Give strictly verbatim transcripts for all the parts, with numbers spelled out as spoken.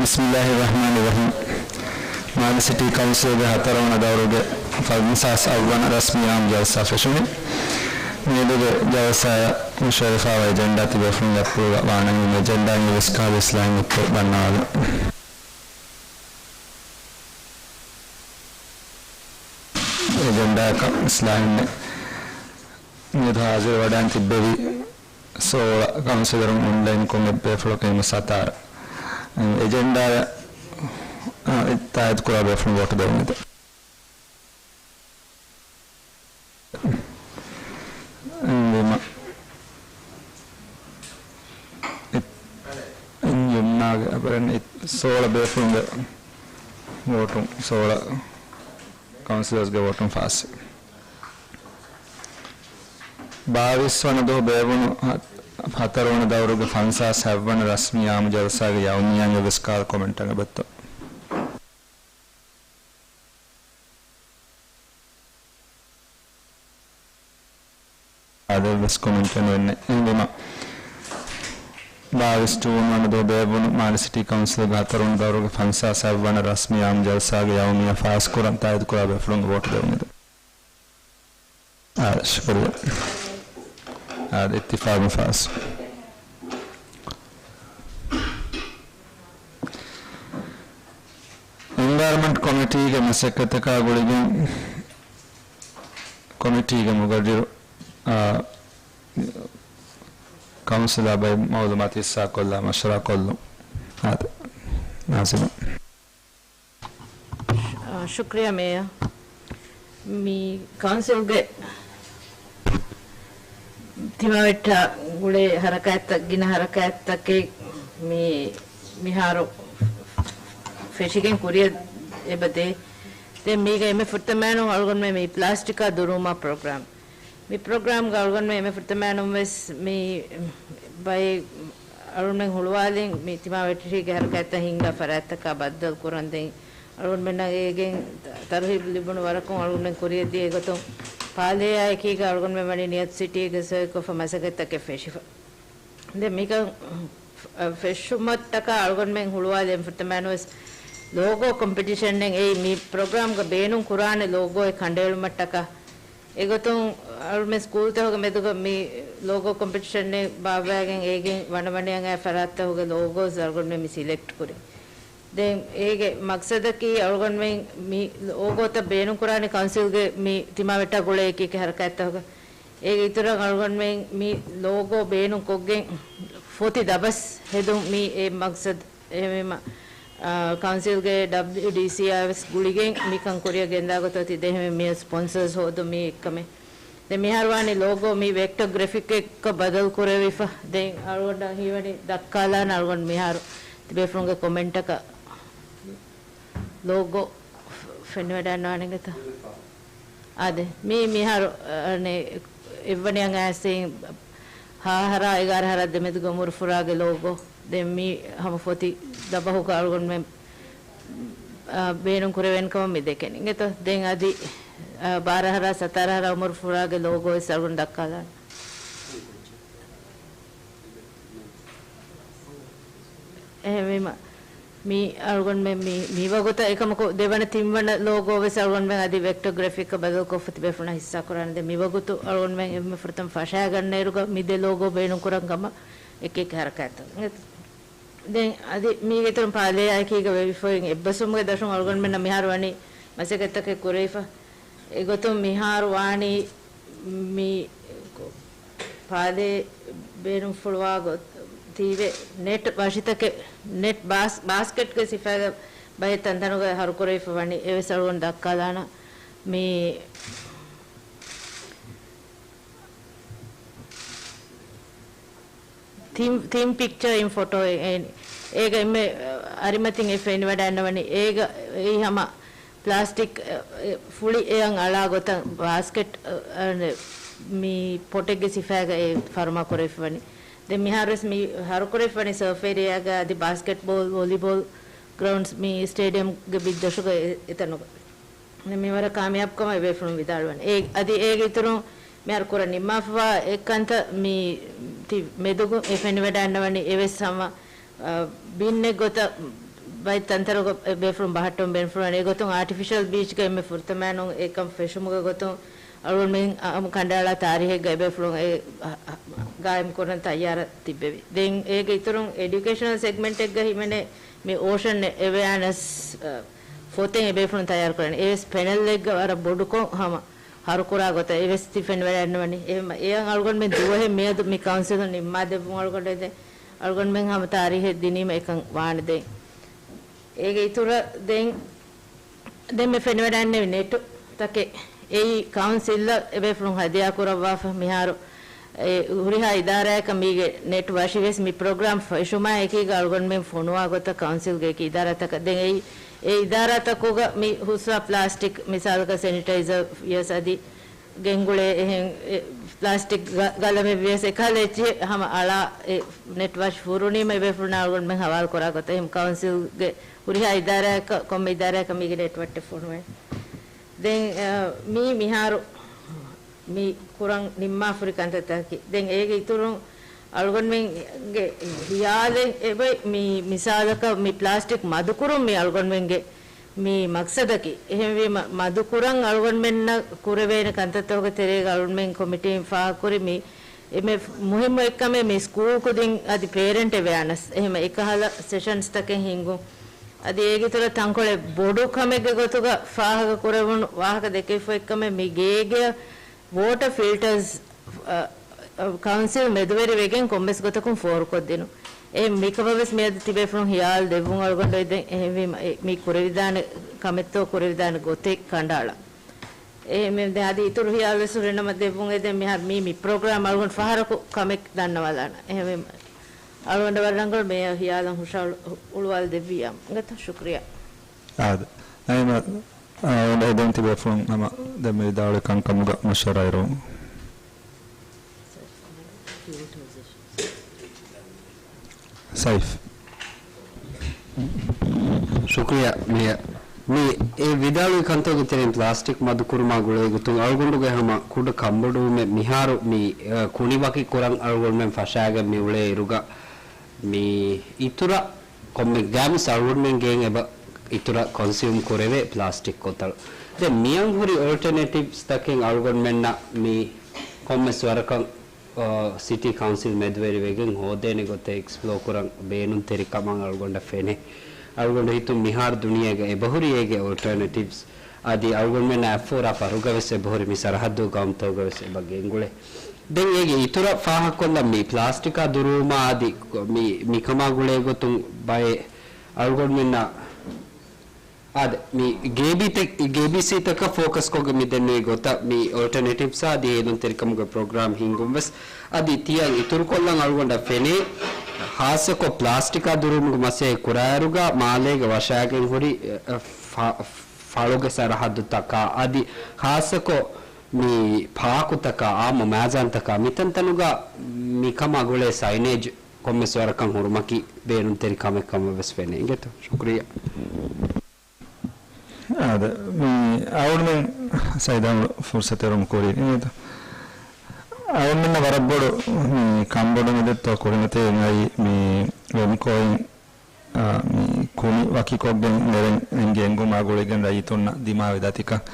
ބިސްމިއްލާހިއްރަޙްމާނިއްރަޙީމް. މާލެ ސިޓީ ކައުންސިލްގެ ހަތަރުވަނަ ދައުރުގެ ފަންސާސް އަށްވަނަ ރަސްމީ އާއްމު ޖަލްސާ ފެށުނީ. މިއަދުގެ ޖަލްސާއަށް މަޝްވަރާވާ އެޖެންޑާ ތިބޭފުޅުންގެ އަތްޕުޅުގަ ވާނަމަ، އެޖެންޑާއިން އެއްވެސް ކަހަލަ އިސްލާހެއް ނެތްތޯ ދަންނަވާލަން. އެޖެންޑާއަކަށް އިސްލާހެއް ނެތް. މިއަދު ހާޒިރުވެވަޑައިގެން ތިއްބެވި ސޯޅަ ކައުންސިލަރުން އޮންލައިންކޮށް އެއްބޭފުޅަކަށް އެންމެ ސަތާރަ. އެޖެންޑާއަށް، އާ، ތާއީދުކުރާ ބޭފުޅުން ވޯޓު ދެވުން. އެންވީމަ، އެ، އެން ޔުމްނާގެ އަބަރެން އެ ސޯޅަ ބޭފުޅުންގެ ވޯޓުން، ސޯޅަ ކައުންސިލަރސްގެ ވޯޓުން ފާސް. ބާވީސް ވަނަ ދުވަހު ބޭއްވުނު ހަ-، ހަތަރުވަނަ ދައުރުގެ ފަންސާސް ހަތްވަނަ ރަސްމީ އާއްމު ޖަލްސާގެ ޔައުމިއްޔާއިން އެއްވެސް ކަހަލަ ކޮމެންޓެއް އެބައޮތްތޯ؟ އާދެ، އެއްވެސް ކޮމެންޓެއް ނުވެންނެ. އެހެންވީމަ، ބާވީސް ޖޫން ވަނަ ދުވަހު ބޭއްވުނު މާލެ ސިޓީ ކައުންސިލްގެ ހަތަރުވަނަ ދައުރުގެ ފަންސާސް ހަތްވަނަ ރަސްމީ އާއްމު ޖަލްސާގެ ޔައުމިއްޔާ ފާސްކުރަން ތާއީދުކުރާ ބޭފުޅުންގެ ވޯޓު ދެވުން. އާ، ޝުކުރިއްޔާ. އާ، އިއްތިފާގުން ފާސް. އެންވަޔަރަމަންޓް ކޮމިޓީގެ މަސައްކަތަކާ ގުޅިގެން ކޮމިޓީގެ މުގައްރިރު، އާ، ކައުންސިލާ ބައި މައުލޫމާތު ހިއްސާކޮށްލާ މަޝްވަރާ ކޮށްލުން. އާދެ، ނާޒިމާ. ޝު-، ޝުކްރިޔާ މޭޔަރ. މި ކައުންސިލްގެ ތިމާވެއްޓާ ގުޅޭ ހަރަކާތްތައް، ގިނަ ހަރަކާތްތަކެއް މި މިހާރު ފެށިގެން ކުރިއަށް އެބަދޭ. ދެން މީގަ އެންމެ ފުރަތަމައިނު އަޅުގަނޑުމެން މި ޕްލާސްޓިކާ ދުރުވުމާ ޕްރޮގްރާމް. މި ޕްރޮގްރާމްގަ އަޅުގަނޑުމެން އެންމެ ފުރަތަމައިނު ވެސް މި ބައެއް އަޅުގަނޑުމެން ހުޅުވާލިން މި ތިމާވެށިގެ ހަރަކާތްތައް ހިންގާ ފަރާތްތަކާ ބައްދަލު ކުރަން. ދެން އަޅުގަނޑުމެންނަށް އޭގެން ތަރުހީބު ލިބުނު ވަރަކުން އަޅުގަނޑުމެން ކުރިއަށް ދިޔަ އެގޮތުން ޕާލޭއާ އެކީގަ އަޅުގަނޑުމެން ވަނީ ނިޔަތު ސިޓީގެ ސޮއިކޮށްފަ މަސައްކަތްތަކެއް ފެށިފަ. ދެން މިކަން ފެށުމަށްޓަކާ އަޅުގަނޑުމެން ހުޅުވާލި އެންމެ ފުރަތަމައިނުވެސް ލޯގޯ ކޮމްޕިޓިޝަނެއް އެއީ މި ޕްރޮގްރާމްގަ ބޭނުން ކުރާނެ ލޯގޯއެއް ކަނޑައެޅުމަށްޓަކާ. އެގޮތުން އަޅުމެން ސްކޫލްތަކުގެ މެދުގަ މި ލޯގޯ ކޮމްޕިޓިޝަނެއް ބާއްވައިގެން އޭގެން ވަނަވަނައަށް އައި ފަރާތްތަކުގެ ލޯގޯސް އަޅުގަނޑުމެން މި ސިލެކްޓް ކުރި. ދެން އޭގެ މަގްސަދަކީ އަޅުގަނޑުމެން މި ލޯގޯތައް ބޭނުންކުރާނެ ކައުންސިލްގެ މި ތިމާވެއްޓާ ގުޅޭ އެކި އެކި ހަރަކާތްތަކުގަ. އޭގެ އިތުރަށް އަޅުގަނޑުމެން މި ލޯގޯ ބޭނުންކޮށްގެން ފޮތި ދަބަސް ހެދުން މި އެ މަގްސަދު. އެހެންވީމަ، އާ، ކައުންސިލްގެ ޑަބްލިއުޑީސީއާ ވެސް ގުޅިގެން މިކަން ކުރިއަށް ގެންދާ ގޮތަށް އޮތީ. ދެން އެހެންވެ މި ސްޕޮންސަރސް ހޯދުން މި އެއްކަމެއް. ދެން މިހާރު ވާނީ ލޯގޯ މި ވެކްޓަ ގްރެފިކްއެއްގަ ބަދަލު ކުރެވިފަ. ދެން އަޅުގަނޑަށް ހީވަނީ ދައްކާލާނަ އަޅުގަނޑު މިހާރު ތިބޭފުޅުންގެ ކޮމެންޓަކަށް ލޯގޯ ފެނިވަޑައިގަންނަވާނެ އިނގޭތަ؟ އާދެ، މީ މިހާރު، އަ، އަނެއް، އެއްވަނައަށް އައިސް ހަ އަހަރާ އެގާރަ އަހަރާ ދެމެދުގެ އުމުރު ފުރާގެ ލޯގޯ. ދެން މީ ހަމަ ފޮތި ދަބަހުގަ އަޅުގަނޑުމެން، އަ، ބޭނުން ކުރެވޭނެ ކަމަށް މި ދެކެނީ. އިނގޭތޯ؟ ދެން އަދި، އަ، ބާރަ އަހަރާ ސަތާރަ އަހަރާ އުމުރު ފުރާގެ ލޯގޯ ވެސް އަޅުގަނޑު ދައްކާލާނަން. އެހެންވީމަ، މި އަޅުގަނޑުމެން މި، މިވަގުތަށް އެކަމަކު ދެވަނަ ތިންވަނަ ލޯގޯ ވެސް އަޅުގަނޑުމެން އަދި ވެކްޓަ ގްރެފިކް ބަދަލުކޮށްފަ ތިބޭފުޅުންނާ ހިއްސާކުރާނެ. ދެން މިވަގުތު އަޅުގަނޑުމެން އެންމެ ފުރަތަމަ ފަށާގަންނައިރުގަ މި ދެ ލޯގޯ ބޭނުންކުރަން ކަމަށް އެކި އެކި ހަރަކާތްތައް. ދެން އަދި މީގެ އިތުރުން ޕާލޭއާއެކީގަ ވެވިފައި އެއްބަސްވުމުގެ ދަށުން އަޅުގަނޑުމެންނަށް މިހާރު ވަނީ މަސައްކަތްތަކެއް ކުރެވިފަ. އެގޮތުން މިހާރު ވާނީ މި ޕާލޭ ބޭނުންފުޅުވާ ގޮތް ތީވެ ނެޓް ވަށިތަކެއް، ނެޓް ބާސް-، ބާސްކެޓްގެ ސިފައިގަ ބައެއް ތަންތަނުގަ ހަރުކުރެވިފަ ވަނީ އެވެސް އަޅުގަނޑު ދައްކާލާނަން. މި ތީމް، ތީމް ޕިކްޗަރ އިން ފޮޓޯ އެ-، އެ-، އޭގަ އެންމެ އަރިމަތިން އެ ފެނިވަޑައިގަންނަވަނީ އޭގަ އެއީ ހަމަ ޕްލާސްޓިކް، އެ، އެ، ފުޅި އެއަށް އަޅާ ގޮތަށް ބާސްކެޓް، އެ، އެ، މި ޕޮޓެއްގެ ސިފައިގަ އެ ފަރުމާ ކުރެވިފަވަނީ. ދެން މިހާރުވެސް މި ހަރުކުރެވިފަވަނީ ސަރފް އޭރިއާގަ އަދި ބާސްކެޓްބޯލް، ވޮލީބޯލް ގްރައުންޑްސް މި ސްޓޭޑިއަމްގެ ބިއްދަށުގަ އެ-، އެތަނުގަ. މި ވަރަށް ކާމިޔާބުކަމަށް އެބޭފުޅުން ވިދާޅުވަނީ. އެ-، އަދި އޭގެ އިތުރުން މިހާރު ކުރަން ނިންމާފަވާ އެއްކަންތައް މި ތި މެދުގަ އެ ފެނިވަޑައިގަންނަވަނީ އެވެސް ހަމަ، އަ، ބިންއެއް ގޮތަށް ބައެއް ތަންތަރުގަ އެބޭފުޅުން ބަހައްޓަން ބޭނުންފުޅުވާނެ. އެގޮތުން އާޓިފިޝަލް ބީޗްގަ އެންމެ ފުރަތަމައިނުން އެކަން ފެށުމުގެ ގޮތުން އަޅުގަނޑުމެން އަ-، އަމު ކަނޑައަޅާ ތާރީހެއްގަ އެބޭފުޅުން އެ އަ-، އަ-، ގާއިމް ކުރަން ތައްޔާރަށް ތިއްބެވި. ދެން އޭގެ އިތުރުން އެޑިއުކޭޝަނަލް ސެގްމެންޓެއްގަ ހިމެނޭ މި އޯޝަން އެވެއާނެސް، އަ، ފޮތެއް އެބޭފުޅުން ތައްޔާރު ކުރަނީ. އެވެސް ޕެނެލްއެއްގަ ވަރަށް ބޮޑުކޮށް ހަމަ ހަރުކުރާ ގޮތަށް އެވެސް ތި ފެނިވަޑައިގަންނަވަނީ. އެހެން އެއަށް އަޅުގަނޑުމެން ދުވަހެއް މިއަދު މި ކައުންސިލުން ނިންމާދެއްވުން އަޅުގަނޑު އެދެން. އަޅުގަނޑުމެން ހަމަ ތާރީހެއް ދިނީމަ އެކަން ވާނެ ދެން. އޭގެ އިތުރަށް ދެން، ދެން މި ފެނިވަޑައިގެންނެވި ނެޓު ތަކެއް އެއީ ކައުންސިލްއަށް އެބޭފުޅުން ހަދިޔާ ކުރައްވާފަ މިހާރު އެ ހުރިހާ އިދާރާއަކަށް މީގެ ނެޓް ވަށިވެސް މި ޕްރޮގްރާމް ފެށުމާ އެކީގަ އަޅުގަނޑުމެން ފޮނުވާ ގޮތަށް ކައުންސިލްގެ އެކި އިދާރާތަކަށް ދެން އެއީ، އެ އިދާރާތަކުގަ މި ހުސްވާ ޕްލާސްޓިކް މިސާލަކަށް ސެނިޓައިޒަރ ވިޔަސް އަދި ގެންގުޅޭ އެހެން އެ ޕްލާސްޓިކް ގަ-، ގަލަމެއް ވިޔަސް އެކަހަލަ އެއްޗެއް ހަމަ އަޅާ އެ ނެޓް ވަށި ފުރުނީމަ އެބޭފުޅުންނާ އަޅުގަނޑުމެން ހަވާލު ކުރާ ގޮތަށް އެހެން ކައުންސިލްގެ ހުރިހާ އިދާރާއަކަށް ކޮންމެ އިދާރާއަކަށް މީގެ ނެޓް ވައްޓެއް ފޮނުވޭ. ދެން، އަ، މީ މިހާރު މި ކުރަން ނިންމާފަ ހުރި ކަންތައްތަކަކީ. ދެން އޭގެ އިތުރުން އަޅުގަނޑުމެންގެ ހިޔާލެއް އެބައި މި މިސާލަކަށް މި ޕްލާސްޓިކް މަދުކުރުން މި އަޅުގަނޑުމެންގެ މި މަގްސަދަކީ. އެހެންވީމަ މަދުކުރަން އަޅުގަނޑުމެންނަށް ކުރެވޭނެ ކަންތައްތަކުގެ ތެރޭގަ އަޅުގަނޑުމެން ކޮމިޓީން ފާހަގަކުރި މި އެންމެ މުހިއްމު އެއްކަމެއް މި ސްކޫލް ކުދިން އަދި ޕޭރެންޓް އެވެއާނަސް އެހެން އެކަހަލަ ސެޝަންސްތަކެއް ހިންގުން. އަދި އޭގެ އިތުރަށް ތަންކޮޅެއް ބޮޑު ކަމެއްގެ ގޮތުގަ ފާހަގަ ކުރެވުނު ވާހަކަ ދެކެވިފަ އެއްކަމެއް މި ގޭގެ ވޯޓަ ފިލްޓަރސް، އަ، އަ، ކައުންސިލް މެދުވެރިވެގެން ކޮންމެސް ގޮތަކުން ފޯރުކޮށްދިނުން. އެ މިކަމަށް ވެސް މިއަދު ތިބޭފުޅުން ހިޔާލު ދެއްވުން އަޅުގަނޑު އެދެން. އެހެންވީމަ އެ މި ކުރެވިދާނެ ކަމެއްތޯ ކުރެވިދާނެ ގޮތެއް ކަނޑައަޅާ. އެހެންވެ ދެން އަދި އިތުރު ހިޔާލު ވެސް ހުރިނަމަ ދެއްވުން އެދެން. މިހާރު މީ މި ޕްރޮގްރާމް އަޅުގަނޑު ފަހަރަކު ކަމެއް ދަންނަވާލާނަ. އެހެންވީމަ އަޅުގަނޑަށް ވަރަށް ރަނގަޅު މޭޔަރ ހިޔާލަށް ހުށަހަޅު-، އުޅުވާލަދެއްވިއްޔާ. އިނގޭތޯ؟ ޝުކުރިއްޔާ. އާދެ. ނައިމަ، އާ، އެ ދެން ތިބޭފުޅުން ހަމަ ދެން މި ވިދާޅުވި ކަންކަމުގަ މަޝްވަރާއިރު. ސައިފް. ޝުކުރިއްޔާ މޭޔަރ. މި އެ ވިދާޅުވި ކަންތަކުގެ ތެރެއިން ޕްލާސްޓިކް މަދުކުރުމާ ގުޅޭ ގޮތުން އަޅުގަނޑުގެ ހަމަ ކުޑަ ކަންބޮޑުވުމެއް މިހާރު މި، އަ، ކުނި ވަކި ކުރަން އަޅުގަނޑުމެން ފަށާގެން މި އުޅޭ އިރުގަ މި އިތުރަށް ކޮންމެ ގާމުސް އަޅުގަނޑުމެން ގެއިން އެބަ އިތުރަށް ކޮންސިއުމް ކުރެވޭ ޕްލާސްޓިކް ކޮތަޅު. ދެން މިއަން ހުރި އޯލްޓަރނޭޓިވްސް ތަކެއް އަޅުގަނޑުމެންނަށް މި ކޮންމެސް ވަރަކަށް، އަ، ސިޓީ ކައުންސިލް މެދުވެރިވެގެން ހޯދޭނެ ގޮތެއް އެކްސްޕްލޯ ކުރަން ބޭނުންތެރިކަމަށް އަޅުގަނޑަށް ފެނޭ. އަޅުގަނޑު ހިތުން މިހާރު ދުނިޔޭގަ އެބަހުރި އޭގެ އޯލްޓަރނޭޓިވްސް އަދި އަޅުގަނޑުމެންނަށް އެއްފޯރާ ފަހުގަވެސް އެބަހުރި މި ސަރަހައްދު ގައުމުތަކުގަވެސް އެބަ ގެންގުޅޭ. ދެން އޭގެ އިތުރަށް ފާހަގަކޮށްލަން މި ޕްލާސްޓިކާ ދުރުވުމާ އަދި މި، މިކަމާ ގުޅޭ ގޮތުން ބައެއް އަޅުގަނޑުމެންނަށް އާދެ، މި ގޭބީތެ-، ގޭބީސީތަކަށް ފޯކަސްކޮށްގެން މި ދެންނެވި ގޮތަށް މި އޯލްޓަރނޭޓިވްސް އަދި ހޭލުންތެރިކަމުގެ ޕްރޮގްރާމް ހިންގުން ވެސް އަދި ތިޔަން އިތުރުކޮށްލަން އަޅުގަނޑަށް ފެނޭ، ޚާއްޞަކޮށް ޕްލާސްޓިކާ ދުރުވުމުގެ މަސައްކަތް ކުރާއިރުގަ މާލޭގަ ވަށާގެން ހުރި، އެ، ފަ-، ފަޅުގެ ސަރަހައްދުތަކާ އަދި ޚާއްޞަކޮށް މި ޕާކުތަކާ، އާއްމު މައިޒާންތަކާ މިތަންތަނުގަ މިކަމާ ގުޅޭ ސައިނޭޖް ކޮންމެސް ވަރަކަށް ހުރުމަކީ ބޭނުންތެރި ކަމެއް ކަމަށް ވެސް ފެނޭ. އިނގޭތޯ؟ ޝުކުރިއްޔާ. އާދެ، މި އަޅުގަނޑުމެން ސައިދާމަ ފުރުސަތު އެރުމު ކުރީ. އިނގޭތޯ؟ އަޅުގަނޑުމެންނަށް ވަރަށް ބޮޑު މި ކަންބޮޑު މި ދެއްތޯ ކުރިމަތި އެނގައި މި ވެމްކޯއިން އާ، މި ކުނި ވަކިކޮށްގެން ނެރެން އެނގި އެނގުމާ ގުޅިގެން ރައްޔިތުންނަށް ދިމާވި ދަތިކަން.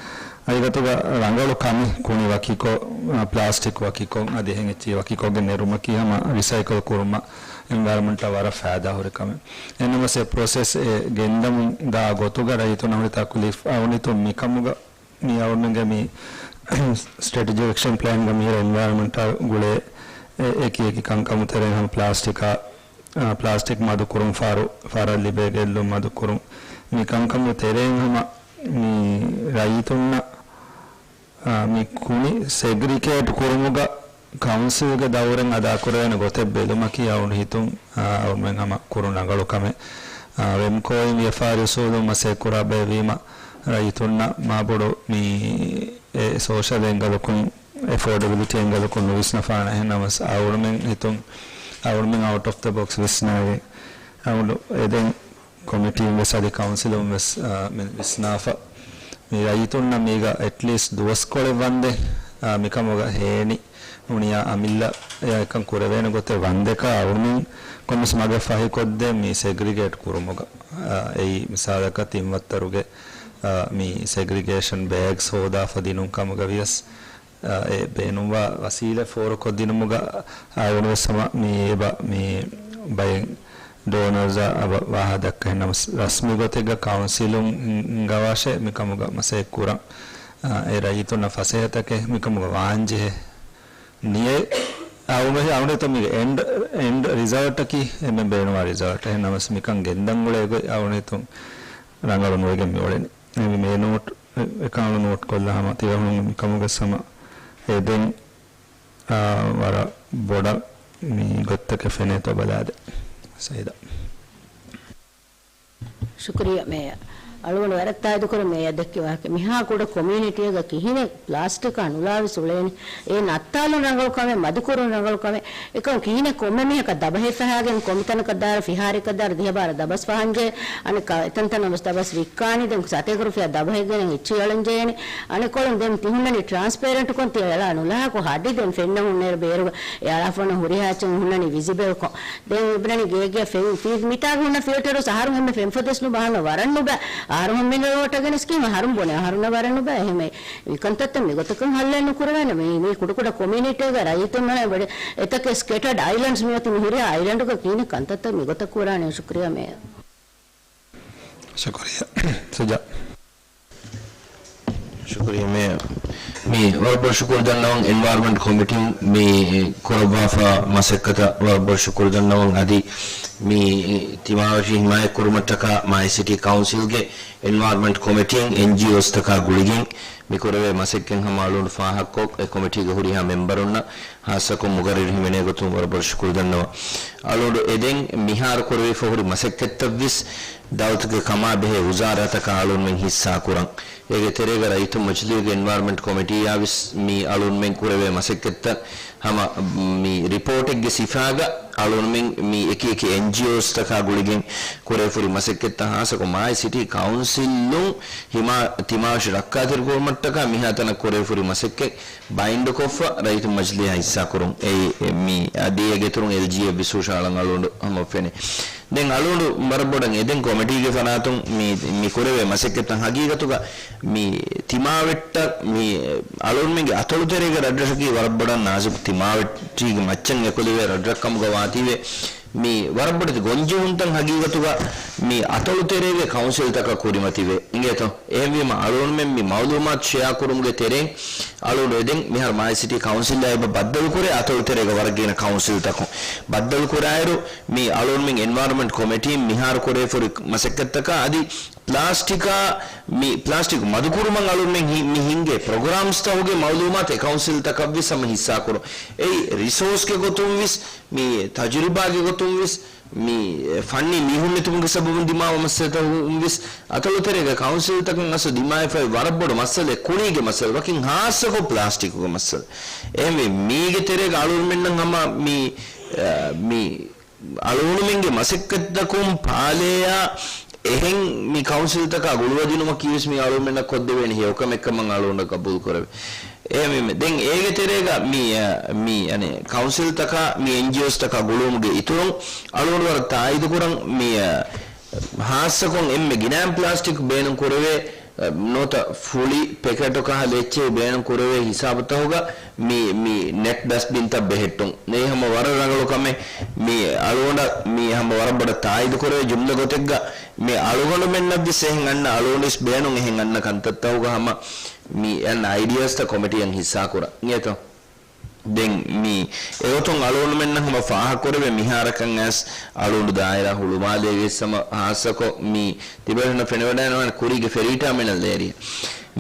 ހަގީގަތުގަ ރަނގަޅު ކަމެއް ކުނި ވަކިކޮށް، އާ، ޕްލާސްޓިކް ވަކިކޮށް އަދި އެހެން އެއްޗެހި ވަކިކޮށްގެން ނެރުމަކީ ހަމަ ރިސައިކަލް ކުރުމަށް އެންވަޔަރަމަންޓަށް ވަރަށް ފައިދާ ހުރި ކަމެއް. އެހެންނަމަވެސް އެ ޕްރޮސެސް އެ ގެންދަމުން ދާ ގޮތުގަ ރައްޔިތުންނަށް ހުރި ތަކުލީފް އަޅުގަނޑު ހިތުން މިކަމުގަ މި އަޅުގަނޑުގެ މި ސްޓްރެޓެޖިކް އެކްޝަން ޕްލޭންގަ މިހިރަ އެންވަޔަރަމަންޓާ ގުޅޭ އެ-، އެކި އެކި ކަންކަމު ތެރެއިން ހަމަ ޕްލާސްޓިކާ، އާ، ޕްލާސްޓިކް މަދުކުރުން ފަހަރު، ފަހަރަށް ލިބޭ ގެއްލުން މަދުކުރުން، މި ކަންކަމުގެ ތެރެއިން ހަމަ މި ރައްޔިތުންނަށް، އާ، މި ކުނި ސެގްރިގޭޓް ކުރުމުގަ ކައުންސިލްގެ ދައުރެއް އަދާކުރެވޭނެ ގޮތެއް ބެލުމަކީ އަޅުގަނޑު ހިތުން، އާ، އަޅުގަނޑުމެން ހަމަ ކުރުން ރަނގަޅު ކަމެއް. އާ، ވެމްކޯއިން ވިޔަފާރި އުސޫލުން މަސައްކަތް ކުރާ ބައެއްވީމަ ރައްޔިތުންނަށް މާބޮޑު މި އެ ސޯޝަލް އެންގަލަކުން، އެފޯޑަބިލިޓީ އެންގަލަކުން ނުވިސްނާފާނެ. އެހެންނަމަވެސް އަޅުގަނޑުމެން ހިތުން އަޅުގަނޑުމެން އައުޓް އޮފް ދަ ބޮކްސް ވިސްނާގެން އަޅުގަނޑު އެދެން ކޮމިޓީން ވެސް އަދި ކައުންސިލުން ވެސް، އާ، މި ވިސްނާފަ. މި ރައްޔިތުންނަށް މީގަ އެޓްލީސްޓް ދުވަސްކޮޅެއް ވަންދެން، އާ، މިކަމުގަ ހޭނި ނޫނިޔާ އަމިއްލަ އެކަން ކުރެވޭނެ ގޮތެއް ވަންދެކާ އަޅުގަނޑުމެން ކޮންމެސް މަގެއް ފަހިކޮށްދޭ މި ސެގްރިގޭޓް ކުރުމުގަ. އާ، އެއީ މިސާލަކަށް ތިން ވައްތަރުގެ، އާ، މި ސެގްރިގޭޝަން ބޭގްސް ހޯދާފަ ދިނުން ކަމުގަ ވިޔަސް، އާ، އެ ބޭނުންވާ ވަސީލަތް ފޯރުކޮށްދިނުމުގަ އަޅުގަނޑުވެސް ހަމަ މި އެބަ މި ބައެއް ޑޯނަރސްއާ އެބަ ވާހަކަ ދައްކަހެން ނަމަސް، ރަސްމީ ގޮތެއްގަ ކައުންސިލުން އިން-، އިންގަވާށޭ މިކަމުގަ މަސައްކަތް ކުރަން. އާ، އެ ރައްޔިތުންނަށް ފަސޭހަތަކެއް މިކަމުގަ ވާންޖެހޭ. ނިޔެ އަޅުގަނޑު އެ އެންޑް، އެންޑް ރިޒަލްޓަކީ އެންމެ ބޭނުންވާ ރިޒަލްޓެއް. ނަމަސް މިކަން ގެންދަން އުޅޭ ގޮތް އަޅުގަނޑު ރަނގަޅު ނުވެގެން މިއުޅެނީ. އެ މި ނޯޓް، އެ ކާނު ނޯޓް ކޮށްލާ ހަމަ ތިބޭފުޅުން މިކަމުގެ ހަމަ އެދެން، އާ، ވަރަށް ބޮޑަށް މި ގޮތްތަކެއް ފެނޭތޯ ބަލާދެ. ސައިދާ. ޝުކުރިއްޔާ މޭޔަ. އަޅުގަނޑު ވަރަށް ތާއީދުކުރަން މޭޔަ ދެއްކި ވާހަކަ. މިހާ ކުޑަ ކޮމިއުނިޓީއަކަށް ކިހިނެއް ޕްލާސްޓިކާ ނުލާވެސް އުޅޭނެ. އެ ނައްތާލުން ރަނގަޅު ކަމެއް، މަދުކުރުން ރަނގަޅު ކަމެއް. އެކަމް ކިހިނެއް ކޮންމެ މީހަކަށް ދަބަހެއް ފަހާގެން ކޮންމެ ތަނަކަށް ދާއިރު ފިހާރައަކަށް ދާއިރު ދިހަ ބާރަ ދަބަސް ފަހަންޖެހޭ. އަނެއް ކަ-، އެތަންތަނަށް ވެސް ދަބަސް ވިއްކާނީ. ދެން ސަތޭކަ ރުފިޔާ ދަބަހެއް ގެނެން އެއްޗެއް އަޅަން ޖެހޭނެ. އަނެއްކޮޅުން ދެން ތި ހުންނަނީ ޓްރާންސްޕޭރެންޓްކޮށް ތި އެޅާ ނުލާކު ހަޑި ދެން ފެންނަ ހުންނައިރު ބޭރުގަ އެ އަޅާފަންނަ ހުރިހާ އެއްޗެއް ހުންނަނީ ވިޒިބަލްކޮށް. ދެން އިބްރަނީ ގޭގެ ފެން-، ފީ-، މިތާގަ ހުންނަ ފިލްޓަރު އަހަރުން އެންމެ ފެން ފޮތެސް ނުބަ އަހަންނަށް ވަރަށް ނުބަ. އަހަރު ހަމަ މިނަރަލް ވޯޓަ ގެނެސް ކީމަ އަހަރުން ބުނެ އަހަރުންނަށް ވަރަށް ނުބަ. އެހެމެ މި ކަންތައްތައް މިގޮތަކަށް ހައްލެއް ނުކުރެވޭނެ. މި، މި ކުޑަކުޑަ ކޮމިއުނިޓީގަ ރައްޔިތުންނާ އެބަޑެ އެތަކެއް ސްކެޓަޑް އައިލެންޑްސް މިއޮތީ މި ހުރިހާ އައިލެންޑުގަ ކިހިނެއް ކަންތައްތައް މިގޮތަށް ކުރާނެ. ޝުކްރިޔާ މޭޔަ. ޝުކުރިއްޔާ. ސުޖާ. ޝުކުރިއްޔާ މޭޔަ. މި ވަރަށް ބޮޑަށް ޝުކުރު ދަންނަވަން އެންވަޔަރަންމަންޓް ކޮމިޓީން މި ކުރައްވާފަ މަސައްކަތަށް ވަރަށް ބޮޑަށް ޝުކުރު ދަންނަވަން. އަދި މި ތިމާވެށި ހިމާޔަތް ކުރުމަށްޓަކާ މާހި ސިޓީ ކައުންސިލްގެ އެންވަޔަރަންމަންޓް ކޮމިޓީން އެންޖީއޯސްތަކާ ގުޅިގެން މި ކުރެވޭ މަސައްކަތް ހަމަ އަޅުގަނޑު ފާހަގަކޮށް، އެ ކޮމިޓީގެ ހުރިހާ މެމްބަރުންނަށް، ހާއްސަކޮށް މުގައްރިރު ހިމެނޭ ގޮތުން ވަރަށް ބޮޑަށް ޝުކުރު ދަންނަވަން. އަޅުގަނޑު އެދެން މިހާރު ކުރެވިފަ ހުރި މަސައްކަތްތައްވެސް ދައުލަތުގެ ކަމާ ބެހޭ ވުޒާރާތަކަށް އަޅުގަނޑުމެން ހިއްސާ ކުރަން. އޭގެ ތެރޭގަ ރައްޔިތުން މަޖިލީހުގެ އެންވަޔަރަންމަންޓް ކޮމިޓީއާ ވެސް މި އަޅުގަނޑުމެން ކުރެވޭ މަސައްކަތްތައް ހަމަ މި ރިޕޯޓެއްގެ ސިފައިގަ އަޅުގަނޑުމެން މި އެކި އެކި އެންޖީއޯސްތަކާ ގުޅިގެން ކުރެވިފަ ހުރި މަސައްކަތްތައް ހާއްސަކޮށް މާހި ސިޓީ ކައުންސިލުން ހިމާ-، ތިމާވެށި ރައްކާތެރިކުރުމަށްޓަކާ މިހާތަނަށް ކުރެވިފަ ހުރި މަސައްކަތް ބައިންޑުކޮށްފަ ރައްޔިތުން މަޖިލީހަށް ހިއްސާކުރުން. އެއީ މި އަދި އޭގެއިތުރުން އެލްޖީއެފް ވިސް ހުށަހަޅަން އަޅުގަނޑު ހަމަ ފެނޭ. ދެން އަޅުގަނޑު ވަރަށް ބޮޑަށް އެދެން ކޮމިޓީގެ ފަރާތުން މި، މި ކުރެވޭ މަސައްކަތްތައް ހަގީގަތުގަ މި ތިމާވެއްޓަށް މި އަޅުގަނޑުމެންގެ އަތޮޅުތެރޭގެ ރަށްރަށަކީ ވަރަށް ބޮޑަށް ނާޒުކު ތިމާވެއްޓީގެ މައްޗަށް އެކުލެވޭ ރަށްރަށްކަމުގަ ވާތީވެ، މި ވަރަށް ބޮޑެތި ގޮންޖެހުންތައް ހަގީގަތުގަ މި އަތޮޅުތެރޭގެ ކައުންސިލްތަކަށް ކުރިމަތިވޭ. އިނގޭތޯ؟ އެހެންވީމަ އަޅުގަނޑުމެން މި މައުލޫމާތު ޝެއާ ކުރުމުގެ ތެރެއިން އަޅުގަނޑު އެދެން މިހާރު މާހި ސިޓީ ކައުންސިލާ އެބަ ބައްދަލުކުރޭ އަތޮޅުތެރޭގަ ވަރަށް ގިނަ ކައުންސިލްތަކުން. ބައްދަލުކުރާއިރު މި އަޅުގަނޑުމެން އެންވަޔަރަންމަންޓް ކޮމިޓީން މިހާރު ކުރެވިފަ ހުރި މަސައްކަތްތަކާ އަދި ޕްލާސްޓިކާ، މި ޕްލާސްޓިކް މަދުކުރުމަށް އަޅުގަނޑުމެން ހި-، މި ހިންގޭ ޕްރޮގްރާމްސްތަކުގެ މައުލޫމާތު އެ ކައުންސިލްތަކަށްވެސް ހަމަ ހިއްސާކުރުން. އެއީ ރިސޯސްގެ ގޮތުންވެސް، މި ތަޖުރިބާގެ ގޮތުންވެސް، މި ފަންނީ މީހުން ނެތުމުގެ ސަބަބުން ދިމާވާ މައްސަލަތަކުންވެސް، އަތޮޅުތެރޭގެ ކައުންސިލްތަކުން އަސްލު ދިމާވެފައި ވަރަށް ބޮޑު މައްސަލައެއް ކުނީގެ މައްސަލަ، ވަކިން ހާއްސަކޮށް ޕްލާސްޓިކުގެ މައްސަލަ. އެހެންވެ، މީގެ ތެރޭގަ އަޅުގަނޑުމެންނަށް ހަމަ މި، އަ، މި އަޅުގަނޑުމެންގެ މަސައްކަތްތަކުން ޕާލޭއާ އެހެން މި ކައުންސިލްތަކާ ގުޅުވަދިނުމަކީވެސް މި އަޅުގަނޑުމެންނަށް ކޮށްދެވޭނެ ހެޔޮކަމެއްކަމަށް އަޅުގަނޑަށް ގަބޫލުކުރެވޭ. އެހެންވީމަ، ދެން އޭގެ ތެރޭގަ މި، އަ، މި، އަނެއް، ކައުންސިލްތަކާ މި އެންޖީއޯސްތަކާ ގުޅުވުމުގެ އިތުރުން އަޅުގަނޑު ވަރަށް ތާއީދުކުރަން މި، އަ، ހާއްސަކޮށް އެންމެ ގިނައިން ޕްލާސްޓިކް ބޭނުން ކުރެވޭ، އަ، ނުވަތަ ފުޅި ޕެކެޓު ކަހަލަ އެއްޗެހި ބޭނުން ކުރެވޭ ހިސާބުތަކުގަ މި، މި ނެޓް ޑަސްޓްބިންތައް ބެހެއްޓުން. އެއީ ހަމަ ވަރަށް ރަނގަޅު ކަމެއް. މި އަޅުގަނޑަށް މި ހަމަ ވަރަށް ބޮޑަށް ތާއީދު ކުރެވޭ ޖުމްލަ ގޮތެއްގަ މި އަޅުގަނޑުމެންނަށްވެސް އެހެން އަންނަ، އަޅުގަނޑުވެސް ބޭނުން އެހެން އަންނަ ކަންތައްތަކުގަ ހަމަ މި އަންނަ އައިޑިއާސްތައް ކޮމިޓީއަށް ހިއްސާކުރަން. އިނގޭތޯ؟ ދެން މި އެގޮތުން އަޅުގަނޑުމެންނަށް ހަމަ ފާހަގަކުރެވޭ މިހާރަކަށް އައިސް އަޅުގަނޑު ދާއިރާ ހުޅުމާލޭގެ ހަމަ ހާއްސަކޮށް މި ތިބޭފުޅުންނަށް ފެނިވަޑައިގަންނަވާނެ ކުރީގެ ފެރީ ޓާމިނަލް އޭރިއާ.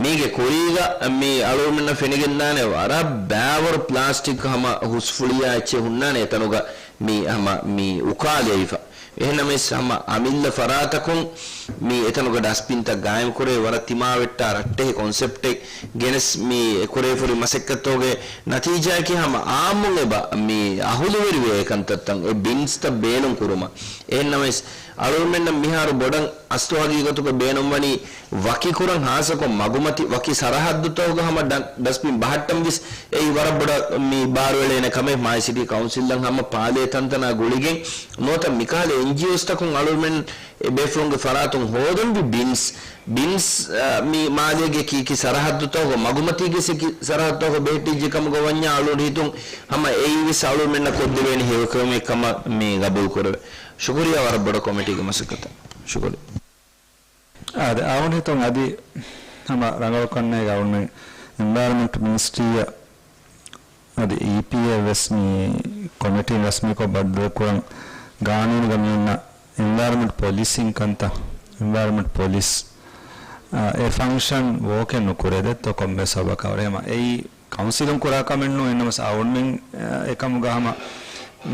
މީގެ ކުރީގަ މި އަޅުގަނޑުމެންނަށް ފެނިގެންދާނެ ވަރަށް ބައިވަރު ޕްލާސްޓިކް ހަމަ ހުސްފުޅިއާ އެއްޗެއް ހުންނާނެ އެތަނުގަ މި ހަމަ މި އުކާލައިފަ. އެހެންނަމަވެސް ހަމަ އަމިއްލަ ފަރާތަކުން މި އެތަނުގަ ޑަސްބިންތައް ގާއިމްކުރޭ ވަރަށް ތިމާވެއްޓާ ރައްޓެހި ކޮންސެޕްޓެއް ގެނެސް މި ކުރެވިފަ ހުރި މަސައްކަތްތަކުގެ ނަތީޖާއަކީ ހަމަ އާއްމުން އެބަ މި އަހުލުވެރިވޭ އެކަންތައްތައް އެ ބިންސްތައް ބޭނުން ކުރުމަށް. އެހެންނަމަވެސް އަޅުގަނޑުމެންނަށް މިހާރު ބޮޑަށް އަސްލު ހަގީގަތުގަ ބޭނުންވަނީ ވަކިކުރަން، ހާއްސަކޮށް މަގުމަތި ވަކި ސަރަހައްދުތަކުގަ ހަމަ ޑަ-، ޑަސްބިން ބަހައްޓަން ވެސް އެއީ ވަރަށް ބޮޑަށް މި ބާރުއެޅޭނެ ކަމެއް. މާލެ ސިޓީ ކައުންސިލްއަށް ހަމަ ޕާލޭ ތަންތަނާ ގުޅިގެން ނުވަތަ މިކަހަލަ އެންޖީއޯސްތަކުން އަޅުގަނޑުމެން އެ ބޭފުޅުންގެ ފަރާތުން ހޯދަންވީ ބިންސް، ބިންސް، އަ، މި މާލޭގެ ކީކީ ސަރަހައްދުތަކުގަ މަގުމަތީގެ ސެކި ސަރަހައްދުތަކުގަ ބެހެއްޓިއްޖެ ކަމުގަ ވަންޏާ އަޅުގަނޑު ހިތުން ހަމަ އެއީ ވެސް އަޅުގަނޑުމެންނަށް ކޮށްދެވޭނެ ހެޔޮކަމެއް ކަމަށް މި ގަބޫލު ކުރެވޭ. ޝުކުރިއްޔާ ވަރަށް ބޮޑަށް ކޮމިޓީގެ މަސައްކަތަށް. ޝުކުރިއްޔާ. އާދެ، އަޅުގަނޑު ހިތުން އަދި ހަމަ ރަނގަޅު ކަންނޭގެ އަޅުގަނޑުމެން އެންވަޔަރަންމަންޓް މިނިސްޓްރީއަށް އަދި އީޕީއޭ ވެސް މި ކޮމިޓީ ރަސްމީކޮށް ބައްދަލުކުރަން ގާނޫނުގަ މިއޮންނަ އެންވަޔަރަންމަންޓް ޕޮލިސިން ކަންތައް، އެންވަޔަރަންމަންޓް ޕޮލިސް، އާ، އެ ފަންކްޝަން ވޯކެއް ނުކުރޭ ދެއްތޯ ކޮންމެސް ސަބަބަކަށް ވަރޭ ހަމަ އެއީ ކައުންސިލުން ކުރާ ކަމެއް ނޫން. އެހެންނަމަސް އަޅުގަނޑުމެން، އާ، އެކަމުގަ ހަމަ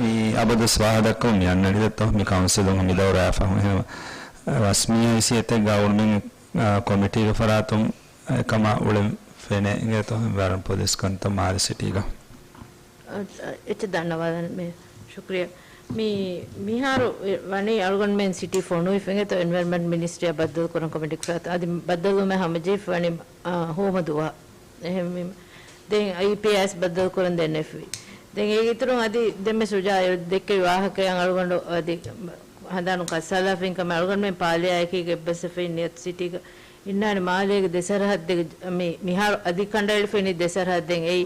މި އަބަދުވެސް ވާހަކަ ދައްކަމުން މި އަންނަނީ ދެއްތޯ މި ކައުންސިލުން މި ދައުރާ ފަހުން. އެހެން ރަސްމީ ހައިސިއްޔަތެއްގަ އަޅުގަނޑުމެން، އާ، ކޮމިޓީގެ ފަރާތުން އެކަމާ އުޅެން ފެނޭ އިނގޭތޯ އެންވަޔަރަންމަންޓް ޕޮލިސް ކަންތައް މާލެ ސިޓީގަ. އަ، އެއްޗެއް ދަންނަވާލަން މެ. ޝުކްރިޔާ. މި، މިހާރު ވަނީ އަޅުގަނޑުމެން ސިޓީ ފޮނުވިފަ އިނގޭތޯ އެންވަޔަރަންމަންޓް މިނިސްޓްރީއާ ބައްދަލުކުރަން ކޮމިޓީ ފަރާތު. އަދި ބައްދަލުވުމެއް ހަމަޖެހިފަ ވަނީ، އާ، ހޯމަ ދުވަހަށް. އެހެންވީމަ ދެން އީޕީއޭއަށް ބައްދަލުކުރަން ދެންނެވި. ދެން އޭގެ އިތުރުން އަދި ދެންމެ ޝުޖާ ދެއްކެވި ވާހަކައަށް އަޅުގަނޑު އަދި ހަނދާނު ކައްސާލާފައި ކަމެއް އަޅުގަނޑުމެން ޕާލެއާއެކީގަ އެއްބަސްވެފައި ނިޔަތު ސިޓީގަ އިންނާނެ މާލޭގެ ދެ ސަރަހައްދެއް މި، މިހާރު އަދި ކަނޑައެޅިފައި ދެ ސަރަހައްދެއް އެއީ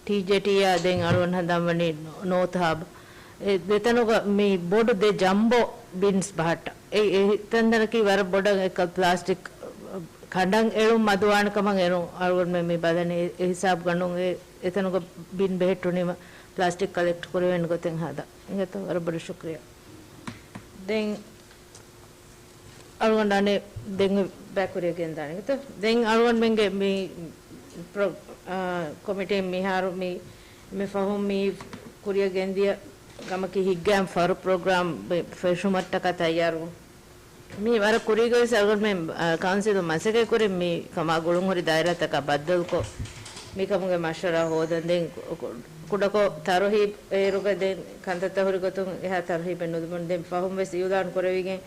ޓީޖޭޓީއާ ދެން އަޅުގަނޑު ހަނދާންވަނީ ނޯ-، ނޯތް ހާބަ. އެ ދެތަނުގަ މި ބޮޑު ދެ ޖަމްބޯ ބިންސް ބަހައްޓަ. އެ، އެ ތަންތަނަކީ ވަރަށް ބޮޑަށް އެކަ ޕްލާސްޓިކް ކަނޑަން އެޅުން މަދުވާނެ ކަމަށް އެރުން އަޅުގަނޑުމެން މި ބަލަނީ އެ، އެ ހިސާބު ގަނޑުން އެ، އެތަނުގަ ބިން ބެހެއްޓުނީމަ ޕްލާސްޓިކް ކަލެކްޓް ކުރެވޭނެ ގޮތެއް ހަދާ. އިނގޭތޯ ވަރަށް ބޮޑަށް ޝުކްރިޔާ. ދެން އަޅުގަނޑާނެ ދެން ބައި ކުރިޔަށް ގެންދާނެ ގޮތަށް. ދެން އަޅުގަނޑުމެންގެ މި ޕްރޮ-، އާ، ކޮމިޓީން މިހާރު މި، މި ފަހުން މި ކުރިޔަށް ގެންދިޔަ ކަމަކީ ހިތްގައިމު ފަރު ޕްރޮގްރާމް ފެށުމަށްޓަކާ ތައްޔާރުވުން. މި ވަރަށް ކުރީގަވެސް އަޅުގަނޑުމެން، އާ، ކައުންސިލުން މަސައްކަތް ކުރި މި ކަމާ ގުޅުންހުރި ދާއިރާތަކާ ބައްދަލުކޮށް، މިކަމުގެ މަޝްވަރާ ހޯދަން. ދެން ކު-، ކުޑަކޮށް ތަރުހީބް އޭރުގަ ދެން ކަންތައްތައް ހުރި ގޮތުން އެހާ ތަރުހީބެއް ނުލިބުނު. ދެން ފަހުން ވެސް އިއުލާން ކުރެވިގެން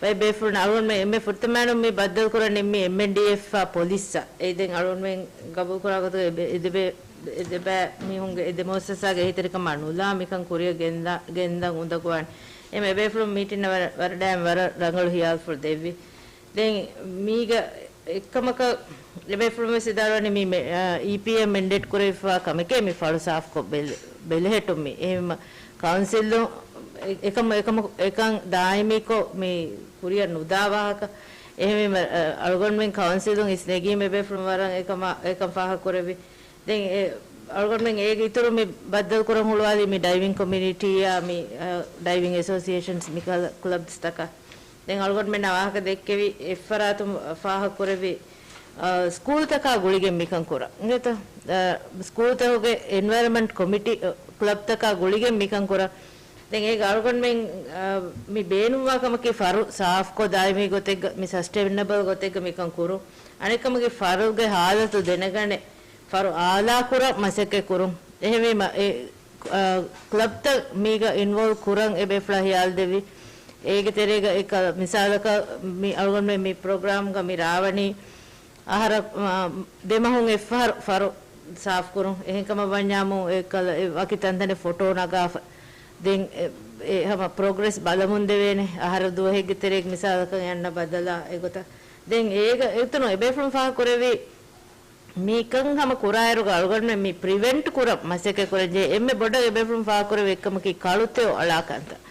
ބައެއް ބޭފުޅުން އަޅުގަނޑުމެން އެންމެ ފުރަތަމައިނު މި ބައްދަލު ކުރަން ނިންމީ އެމްއެންޑީއެފްއާ ޕޮލިސްއަށް. އެއީ ދެން އަޅުގަނޑުމެން ގަބޫލު ކުރާ ގޮތުގަ އެ ދެ-، އެ ދެބަ-، އެ ދެބައި މީހުންގެ އެ ދެ މުއައްސަސާގެ އެހީތެރިކަމާ ނުލާ މިކަން ކުރިޔަށް ގެންދާ-، ގެންދަން އުނދަގޫވާނެ. އެމް އެބޭފުޅުން މީޓިންއަށް ވަރަށް، ވަރަށް ޑާމް ވަރަށް ރަނގަޅު ހިޔާލުފުޅު ދެއްވި. ދެން މީގަ އެއްކަމަކަށް އެބޭފުޅުން ވެސް ވިދާޅުވަނީ މި މެ-، އާ، އީޕީއޭ މެންޑޭޓް ކުރެވިފައިވާ ކަމެކޭ މި ފަޅު ސާފުކޮށް ބެލެ-، ބެލެހެއްޓުން މި. އެހެންމަ ކައުންސިލުން އެ-، އެކަމަ-، އެކަމަ-، އެކަން ދާއިމީކޮށް މި ކުރިއަށް ނުދާ ވާހަކަ. އެހެންވީމަ، އަ-، އަޅުގަނޑުމެން ކައުންސިލުން އިސް ނެގީމަ އެބޭފުޅުން ވަރަށް އެކަމަ-، އެކަން ފާހަގަކުރެއްވި. ދެން އެ އަޅުގަނޑުމެން އޭގެ އިތުރު މި ބައްދަލުކުރަން ހުޅުވާލީ މި ޑައިވިން ކޮމިއުނިޓީއާ މި، އަ، ޑައިވިން އެސޯސިއޭޝަންސް މި ކަލަ-، ކްލަބްސްތަކަށް. ދެން އަޅުގަނޑުމެންނާ ވާހަކަ ދެއްކެވި އެއްފަރާތުން ފާހަގަކުރެއްވި، އަ، ސްކޫލްތަކާ ގުޅިގެން މިކަން ކުރަން. އިނގޭތަ؟ އަ، ސްކޫލްތަކުގެ އެންވަޔަރަމަންޓް ކޮމިޓީ، އަ، ކްލަބްތަކާ ގުޅިގެން މިކަން ކުރަން. ދެން އޭގަ އަޅުގަނޑުމެން، އަ، މި ބޭނުންވާ ކަމަކީ ފަރު ސާފްކޮށް ދާއިމީ ގޮތެއްގަ މި ސަސްޓެއިނަބަލް ގޮތެއްގަ މިކަން ކުރުން. އަނެއްކަމަކީ ފަރުގެ ހާލަތު ދެނެގަނެ ފަރު އާލާކުރަން މަސައްކަތް ކުރުން. އެހެންވީމަ، އެ، އާ، ކްލަބްތައް މީގަ އިންވޮލްވް ކުރަން އެބޭފުޅާ ހިޔާލު ދެއްވި. އޭގެ ތެރޭގަ އެކަ-، މިސާލަކަށް މި އަޅުގަނޑުމެން މި ޕްރޮގްރާމްގަ މި ރާވަނީ އަހަރަށް، އާ، ދެމަހުން އެއްފަހަރު ފަރު ސާފުކުރުން. އެހެންކަމަށް ވަންޏާމު އެ ކަލަ-، އެ ވަކި ތަންތަނެއް ފޮޓޯ ނަގާފަ. ދެން އެ، އެ ހަމަ ޕްރޮގްރެސް ބަލަމުން ދެވޭނެ. އަހަރަށް ދުވަހެއްގެ ތެރޭގަ މިސާލަކަށް އެ އަންނަ ބަދަލާ އެގޮތަށް. ދެން އޭގަ އެތަނު އެބޭފުޅުން ފާހަގަކުރެއްވި މިކަން ހަމަ ކުރާއިރުގަ އަޅުގަނޑުމެން މި ޕްރިވެންޓް ކުރަން މަސައްކަތް ކުރަން ޖެހޭ. އެންމެ ބޮޑަށް އެބޭފުޅުން ފާހަގަކުރެއްވި އެއްކަމަކީ ކަޅުތެޔޮ އަޅާ ކަންތައް.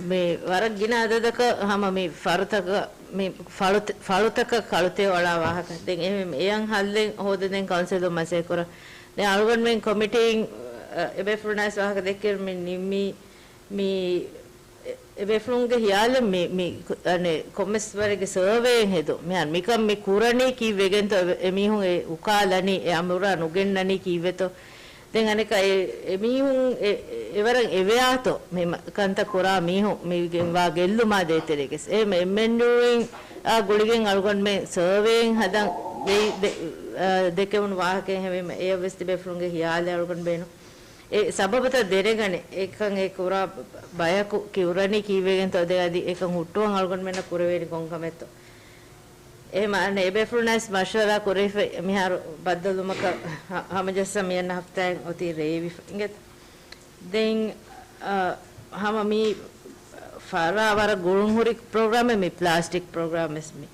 މި ވަރަށް ގިނަ އަދަދަކަށް ހަމަ މި ފަރުތަކަށް، މި ފަޅުތަ-، ފަޅުތަކަށް ކަޅުތެޔޮ އަޅާ ވާހަކަ. ދެން އެހެން އެޔަށް ހައްލެއް ހޯދަދޭން ކައުންސިލުން މަސައްކަތް ކުރަން. ދެން އަޅުގަނޑުމެން ކޮމިޓީން، އަ، އެބޭފުޅުންނާސް ވާހަކަ ދެއްކެވި މި ނިންމީ މި އެ-، އެބޭފުޅުންގެ ހިޔާލެއް މި، މި ކު-، އަނެއް ކޮންމެސް ވަރެއްގެ ސަރވޭއެއް ހެދުން. މިހާރު މިކަން މި ކުރަނީ ކީއްވެގެންތޯ؟ އެ-، އެމީހުން އެ އުކާލަނީ، އެ އަމުރާ ނުގެންނަނީ ކީއްވެތޯ؟ ދެން އަނެއްކާ އެ-، އެމީހުން އެ-، އެ-، އެވަރަށް އެވެއާތޯ މި މަ-، ކަންތައް ކުރާ މީހުން މިގެން ވާ ގެއްލުމާ ދޭތެރޭގެސް. އެހެން އެމްއެންޑޫއިން އާ ގުޅިގެން އަޅުގަނޑުމެން ސަރވޭއެއް ހަދަން ދެ-، ދެ-، އާ، ދެކެވުނު ވާހަކައެއް ހެވީމަ އެޔަށްވެސް ތިބޭފުޅުންގެ ހިޔާލެއް އަޅުގަނޑު ބޭނުން. އެ ސަބަބުތައް ދެރަގަނެ އެކަން އެ ކުރާ ބަޔަކު ކިއުރަނީ ކީއްވެގެންތޯ؟ ދެން އަދި އެކަން ހުއްޓުވަން އަޅުގަނޑުމެންނަށް ކުރެވޭނީ ކޮން ކަމެއްތޯ؟ އެހެމަ އަންނަ އެބޭފުޅުންނާސް މަޝްވަރާ ކުރެވިފަ މިހާރު ބައްދަލުވުމަކަށް ހަ-، ހަމަޖައްސަ މިއަންނަ ހަފްތާއިން އޮތީ ރޭވިފަ އިނގޭތަ؟ ދެން، އަ، ހަމަ މީ ފަރާ ވަރަށް ގުޅުންހުރި ޕްރޮގްރާމެއް މި ޕްލާސްޓިކް ޕްރޮގްރާމް ވެސް މި.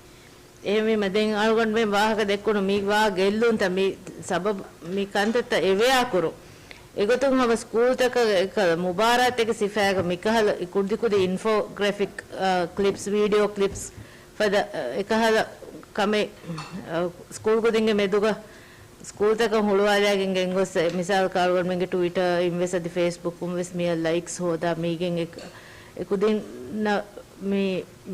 އެހެންވީމަ ދެން އަޅުގަނޑުމެން ވާހަކަ ދެއްކުނު މި ވާ ގެއްލުންތައް މި ސަބަބު މި ކަންތައްތައް އެވެޔާ ކުރުން. އެގޮތުން ހަމަ ސްކޫލްތަކަށް އެކަ މުބާރާތެއްގެ ސިފައިގަ މިކަހަލަ ކުދިކުދި އިންފޯގްރެފިކް، އަ، ކްލިޕްސް، ވީޑިއޯ ކްލިޕްސް ފަދަ، އަ، އެކަހަލަ ކަމެއް، އަ، ސްކޫލް ކުދިންގެ މެދުގަ ސްކޫލްތަކަށް ހުޅުވާލައިގެން ގެންގޮސް، މިސާލަކަށް އަޅުގަނޑުމެންގެ ޓުވިޓަރ އިން ވެސް އަދި ފޭސްބުކުން ވެސް މިއަށް ލައިކްސް ހޯދާ މީގެން އެ، އެ ކުދިންނަށް މި،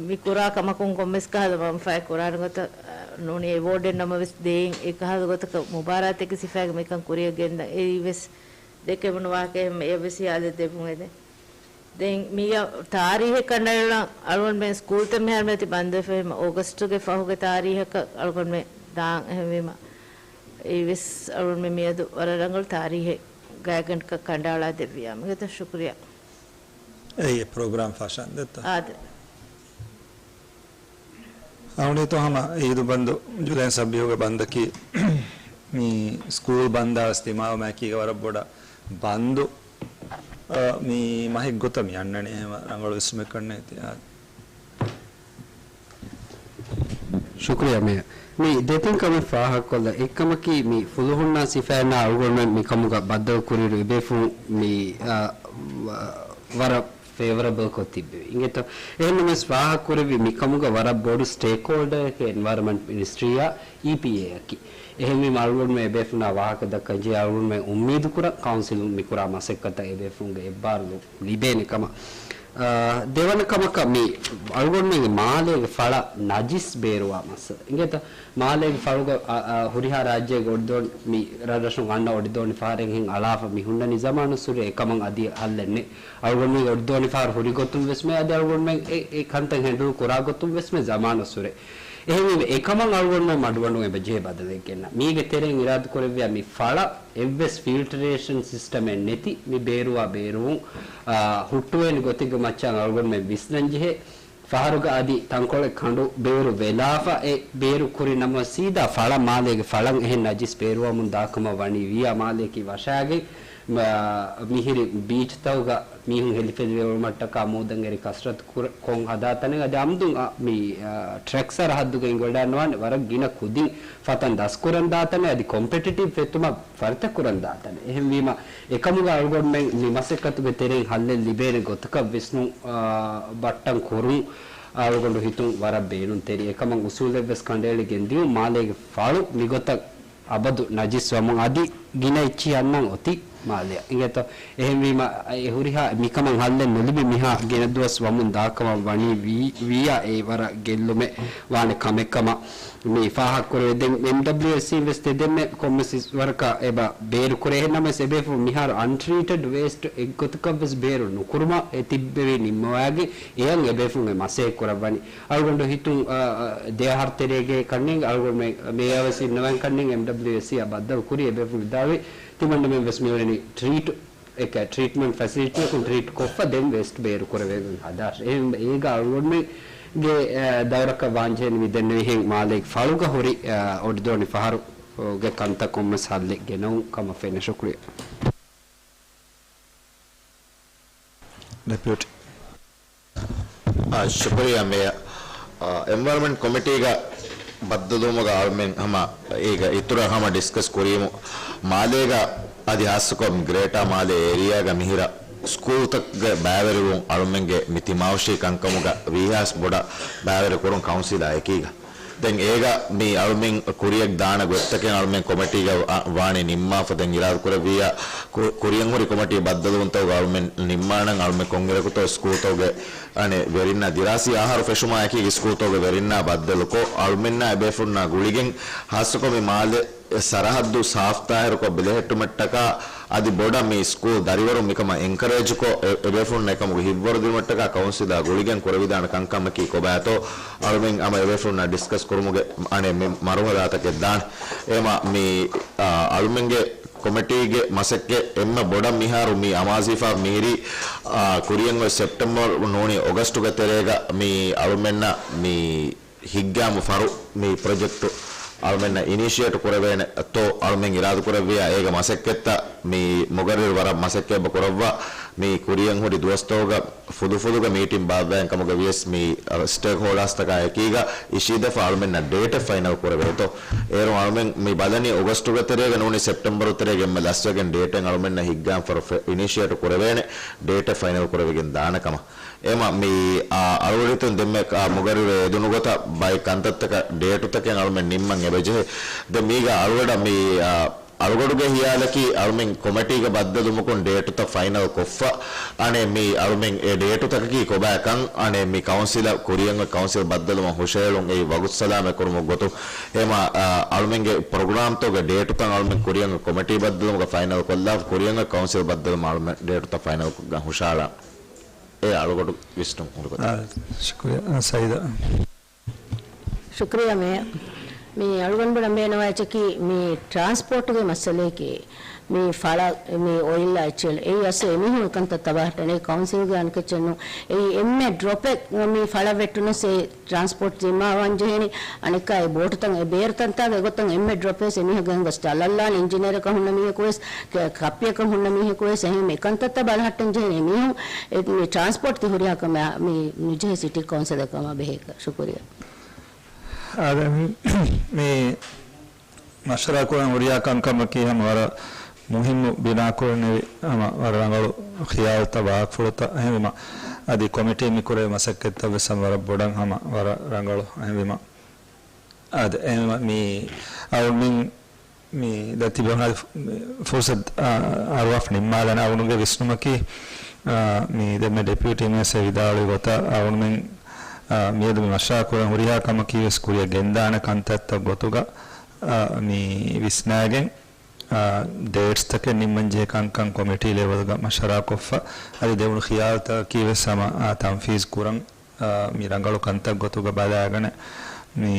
މި ކުރާ ކަމަކުން ކޮންމެސް ކަހަލަ މަންފާއެއް ކުރާނެ ގޮތަށް، އަ، ނޫނީ އެވޯޑެއް ނަމަވެސް ދޭން އެ ކަހަލަ ގޮތަކަށް މުބާރާތެއްގެ ސިފައިގަ މިކަން ކުރިއަށް ގެންދަން އެއީ ވެސް ދެކެވުނު ވާހަކައެއް ހަމަ އެއަށްވެސް ހިޔާލެއް ދެއްވުން އެދެން. ދެން މިއަށް ތާރީހެއް ކަނޑައެޅަން އަޅުގަނޑުމެން ސްކޫލްތައް މިހާރު މިއޮތީ ބަންދުވެފަ އޮގަސްޓުގެ ފަހުގެ ތާރީހަކަށް އަޅުގަނޑުމެން ދާން އެހެންވީމަ އެއީވެސް އަޅުގަނޑުމެން މިއަދު ވަރަށް ރަނގަޅު ތާރީހެއް ގާތްގަނޑަކަށް ކަނޑައަޅާ ދެއްވިޔާ މިގޮތަށް ޝުކުރިޔާ. އެއީ ޕްރޮގްރާމް ފަށަން ދެއްތަ؟ އާދެ. އަހުނީތޯ ހަމަ އީދު ބަންދު ޖުލައިން ސައްބީހުގެ ބަންދަކީ މި ސްކޫލް ބަންދާ ވެސް ދިމާވުމާއެކީގަ ވަރަށް ބޮޑަށް ބަންދު، އަ، މި މަހެއްގޮތަށް މި އަންނަނީ އެހެން ރަނގަޅު ވިސްނުމެއް ކަންނޭ ތި-، އާ. ޝުކުރިޔާ މޭޔަ. މި ދެތިން ކަމެއް ފާހަގަކޮށްލަ އެއްކަމަކީ މި ފުލުހުންނާ ސިފައިންނާ އަޅުގަނޑުމެން މިކަމުގަ ބައްދަލު ކުރިއިރު އެބޭފުޅުން މި، އާ، ވަ-، ވަރަށް ފޭވަރަބަލްކޮށް ތިއްބެވި. އިނގޭތޯ؟ އެހެންނަމަވެސް ފާހަގަކުރެއްވި މިކަމުގަ ވަރަށް ބޮޑު ސްޓޭކްހޯލްޑަރެކޭ އެންވަޔަރަމަންޓް މިނިސްޓްރީއާ އީޕީއޭއަކީ. އެހެންވީމަ އަޅުގަނޑުމެން އެބޭފުނާ ވާހަކަ ދައްކަން ޖެހޭ އަޅުގަނޑުމެން އުއްމީދުކުރަން ކައުންސިލުން މިކުރާ މަސައްކަތަށް އެބޭފުންގެ އެއްބާރުލުން ލިބޭނެ ކަމަށް. އާ، ދެވަނަ ކަމަކަށް މި އަޅުގަނޑުމެންގެ މާލޭގެ ފަޅަށް ނަޖިސް ބޭރުވާ މައްސަލަ. އިނގޭތަ؟ މާލޭގެ ފަޅުގަ، އަ، އަ، ހުރިހާ ރާއްޖޭގެ އޮޑިދޯނި މި ރަށްރަށުން އަންނަ އޮޑިދޯނި ފަހަރެއްހެން އަޅާފަ މި ހުންނަނީ ޒަމާނުއްސުރެ އެކަމަށް އަދި ހައްލެއްނެއް. އަޅުގަނޑުމެން އޮޑިދޯނި ފަހަރު ހުރި ގޮތުން ވެސްމެ އަދި އަޅުގަނޑުމެން އެ، އެ ކަންތައް ހެންޑުލް ކުރާ ގޮތުން ވެސްމެ ޒަމާނުއްސުރެ. އެހެންވީމަ އެކަމަށް އަޅުގަނޑުމެން މަޑުމަޑުން އެބަ ޖެހޭ ބަދަލެއް ގެންނަ. މީގެ ތެރެއިން އިރާދަކުރެއްވިޔާ މި ފަޅަށް އެއްވެސް ފިލްޓަރޭޝަން ސިސްޓަމެއް ނެތި މި ބޭރުވާ ބޭރުވުން، އާ، ހުއްޓުވޭނެ ގޮތެއްގެ މައްޗަށް އަޅުގަނޑުމެން ވިސްނަން ޖެހޭ. ފަހަރުގަ އަދި ތަންކޮޅެއް ކަނޑު ބޭރު ވެލާފަ އެ ބޭރު ކުރި ނަމަ ސީދާ ފަޅަށް މާލޭގެ ފަޅަށް އެހެން ނަޖިސް ބޭރުވަމުން ދާކަމަށް ވަނީ ވިޔާ މާލޭކީ ވަށާގެން، މި-، މިހިރި ބީޗްތަކުގަ މީހުން ހެލިފެލިވެވުމަށްޓަކާ މޫދަށް އެރި ކަސްރަތު ކުރ-، ކޮށް ހަދާ ތަނެއް އަދި އަމްދުން އަ، މި، އަ، ޓްރެކް ސަރަހައްދުގަ އިނގޮޑާންވާނެ ވަރަށް ގިނަ ކުދިން ފަތަން ދަސްކުރަން ދާތަނެއް އަދި ކޮމްޕެޓިޓިވް ފެތުމަށް ފަރިތަކުރަން ދާތަނެއް. އެހެންވީމަ، އެކަމުގަ އަޅުގަނޑުމެން މި މަސައްކަތުގެ ތެރެއިން ހައްލެއް ލިބޭނެ ގޮތަކަށް ވިސްނުން، އާ، ބައްޓަން ކުރުން އަޅުގަނޑު ހިތުން ވަރަށް ބޭނުންތެރި. އެކަމަށް އުސޫލެއްވެސް ކަނޑައެޅިގެން ދިޔުން. މާލޭގެ ފަޅު މިގޮތަށް އަބަދު ނަޖިސް ވަމުން އަދި ގިނަ އެއްޗިހި އަންނަން އޮތީ މާލެއަށް. އިނގޭތޯ؟ އެހެންވީމަ، އެ ހުރިހާ މިކަމަށް ހައްލެއް ނުލިބި މިހާ ގިނަ ދުވަސް ވަމުން ދާކަމަށް ވަނީ ވީ-، ވިޔާ އެ ވަރަށް ގެއްލުމެއް ވާނެ ކަމެއް ކަމަށް. މި ފާހަގަކުރެވޭ. ދެން އެމްޑަބްލިއުއެސްސީ ވެސް ތެދެއްމެ ކޮންމެސް ވަރަކަށް އެބަ ބޭރުކުރޭ. އެހެންނަމަވެސް އެބޭފުޅުން މިހާރު އަންޓްރީޓެޑް ވޭސްޓް އެއްގޮތަކަށް ވެސް ބޭރު ނުކުރުމަށް އެ ތިއްބެވި ނިންމަވާގެން އެޔަށް އެބޭފުޅުން އެ މަސައްކަތް ކުރައްވަނީ. އަޅުގަނޑު ހިތުން، އަ، އަ، ދެ އަހަރު ތެރޭގެ ކަންނޭނގެ އަޅުގަނޑުމެން މޭޔަރ ވެސް އިންނަވަން ކަންނޭނގެ އެމްޑަބްލިއުއެސްސީ އަށް ބައްދަލު ކުރި އެބޭފުޅުން ވިދާޅުވި ތިމަންނަމެން ވެސް މިއުޅެނީ ޓްރީޓް އެކަ ޓްރީޓްމަންޓް ފެސިލިޓީއަކުން ޓްރީޓް ކޮށްފަ ދެން ވޭސްޓް ބޭރު ކުރެވޭގެން ހަދާށޭ. އެހެން އޭގަ އަޅުގަނޑުމެންގެ، އެ، ދައުރަކަށް ވާންޖެހެން މި ދެންނެވިހެން މާލޭގެ ފަޅުގަ ހުރި، އެ، އޮޑިދޯނި ފަހަރުގެ ކަންތައް ކޮންމެސް ހައްލެއް ގެނައުން ކަމަށް ފެނޭ. ޝުކުރިއްޔާ. ޑެޕިއުޓީ. އާ، ޝުކުރިއްޔާ މޭޔަރ. އާ، އެންވަޔަރަމަންޓް ކޮމިޓީގަ ބައްދަލުވުމުގަ އަޅުމެން ހަމަ އޭގަ އިތުރަށް ހަމަ ޑިސްކަސް ކުރީމު. މާލޭގަ އަދި ހާއްސަކޮށް ގްރޭޓާ މާލޭ އޭރިއާގަ މިހިރަ ސްކޫލްތަކުގެ ބައިވެރިވުން އަޅުމެންގެ މި ތިމާވެށި ކަންކަމުގަ ވީހާސް ބޮޑަށް ބައިވެރި ކުރުން ކައުންސިލާ އެކީގަ. ދެން އޭގަ މި އަޅުމެން ކުރިއަށް ދާނެ ގޮތްތަކެއް އަޅުމެން ކޮމިޓީގަ ވާ-، ވާނީ ނިންމާފަ. ދެން އިރާދަ ކުރެއްވިއްޔާ ކު-، ކުރިއަށް ހުރި ކޮމިޓީ ބައްދަލުވުންތަކުގަ އަޅުމެން ނިންމާނަން އަޅުމެން ކޮންއިރަކުތޯ ސްކޫލްތަކުގެ އަނެއް ވެރިންނާ ދިރާސީ އަހަރު ފެށުމާއެކީގަ ސްކޫލްތަކުގެ ވެރިންނާ ބައްދަލުކޮށް، އަޅުމެންނާ އެބޭފުޅުންނާ ގުޅިގެން ހާއްސަކޮށް މި މާލެ ސަރަހައްދު ސާފްތާހިރުކޮށް ބެލެހެއްޓުމަށްޓަކާ އަދި ބޮޑަށް މި ސްކޫލް ދަރިވަރުން މިކަމަށް އެންކަރޭޖްކޮށް، އެ-، އެބޭފުޅުންނަށް އެކަމުގެ ހިތްވަރު ދިނުމަށްޓަކާ ކައުންސިލާ ގުޅިގެން ކުރެވިދާނެ ކަންކަމަކީ ކޮބާތޯ އަޅުމެން ހަމަ އެބޭފުޅުންނާ ޑިސްކަސް ކުރުމުގެ އަނެއް މި މަރުހަލާތަކެއް ދާނެ. އެމަ މި، އާ، އަޅުމެންގެ ކޮމިޓީގެ މަސައްކަތް އެންމެ ބޮޑަށް މިހާރު މި އަމާޒުވެފަ މިހިރީ، އާ، ކުރިއަށް އޮތް ސެޕްޓެމްބަރު ނޫނީ އޮގަސްޓުގެ ތެރޭގަ މި އަޅުމެންނަށް މި ހިއްގާމު ފަރު މި ޕްރޮޖެކްޓު އަޅުމެންނަށް އިނިޝިއޭޓް ކުރެވޭނެ އަތޮޅު އަޅުމެން އިރާދަ ކުރެއްވިޔާ އޭގެ މަސައްކަތްތައް މި މުގައްރިރު ވަރަށް މަސައްކަތް ކުރައްވާ މި ކުރިއަށް ހުރި ދުވަސްތަކުގަ ފުދުފުދުގަ މީޓިން ބާއްވާ ކަމުގަ ވިޔަސް މި ސްޓޭކް ހޯލްޑާސްތަކާ އެކީގަ އިށީދެފަ އަޅުމެންނަށް ޑޭޓެއް ފައިނަލް ކުރެވޭތޯ. އޭރު އަޅުމެން މި ބަލަނީ އޮގަސްޓުގެ ތެރޭގަ ނޫނީ ސެޕްޓެމްބަރު ތެރޭގެ އެންމެ ލަސްވެގެން ޑޭޓެއް އަޅުމެންނަށް ހިއްގާން ފަރު ފެ-، އިނިޝިއޭޓް ކުރެވޭނެ ޑޭޓެއް ފައިނަލް ކުރެވިގެން ދާނެ ކަމަށް. އެމަ މި، އާ، އަޅުގަޑިތުން ދެންމެ، އާ، މުގައްރިރު އެދުނު ގޮތަށް ބައެއް ކަންތައްތަކަށް ޑޭޓުތަކެއް އަޅުމެން ނިންމަން އެބަޖެހޭ. ދެން މީގަ އަޅުގަޑަށް މި، އާ، އަޅުގަޑުގެ ހިޔާލަކީ އަޅުމެން ކޮމެޓީގަ ބައްދަލުމަކުން ޑޭޓުތައް ފައިނަލް ކޮށްފަ. އަނެއް މި އަޅުމެން އެ ޑޭޓުތަކަކީ ކޮބާކަން އަނެއް މި ކައުންސިލަށް ކުރިއަށް ކައުންސިލް ބައްދަލުމަށް ހުށަހެޅުން އެއީ ވަގުތު ސަލާމަތް ކުރުމުގެ ގޮތުން. އެމަ، އާ، އަޅުމެންގެ ޕްރޮގްރާމްތަކުގެ ޑޭޓުތައް އަޅުމެން ކުރިއަށް ކޮމެޓީ ބައްދަލުމުގަ ފައިނަލް ކޮށްލާ ކުރިއަށް ކައުންސިލް ބައްދަލުމަށް އަޅުމެން ޑޭޓުތައް ފައިނަލް ކޮށްގެން ހުށަހަޅާ. އެ އަޅުގަޑު ވިސްނުން ކުރި ގޮތަށް. އާ، ޝުކުރިއްޔާ. އާ، ސައީދާ. ޝުކުރިއްޔާ މޭޔަރ. މި އަޅުގަނޑު ބުނަން ބޭނުންވާ އެއްޗަކީ މި ޓްރާންސްޕޯޓްގެ މައްސަލައަކީ މި ފަޅަ، މި އޮއިލް އެޗްއެލް އެއީ އަސް އެމީހުން އެކަންތައް ތަބާ ހައްޓަނީ ކައުންސިލްގެ އަނެކެއްޗެއް ނޫން. އެއީ އެންމެ ޑްރޮޕެއް މި ފަޅަށް ވެއްޓުނަސް އެ ޓްރާންސްޕޯޓް ޒިންމާވާން ޖެހޭނީ. އަނެއްކާ އެ ބޯޓުތައް އެ ބޭރު ތަންތާގަ އެގޮތަށް އެންމެ ޑްރޮޕް ވެސް އެމީހަކު ގެންގޮސް ޖަލަށްލާނެ. އިންޖިނިއަރަކަށް ހުންނަ މީހަކު ވެސް، ކ-، ކަޕިއަކަށް ހުންނަ މީހަކު ވެސް އެހެން އެކަންތައްތައް ބަލަހައްޓަން ޖެހޭނެ އެމީހުން އެ، މި ޓްރާންސްޕޯޓް ތި ހުރިހާ ކަމެއް މި ނުޖެހޭ ސިޓީ ކައުންސިލަކަށް ކަމާ ބެހޭކަށް. ޝުކުރިއްޔާ. އާދެ، މި، މި މަޝްވަރާ ކުރަން ހުރިހާ ކަންކަމަކީ ހަމަ ވަރަށް މުހިއްމު ބިނާކުރަން އެވި ހަމަ ވަރަށް ރަނގަޅު ޚިޔާލުތައް ވާހަކަފުޅުތައް. އެހެންވީމަ އަދި ކޮމިޓީ މި ކުރެވޭ މަސައްކަތްތައް ވެސް ހަމަ ވަރަށް ބޮޑަށް ހަމަ ވަރަށް ރަނގަޅު. އެހެންވީމަ އާދެ، އެހެންވީމަ މި އަޅުމެން މި ދަތި ބެހުނާ ފުރުސަތު، އާ، އަރުވާފަ ނިންމާލަން. އަޅުގަނޑުގެ ވިސްނުމަކީ، އާ، މި ދެންމެ ޑެޕިއުޓީ މޭޔަރ ވިދާޅުވި ގޮތަށް އަޅުމެން، އާ، މިއަދު މި މަޝްވަރާ ކުރަން ހުރިހާ ކަމަކީ ވެސް ކުރިއަށް ގެންދާނެ ކަންތައްތައް ގޮތުގަ، އާ، މި ވިސްނާގެން، އާ، ޑޭޓްސްތަކެއް ނިންމަން ޖެހޭ ކަންކަން ކޮމިޓީ ލެވެލްގަ މަޝްވަރާ ކޮށްފަ، އަދި ދެވުނު ޚިޔާލުތަކަކީ ވެސް ހަމަ، އާ، ތަންފީޒް ކުރަން، އާ، މި ރަނގަޅު ކަންތައް ގޮތުގަ ބަލާގަނެ، މި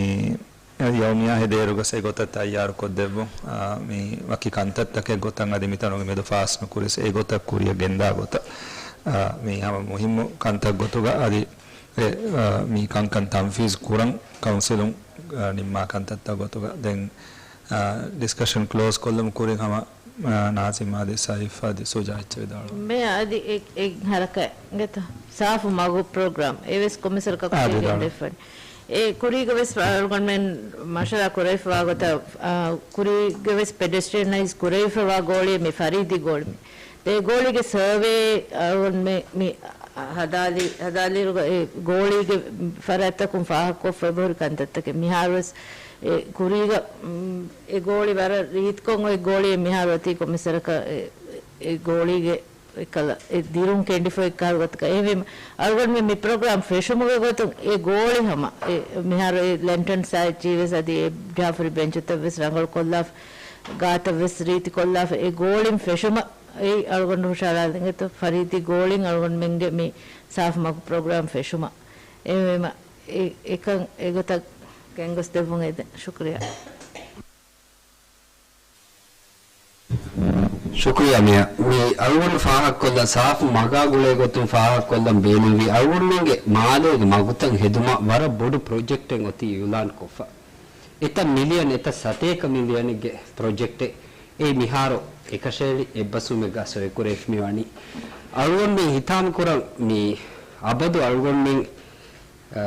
ޔައުމިއްޔާ ހެދޭއިރުގަސް އެގޮތަށް ތައްޔާރު ކޮށްދެއްވުން. އާ، މި ވަކި ކަންތައްތަކެއް ގޮތަށް އަދި މިތަނުގެ މެދު ފާސް ނުކުރިސް އެގޮތަށް ކުރިއަށް ގެންދާ ގޮތަށް، އާ، މި ހަމަ މުހިއްމު ކަންތައް ގޮތުގަ އަދި އެ، އާ، މި ކަންކަން ތަންފީޒް ކުރަން ކައުންސިލުން، އާ، ނިންމާ ކަންތައްތައް ގޮތުގަ ދެން، އާ، ޑިސްކަޝަން ކްލޯޒް ކޮށްލުމުގެ ކުރިން ހަމަ، އާ، ނާޒިމް އަދި ސައިފް އަދި ސުޖާ އެއްޗެއް ވިދާޅުވާ. މޭޔަރ އަދި އެ، އެ ހަރަކާތް ގެތަ ސާފު މަގު ޕްރޮގްރާމް އެވެސް ކޮމިސަރަކަށް އާ، ކުރިއަށް ވިދާޅުވާ. ގެންދެވިފައި. އެ ކުރީގަ ވެސް އަޅުގަނޑުމެން މަޝްވަރާ ކުރެވިފަވާ ގޮތަށް، އާ، ކުރީގަ ވެސް ޕެޑެސްޓްރިއަނައިޒް ކުރެވިފަވާ ގޯޅި މި ފަރީދީ ގޯޅި މި. ދެ ގޯޅީގެ ސަރވޭ އަޅުގަނޑުމެ މި ހަދާލި-، ހަދާލިއިރުގަ އެ ގޯޅީގެ ފަރާތްތަކުން ފާހަގަކޮށްފަ އެބަހުރި ކަންތައްތަކެއް. މިހާރުވެސް އެ ކުރީގަ، މް، އެ ގޯޅި ވަރަށް ރީތިކޮށް އޮތް ގޯޅިއެއް މިހާރު އޮތީ ކޮމިސަރަކަށް އެ، އެ ގޯޅީގެ އެކަލަ އެ ދިރުން ކެނޑިފަ އެއްކާލު ގޮތަކަށް. އެހެންވީމަ އަޅުގަނޑުމެ މި ޕްރޮގްރާމް ފެށުމުގެ ގޮތުން އެ ގޯޅި ހަމަ އެ މިހާރު އެ ލެންޓަން ސާއެއްޗީ ވެސް އަދި އެ ޖާފަރީ ބެންޗުތައް ވެސް ރަނގަޅު ކޮށްލާފަ، ގާތައް ވެސް ރީތި ކޮށްލާފަ އެ ގޯޅިން ފެށުމަށް އެއީ އަޅުގަނޑު ހުށަހަޅާލަން އެތޯ ފަރީދީ ގޯޅިން އަޅުގަނޑުމެންގެ މި ސާފު މަގު ޕްރޮގްރާމް ފެށުމަށް. އެހެންވީމަ އެ-، އެކަން އެގޮތަށް ގެންގޮސްދެއްވުން އެދެން. ޝުކުރިއްޔާ. ޝުކުރިއްޔާ މޭޔަރ. މި އަޅުގަނޑު ފާހަގަކޮށްލަން ސާފު މަގާ ގުޅޭ ގޮތުން ފާހަގަކޮށްލަން ބޭނުންވީ އަޅުގަނޑުމެންގެ މާލޭގެ މަގުތައް ހެދުމަށް ވަރަށް ބޮޑު ޕްރޮޖެކްޓެއް އޮތީ އިއުލާން ކޮށްފަ. އެތައް މިލިއަން، އެތައް ސަތޭކަ މިލިއަނެއްގެ ޕްރޮޖެކްޓެއް. އެއީ މިހާރު އެކަށައެޅި އެއްބަސްވުމެއްގަ ސޮއިކުރެވިފަ މިވަނީ. އަޅުގަނޑުމެން ހިތާމަކުރަން މި އަބަދު އަޅުގަނޑުމެން، އާ،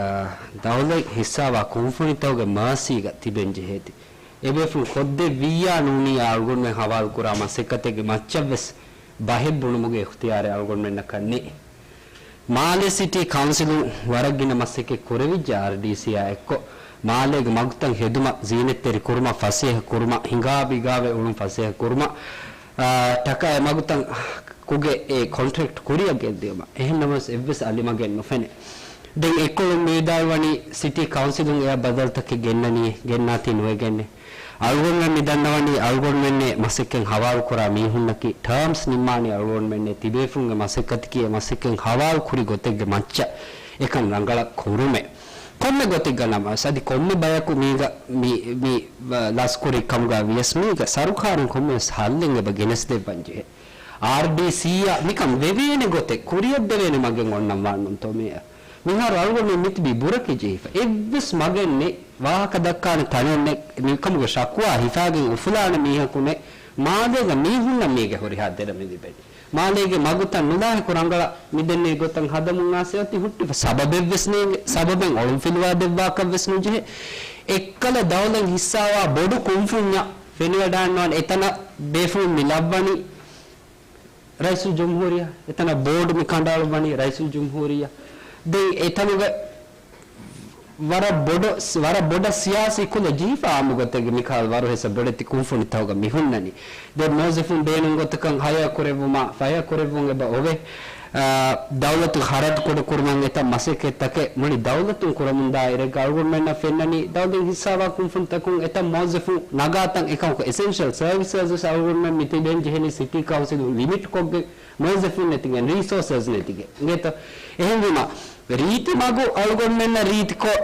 ދައުލަތް ހިއްސާވާ ކުންފުނިތަކުގެ މާސީގަ ތިބެން ޖެހޭތީ. އެބޭފުޅުން ކޮށްދެއްވިއްޔާ ނޫނިއްޔާ އަޅުގަނޑުމެން ހަވާލުކުރާ މަސައްކަތެއްގެ މައްޗަށްވެސް ބަހެއް ބުނުމުގެ އިޚްތިޔާރެއް އަޅުގަނޑުމެންނަކަށް ނެތް. މާލެ ސިޓީ ކައުންސިލުން ވަރަށް ގިނަ މަސައްކަތް ކުރެވިއްޖެ އާރްޑީސީއާ އެއްކޮށް، މާލޭގެ މަގުތައް ހެދުމަށް، ޒީނަތްތެރި ކުރުމަށް، ފަސޭހަ ކުރުމަށް، ހިނގާ ބިގާވެ އުޅުން ފަސޭހަ ކުރުމަށް، އާ، ޓަކާއި މަގުތަކުގެ އެ ކޮންޓްރެކްޓް ކުރިއަށް ގެންދިއުމަށް. އެހެން ނަމަވެސް އެއްވެސް އަލިމަގެއް ނުފެނޭ. ދެން އެއްކޮޅުން މި ވިދާޅުވަނީ ސިޓީ ކައުންސިލުން އެއަށް ބަދަލުތަކެއް ގެންނަނީ، ގެންނާތީ ނުވެގެންނޭ. އަޅުގަނޑުމެން މި ދަންނަވަނީ އަޅުގަނޑުމެންނޭ މަސައްކަތް ހަވާލުކުރާ މީހުންނަކީ ޓާމްސް ނިންމާނީ އަޅުގަނޑުމެންނޭ ތިބޭފުޅުންގެ މަސައްކަތަކީ އެ މަސައްކަތް ހަވާލު ކުރި ގޮތެއްގެ މައްޗަށް އެކަން ރަނގަޅަށް ކުރުމޭ. ކޮންމެ ގޮތެއްގަ ނަމަވެސް، އަދި ކޮންމެ ބަޔަކު މީގަ މި، މި، އަ، ލަސްކުރި ކަމުގަ ވިޔަސް، މީގަ ސަރުކާރުން ކޮންމެވެސް ހައްލެއް އެބަ ގެނެސްދެއްވަން ޖެހޭ. އާރްޑީސީއަށް މިކަން ވެވޭނެ ގޮތެއް، ކުރިއަށް ދެވޭނެ މަގެއް އޮންނަން ވާނުންތޯ މިއަށް؟ މިހާރު އަޅުގަނޑު މިތިބީ ބުރަކި ޖެހިފަ. އެއްވެސް މަގެއް ނެތް، ވާހަކަ ދައްކާނެ ތަނެއް ނެތް، މިކަމުގެ ޝަކުވާ ހިފާގެން އުފުލާނެ މީހަކު ނެތް. މާލޭގަ މީހުންނަށް މީގެ ހުރިހާ ދެރަ މި ލިބެނީ. މާލޭގެ މަގުތައް ނުލާހިކު ރަނގަޅަށް މިދެންނެވި ގޮތަށް ހަދަމުން އާސެ އޮތީ ހުއްޓިފަ. ސަބަބެއްވެސް ނޭނގެ، ސަބަބެއް އޮޅުންފިލުވާ ދެއްވާކަށްވެސް ނުޖެހޭ. އެއްކަލަ ދައުލަތް ހިއްސާވާ ބޮޑު ކުންފުންޏަށް ފެނިވަޑާންވާނެ އެތަނަށް ބޭފުޅުން މި ލައްވަނީ. ރައީސުލްޖުމްހޫރިއްޔާ، އެތަނަށް ބޯޑު މި ކަނޑައަޅުއްވަނީ ރައީސުލްޖުމްހޫރިއްޔާ. ދެން އެތަނުގަ ވަރަށް ބޮޑަށް، ވަރަށް ބޮޑަށް ސިޔާސީ ކުލަ ޖެހިފަ އާއްމު ގޮތެއްގެ މިކަހަލަ ވަރު ހެސަ ބޮޑެތި ކުންފުނިތަކުގަ މި ހުންނަނީ. ދެން މުވައްޒަފުން ބޭނުން ގޮތަކަށް ހަޔާ ކުރެއްވުމާ، ފަޔާ ކުރެއްވުން އެބަ އޮވޭ. އާ، ދައުލަތު ޚަރަދު ކުޑަ ކުރުމަށް އެތައް މަސައްކަތްތަކެއް މުޅި ދައުލަތުން ކުރަމުންދާ އިރެއްގަ އަޅުގަނޑުމެންނަށް ފެންނަނީ، ދައުލަތުން ހިއްސާވާ ކުންފުނިތަކުން އެތައް މުވައްޒަފުން ނަގާތަން އެކަމަކު އެސެންޝަލް ސަރވިސަސް ވެސް އަޅުގަނޑުމެން މި ތިބެން ޖެހެނީ ސިޓީ ކައުންސިލުން ލިމިޓް ކޮށްގެން މުވައްޒަފުން ނެތިގެން ރީސޯސަސް ނެތިގެން. އިނގޭތޯ؟ އެހެންވީމަ، ރީތި މަގު އަޅުގަނޑުމެންނަށް ރީތިކޮށް،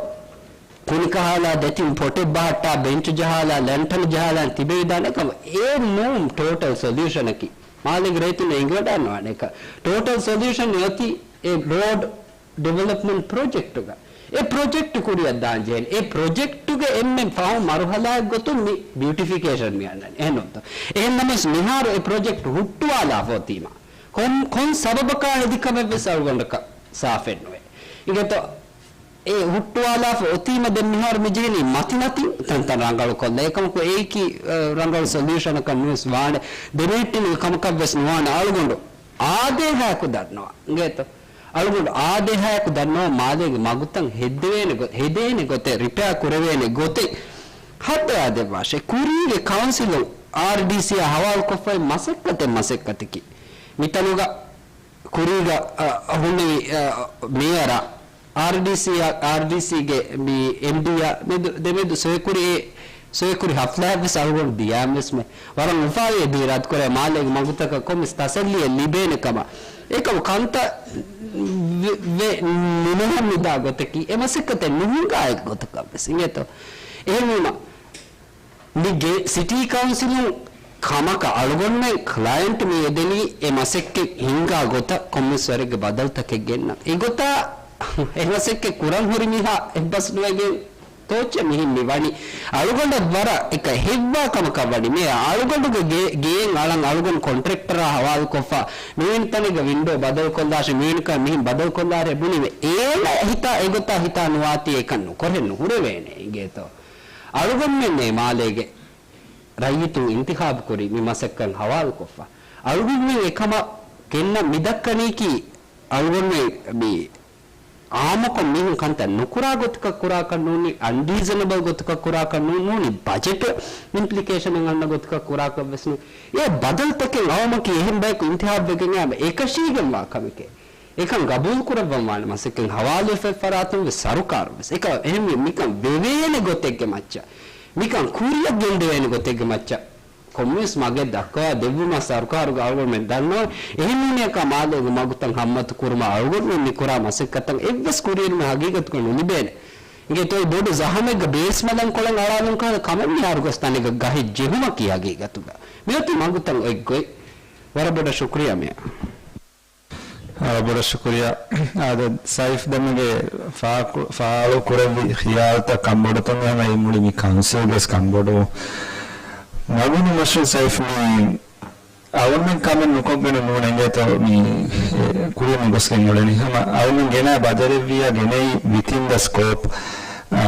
ކުނިކަހާލާ ދެތިން ޕޮޓެއް ބަހައްޓާ، ބެންޗު ޖަހާލާ، ލެންޓަން ޖަހާލާ ތިބެވިދާނެ ކަމަށް. އެ ނޫން ޓޯޓަލް ސޮލިއުޝަނަކީ. މާލޭގެ ރައްޔިތުންނަށް އެނގިވަޑާންވާނެ އެކަ. ޓޯޓަލް ސޮލިއުޝަން އޮތީ އެ ރޯޑް ޑިވެލޮޕްމަންޓް ޕްރޮޖެކްޓުގަ. އެ ޕްރޮޖެކްޓު ކުރިއަށް ދާން ޖެހޭނެ. އެ ޕްރޮޖެކްޓުގެ އެންމެ ފަހު މަރުހަލާއެއް ގޮތުން މި ބިއުޓިފިކޭޝަން މި އަންނަނީ. އެހެންނޫންތޯ؟ އެހެން ނަމަވެސް މިހާރު އެ ޕްރޮޖެކްޓް ހުއްޓުވާލާފަ އޮތީމަ. ކޮން، ކޮން ސަބަބަކާ ހެދި ކަމެއް ވެސް އަޅުގަނޑަކަށް ސާފެއް ނުވޭ. އިނގޭތޯ؟ އެ ހުއްޓުވާލާފަ އޮތީމަ ދެން މިހާރު މި ޖެހެނީ މަތިމަތިން ތަންތަން ރަނގަޅުކޮށްލަ. އެކަމަކު އެއީކީ، އަ، ރަނގަޅު ސޮލިއުޝަނަކަށް ނުވެސް ވާނެ. ދެމިހެއްޓެނީ ކަމަކަށް ވެސް ނުވާނެ. އަޅުގަނޑު އާދޭހާއަކު ދަންނަވާ. އިނގޭތޯ؟ އަޅުގަނޑު އާދޭހާއަކު ދަންނަވާ މާލޭގެ މަގުތައް ހެއްދެވޭނެ ގޮ-، ހެދޭނެ ގޮތެއް، ރިޕެއާ ކުރެވޭނެ ގޮތެއް ހައްދަވާ ދެއްވާށޭ. ކުރީގެ ކައުންސިލުން އާރްޑީސީއާ ހަވާލުކޮށްފައި މަސައްކަތެއް މަސައްކަތަކީ. މިތަނުގަ ކުރީގަ، އަ، ހުންނެވި، އަ، މޭޔަރާ، އާރްޑީސީ، އާރްޑީސީގެ މި އެމްޑީއާ މެދު، ދެމެދު ސޮއެކުރި، ސޮއެކުރި ހަފްލާއެއް ވެސް އަޅުގަނޑު ދިޔާމެސްމެ ވަރަށް އުފާވެ ދީ ރަދުކުރޭ މާލޭގެ މަގުތަކަށް ކޮންމެސް ތަސައްލީއެއް ލިބޭނެ ކަމަށް. އެކަމު ކަންތައް ވެ، ވެ، ނުނަހަން މިދާ ގޮތަކީ އެ މަސައްކަތެއް ނުހިނގާ އެއް ގޮތަކަށް ވެސް އިނގޭތޯ. އެހެންވީމަ، މި ގެ-، ސިޓީ ކައުންސިލުން ކަމަކަށް އަޅުގަނޑުމެން ކްލައިންޓް މި އެދެނީ އެ މަސައްކަތް ހިންގާ ގޮތަށް ކޮންމެސް ވަރެއްގެ ބަދަލުތަކެއް ގެންނަން. އެގޮތާ އެ މަސައްކަތް ކުރަން ހުރި މީހާ އެއްބަސް ނުވެގެން ތޯއްޗެއް މިހެން މި ވަނީ. އަޅުގަނޑަށް ވަރަށް އެކަ ހެއްވާ ކަމަކަށް ވަނީ. މޭޔަރ އަޅުގަނޑުގެ ގެ-، ގެއެއް އަޅަން އަޅުގަނޑު ކޮންޓްރެކްޓަރާ ހަވާލުކޮށްފަ، މިވެނި ތަނެއްގަ ވިންޑޯ ބަދަލުކޮށްލާށޭ، މިވެނި ކަން މިހެން ބަދަލުކޮށްލާށޭ ބުނީމަ، އޭނަ ހިތާ އެގޮތާ ހިތާ ނުވާތީ އެކަން ނުކުރެއް ނުހުރެވޭނެ އިނގޭތޯ. އަޅުގަނޑުމެންނޭ މާލޭގެ ރައްޔިތުން އިންތިޚާބު ކުރި މި މަސައްކަތް ހަވާލުކޮށްފަ. އަޅުގަނޑުމެން އެކަމަށް ގެންނަ މި ދައްކަނީކީ އަޅުގަނޑުމެން މި އާއްމުކޮށް މީހުން ކަންތައް ނުކުރާ ގޮތަކަށް ކުރާކަށް ނޫނީ، އަންރީޒަނަބަލް ގޮތަކަށް ކުރާކަށް ނޫ-، ނޫނީ، ބަޖެޓް އިމްޕްލިކޭޝަނެއް އަންނަ ގޮތަކަށް ކުރާކަށް ވެސް ނޫން. އެ ބަދަލުތަކެއް އައުމަކީ އެހެން ބަޔަކު އިންތިޚާބުވެގެން އައިމަ އެކަށީގެންވާ ކަމެކޭ. އެކަން ގަބޫލުކުރައްވަންވާނެ މަސައްކަތް ހަވާލުވެފައި ފަރާތުން ވެސް ސަރުކާރު ވެސް. އެކަ-، އެހެންވެ މިކަން ވެވޭނެ ގޮތެއްގެ މައްޗަށް، މިކަން ކުރިއަށް ގެންދެވޭނެ ގޮތެއްގެ މައްޗަށް ކޮންމެވެސް މަގެއް ދައްކަވާ ދެއްވުމަށް ސަރުކާރުގެ އަޅުގަނޑުމެން ދަންނަވަން. އެހެންވީމަ އެކަ މާލޭގެ މަގުތައް ހައްމަތު ކުރުމަށް އަޅުގަނޑުމެން މި ކުރާ މަސައްކަތަށް އެއްވެސް ކުރިއެރުމެއް ހަގީގަތުގަ ނުލިބޭނެ. އިނގޭތޯ ބޮޑު ޒަހަމެއްގަ ބޭސް މަލަން ކޮޅެއް އަޅާލުން ކަހަލަ ކަމެއް މިހާރު ގޮސް ތަނެއްގަ ގަހެއް ޖެހުމަކީ ހަގީގަތުގަ. މިއޮތީ މަގުތައް އޮތް ގޮތް. ވަރަށް ބޮޑަށް ޝުކުރިއްޔާ މޭޔަރ. އާ، ބޮޑަށް ޝުކުރިއްޔާ. އާދެ، ސައިފް ދެމެގެ ފާކު-، ފާޅު ކުރެއްވި ޚިޔާލްތައް ކަންބޮޑުތައް ހަމަ އެ މުޅި މި ކައުންސިލްގެ ކަންބޮޑު. މަގުނު މަޝްރޫ ސައިފް މި އަވަންމެން ކަމެއް ނުކޮށްގެން ނޫން އިނގޭތޯ މި، އެ، ކުރިއަށް މި ގޮސްގެން އުޅެނީ. ހަމަ އަވަންމެން ގެނައި ބަދަލެއްވިއްޔާ ގެނައީ ވިތިން ދަ ސްކޯޕް، އާ،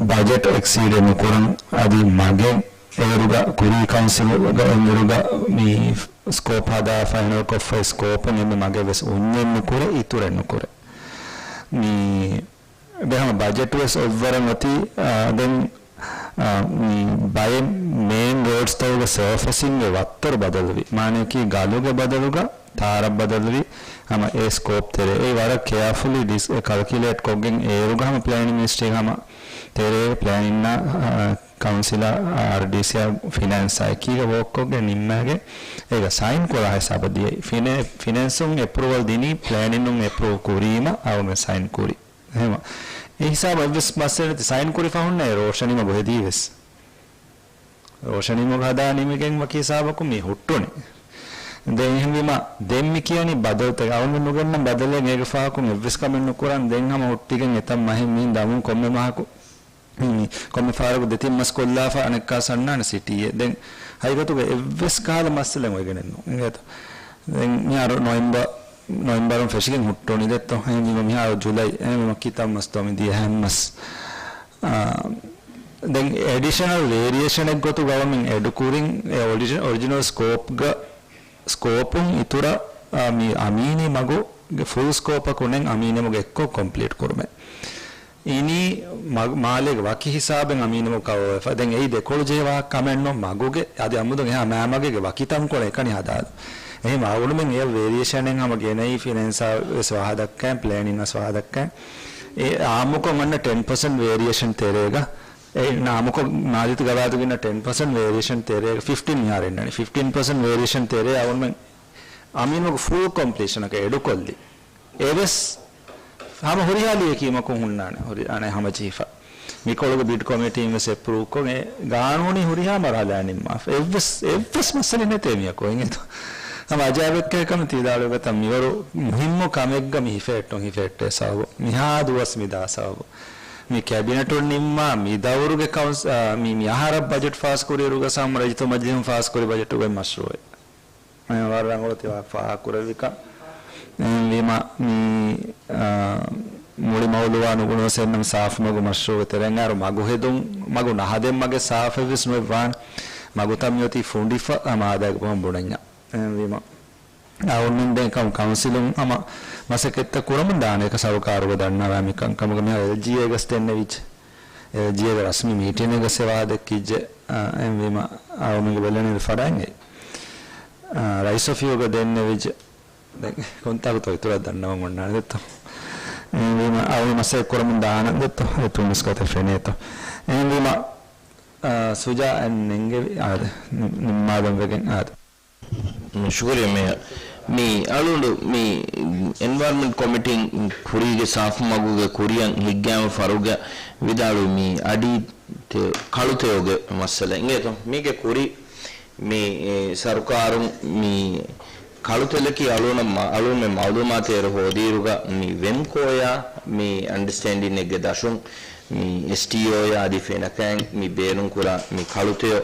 ބަޖެޓް އެކްސީޑެއް ނުކުރަން އަދި މަގެއް އޭރުގަ ކުރީ ކައުންސިލުގަ އެންގުރުގަ މި ސްކޯޕް ހަދާ ފައިނަލް ކޮށްފައި ސްކޯޕުން އެންމެ މަގެއް ވެސް އުންޏެއް ނުކުރޭ، އިތުރެއް ނުކުރޭ. މި ދެ ހަމަ ބަޖެޓް ވެސް އޮއްވަރެއް އޮތީ، އާ، ދެން، އާ، މި ބައެއް މޭން ރޯޑްސްތަކުގެ ސާފަސިންގެ ވައްތަރު ބަދަލުވި. މާނައަކީ ގަލުގެ ބަދަލުގަ ތާރަށް ބަދަލުވި ހަމަ އެ ސްކޯޕް ތެރޭ. އެ ވަރަށް ކެއާފުލީ ޑިސް-، ކަލްކިއުލޭޓް ކޮށްގެން އޭރުގަ ހަމަ ޕްލޭނިން މިނިސްޓްރީ ހަމަ ތެރޭގެ ޕްލޭނިންނާ، އާ، ކައުންސިލާ އާރްޑީސީއާ ފިނޭންސާ އެކީގަ ވޯކްކޮށްގެން ނިންމާގެން އޭގަ ސައިން ކުރާ ހިސާބަށް ދިޔައީ. ފިނޭ-، ފިނޭންސުން އެޕްރޫވަލް ދިނީ، ޕްލޭނިނުން އެޕްރޫވް ކުރީމަ އަވަމެ ސައިން ކުރީ. އެހެމަ ހިސާބަށް އެއްވެސް މައްސަލައެއް ނެތި ސައިން ކުރި ފަހުންނޭ ރޯޝަނީމަގު ހެދީވެސް. ރޯޝަނީމަގު ހަދާ ނިމިގެން ވަކި ހިސާބަކުން މި ހުއްޓުނީ. ދެން އެހެންވީމަ، ދެން މި ކިޔަނީ ބަދަލުތަކެއް. އަޅުގަނޑު ނުގެންނަން ބަދަލެއް އޭގެ ފާހަގަކުން އެއްވެސް ކަމެއް ނުކުރަން. ދެން ހަމަ ހުއްޓިގެން އެތައް މަހެއް މިހިން ދަމުން ކޮންމެ މަހަކު މި ކޮންމެ ފަހަރަކު ދެތިން މަސް ކޮށްލާފަ އަނެއްކާސް އަންނާނެ ސިޓީއެއް. ދެން ހަގީގަތުގަ އެއްވެސް ކަހަލަ މައްސަލައެއް އޮވެގެނެއް ނޫން. އިނގޭތޯ؟ ދެން މިހާރު ނޮވެމްބަރު، ނޮވެމްބަރުން ފެށިގެން ހުއްޓުނީ ދެއްތޯ. އެހެންވީމަ މިހާރު ޖުލައި، އެހެންވީމަ ކިތައް މަސްތޯ މިދިޔަ ހަތް މަސް. އާ، ދެން އެޑިޝަނަލް ވޭރިއޭޝަނެއް ގޮތުގަ އަޅުމެން އެޑު ކުރިން އެ އޮރިޖި-، އޮރިޖިނަލް ސްކޯޕްގަ ސްކޯޕުން އިތުރަށް، އާ، މި އަމީނީ މަގުގެ ފުލް ސްކޯޕަކުން އަމީނީ މަގު އެއްކޮށް ކޮމްޕްލީޓް ކުރުމެއް. އިނީ މަ-، މާލޭގެ ވަކި ހިސާބެއް އަމީނީ މަގު ކަވަރވެފަ. ދެން އެއީ ދެކޮޅު ޖެހޭ ވާހަކަ ކަމެއް ނޫން މަގުގެ. އަދި އަމުދުން އެހާ މާ މަގެއްގެ ވަކި ތަންކޮޅެއް އެކަނި ހަދާލު. އެހެން އަޅުމެން އެ ވޭރިއޭޝަނެއް ހަމަ ގެނައީ ފިނޭންސާ ވެސް ވާހަކަ ދައްކައި، ޕްލޭނިން ވެސް ވާހަކަ ދައްކައި. އެ އާއްމުކޮށް އަންނަ ޓެން ޕަސެންޓް ވޭރިއޭޝަން ތެރޭގަ އެ ނާމުކޮށް މާލީ ގަވާއިދުގަ އިންނަ ޓެން ޕަސެންޓް ވޭރިއޭޝަން ތެރޭގަ ފިފްޓީން މިހާރު އިންނަނީ. ފިފްޓީން ޕަސެންޓް ވޭރިއޭޝަން ތެރޭ އަޅުމެން އަމީނީ މަގު ފުލް ކޮމްޕްލީޝަނަކަށް އެޑުކޮށްލި. އެވެސް ހަމަ ހުރިހާ ލިޔެކީމަކުން ހުންނާނެ. ހުރި-، އަނެއް ހަމަޖެހިފަ. މިކޮޅުގެ ބިޑް ކޮމިޓީން ވެސް އެޕްރޫވްކޮށް އެ ގާނޫނީ ހުރިހާ މަރުހަލާ ނިންމާފަ. އެއްވެސް، އެއްވެސް މައްސަލައެއް ނެތޭ މިއަކު. އިނގޭތޯ؟ ހަމަ އަޖާއިބެއްކަހަލަ ކަމެއް ތި ވިދާޅުވި ގޮތަށް މިވަރު މުހިއްމު ކަމެއްގަ މި ހިފެހެއްޓުން ހިފެހެއްޓޭ ސަބަބު. މިހާ ދުވަސް މިދާ ސަބަބު. މި ކެބިނެޓުން ނިންމާ މި ދައުރުގެ ކައުންސް-، އާ، މި، މި އަހަރަށް ބަޖެޓް ފާސް ކުރިއިރުގަ ސަމް ރައްޔިތު މަޖިލިހުން ފާސް ކުރި ބަޖެޓުގެ މަޝްރޫއެއް. އެ ވަރަށް ރަނގަޅު ތި ވާހަކަ ފާހަގަކުރެއްވިކަން. އެހެންވީމަ މި، އާ، މުޅި މައުލޫއާ ނުބުނުވަސް އެންނަމަ ސާފު މަގު މަޝްރޫއުގެ ތެރެއިން އައިރު މަގު ހެދުން، މަގު ނަހަދެން މަގެއް ސާފެއްވެސް ނުވެ ވާނެ. މަގުތައް މިއޮތީ ފުނޑިފަ ހަމަ އާދައިގެ ބަހުން ބުނަންޏާ. އެހެންވީމަ އަޅުގަނޑުމެން ދެން ކައު-، ކައުންސިލުން ހަމަ މަސައްކަތްތައް ކުރަމުން ދާނެ އެކަ ސަރުކާރުގަ ދަންނަވާ މިކަން ކަމުގަ މިހާރު އެލްޖީއޭގަސް ދެންނެވިއްޖެ. އެލްޖީއޭގެ ރަސްމީ މީޓިނެއްގަސް އެ ވާހަކަ ދެއްކިއްޖެ. އާ، އެހެންވީމަ އަޅުގަނޑުގެ ބެލެނިވެރި ފަރާތް އެއީ. އާ، ރައީސް އޮފީހުގަ ދެންނެވިއްޖެ. ދެން ކޮންތާކުތޯ އިތުރަށް ދަންނަވަން އޮންނާނެ ދެއްތޯ. އެހެންވީމަ އަޅުގަނޑު މަސައްކަތް ކުރަމުން ދާނަން ދެއްތޯ. އެތުން މިސްކަތެއް ފެނޭތޯ. އެހެންވީމަ، އާ، ސުޖާ އެން ނެންގެވި އާދެ. ނި-، ނިންމާލަން ވެގެން އާދެ. ޝުކުރިއްޔާ މޭޔަރ. މި އަޅުގަނޑު މި އެންވަޔަރމަންޓް ކޮމިޓީން ކުރީގެ ސާފު މަގުގެ ކުރިއަށް ހިތްގައިމު ފަރުގަ ވިދާޅުވި މި އަޑީ ތެ-، ކަޅުތެޔޮގެ މައްސަލަ އިނގޭތޯ؟ މީގެ ކުރި މި، އެ، ސަރުކާރުން މި ކަޅުތެލަކީ އަޅުނަ-، މަ-، އަޅުންމެ މައުލޫމާތު އޭރު ހޯދިއިރުގަ މި ވެމްކޯޔާ މި އަންޑަސްޓޭންޑިންއެއްގެ ދަށުން މި އެސްޓީއޯޔާ އަދި ފެނަކައިން މި ބޭނުންކުރާ މި ކަޅުތެޔޮ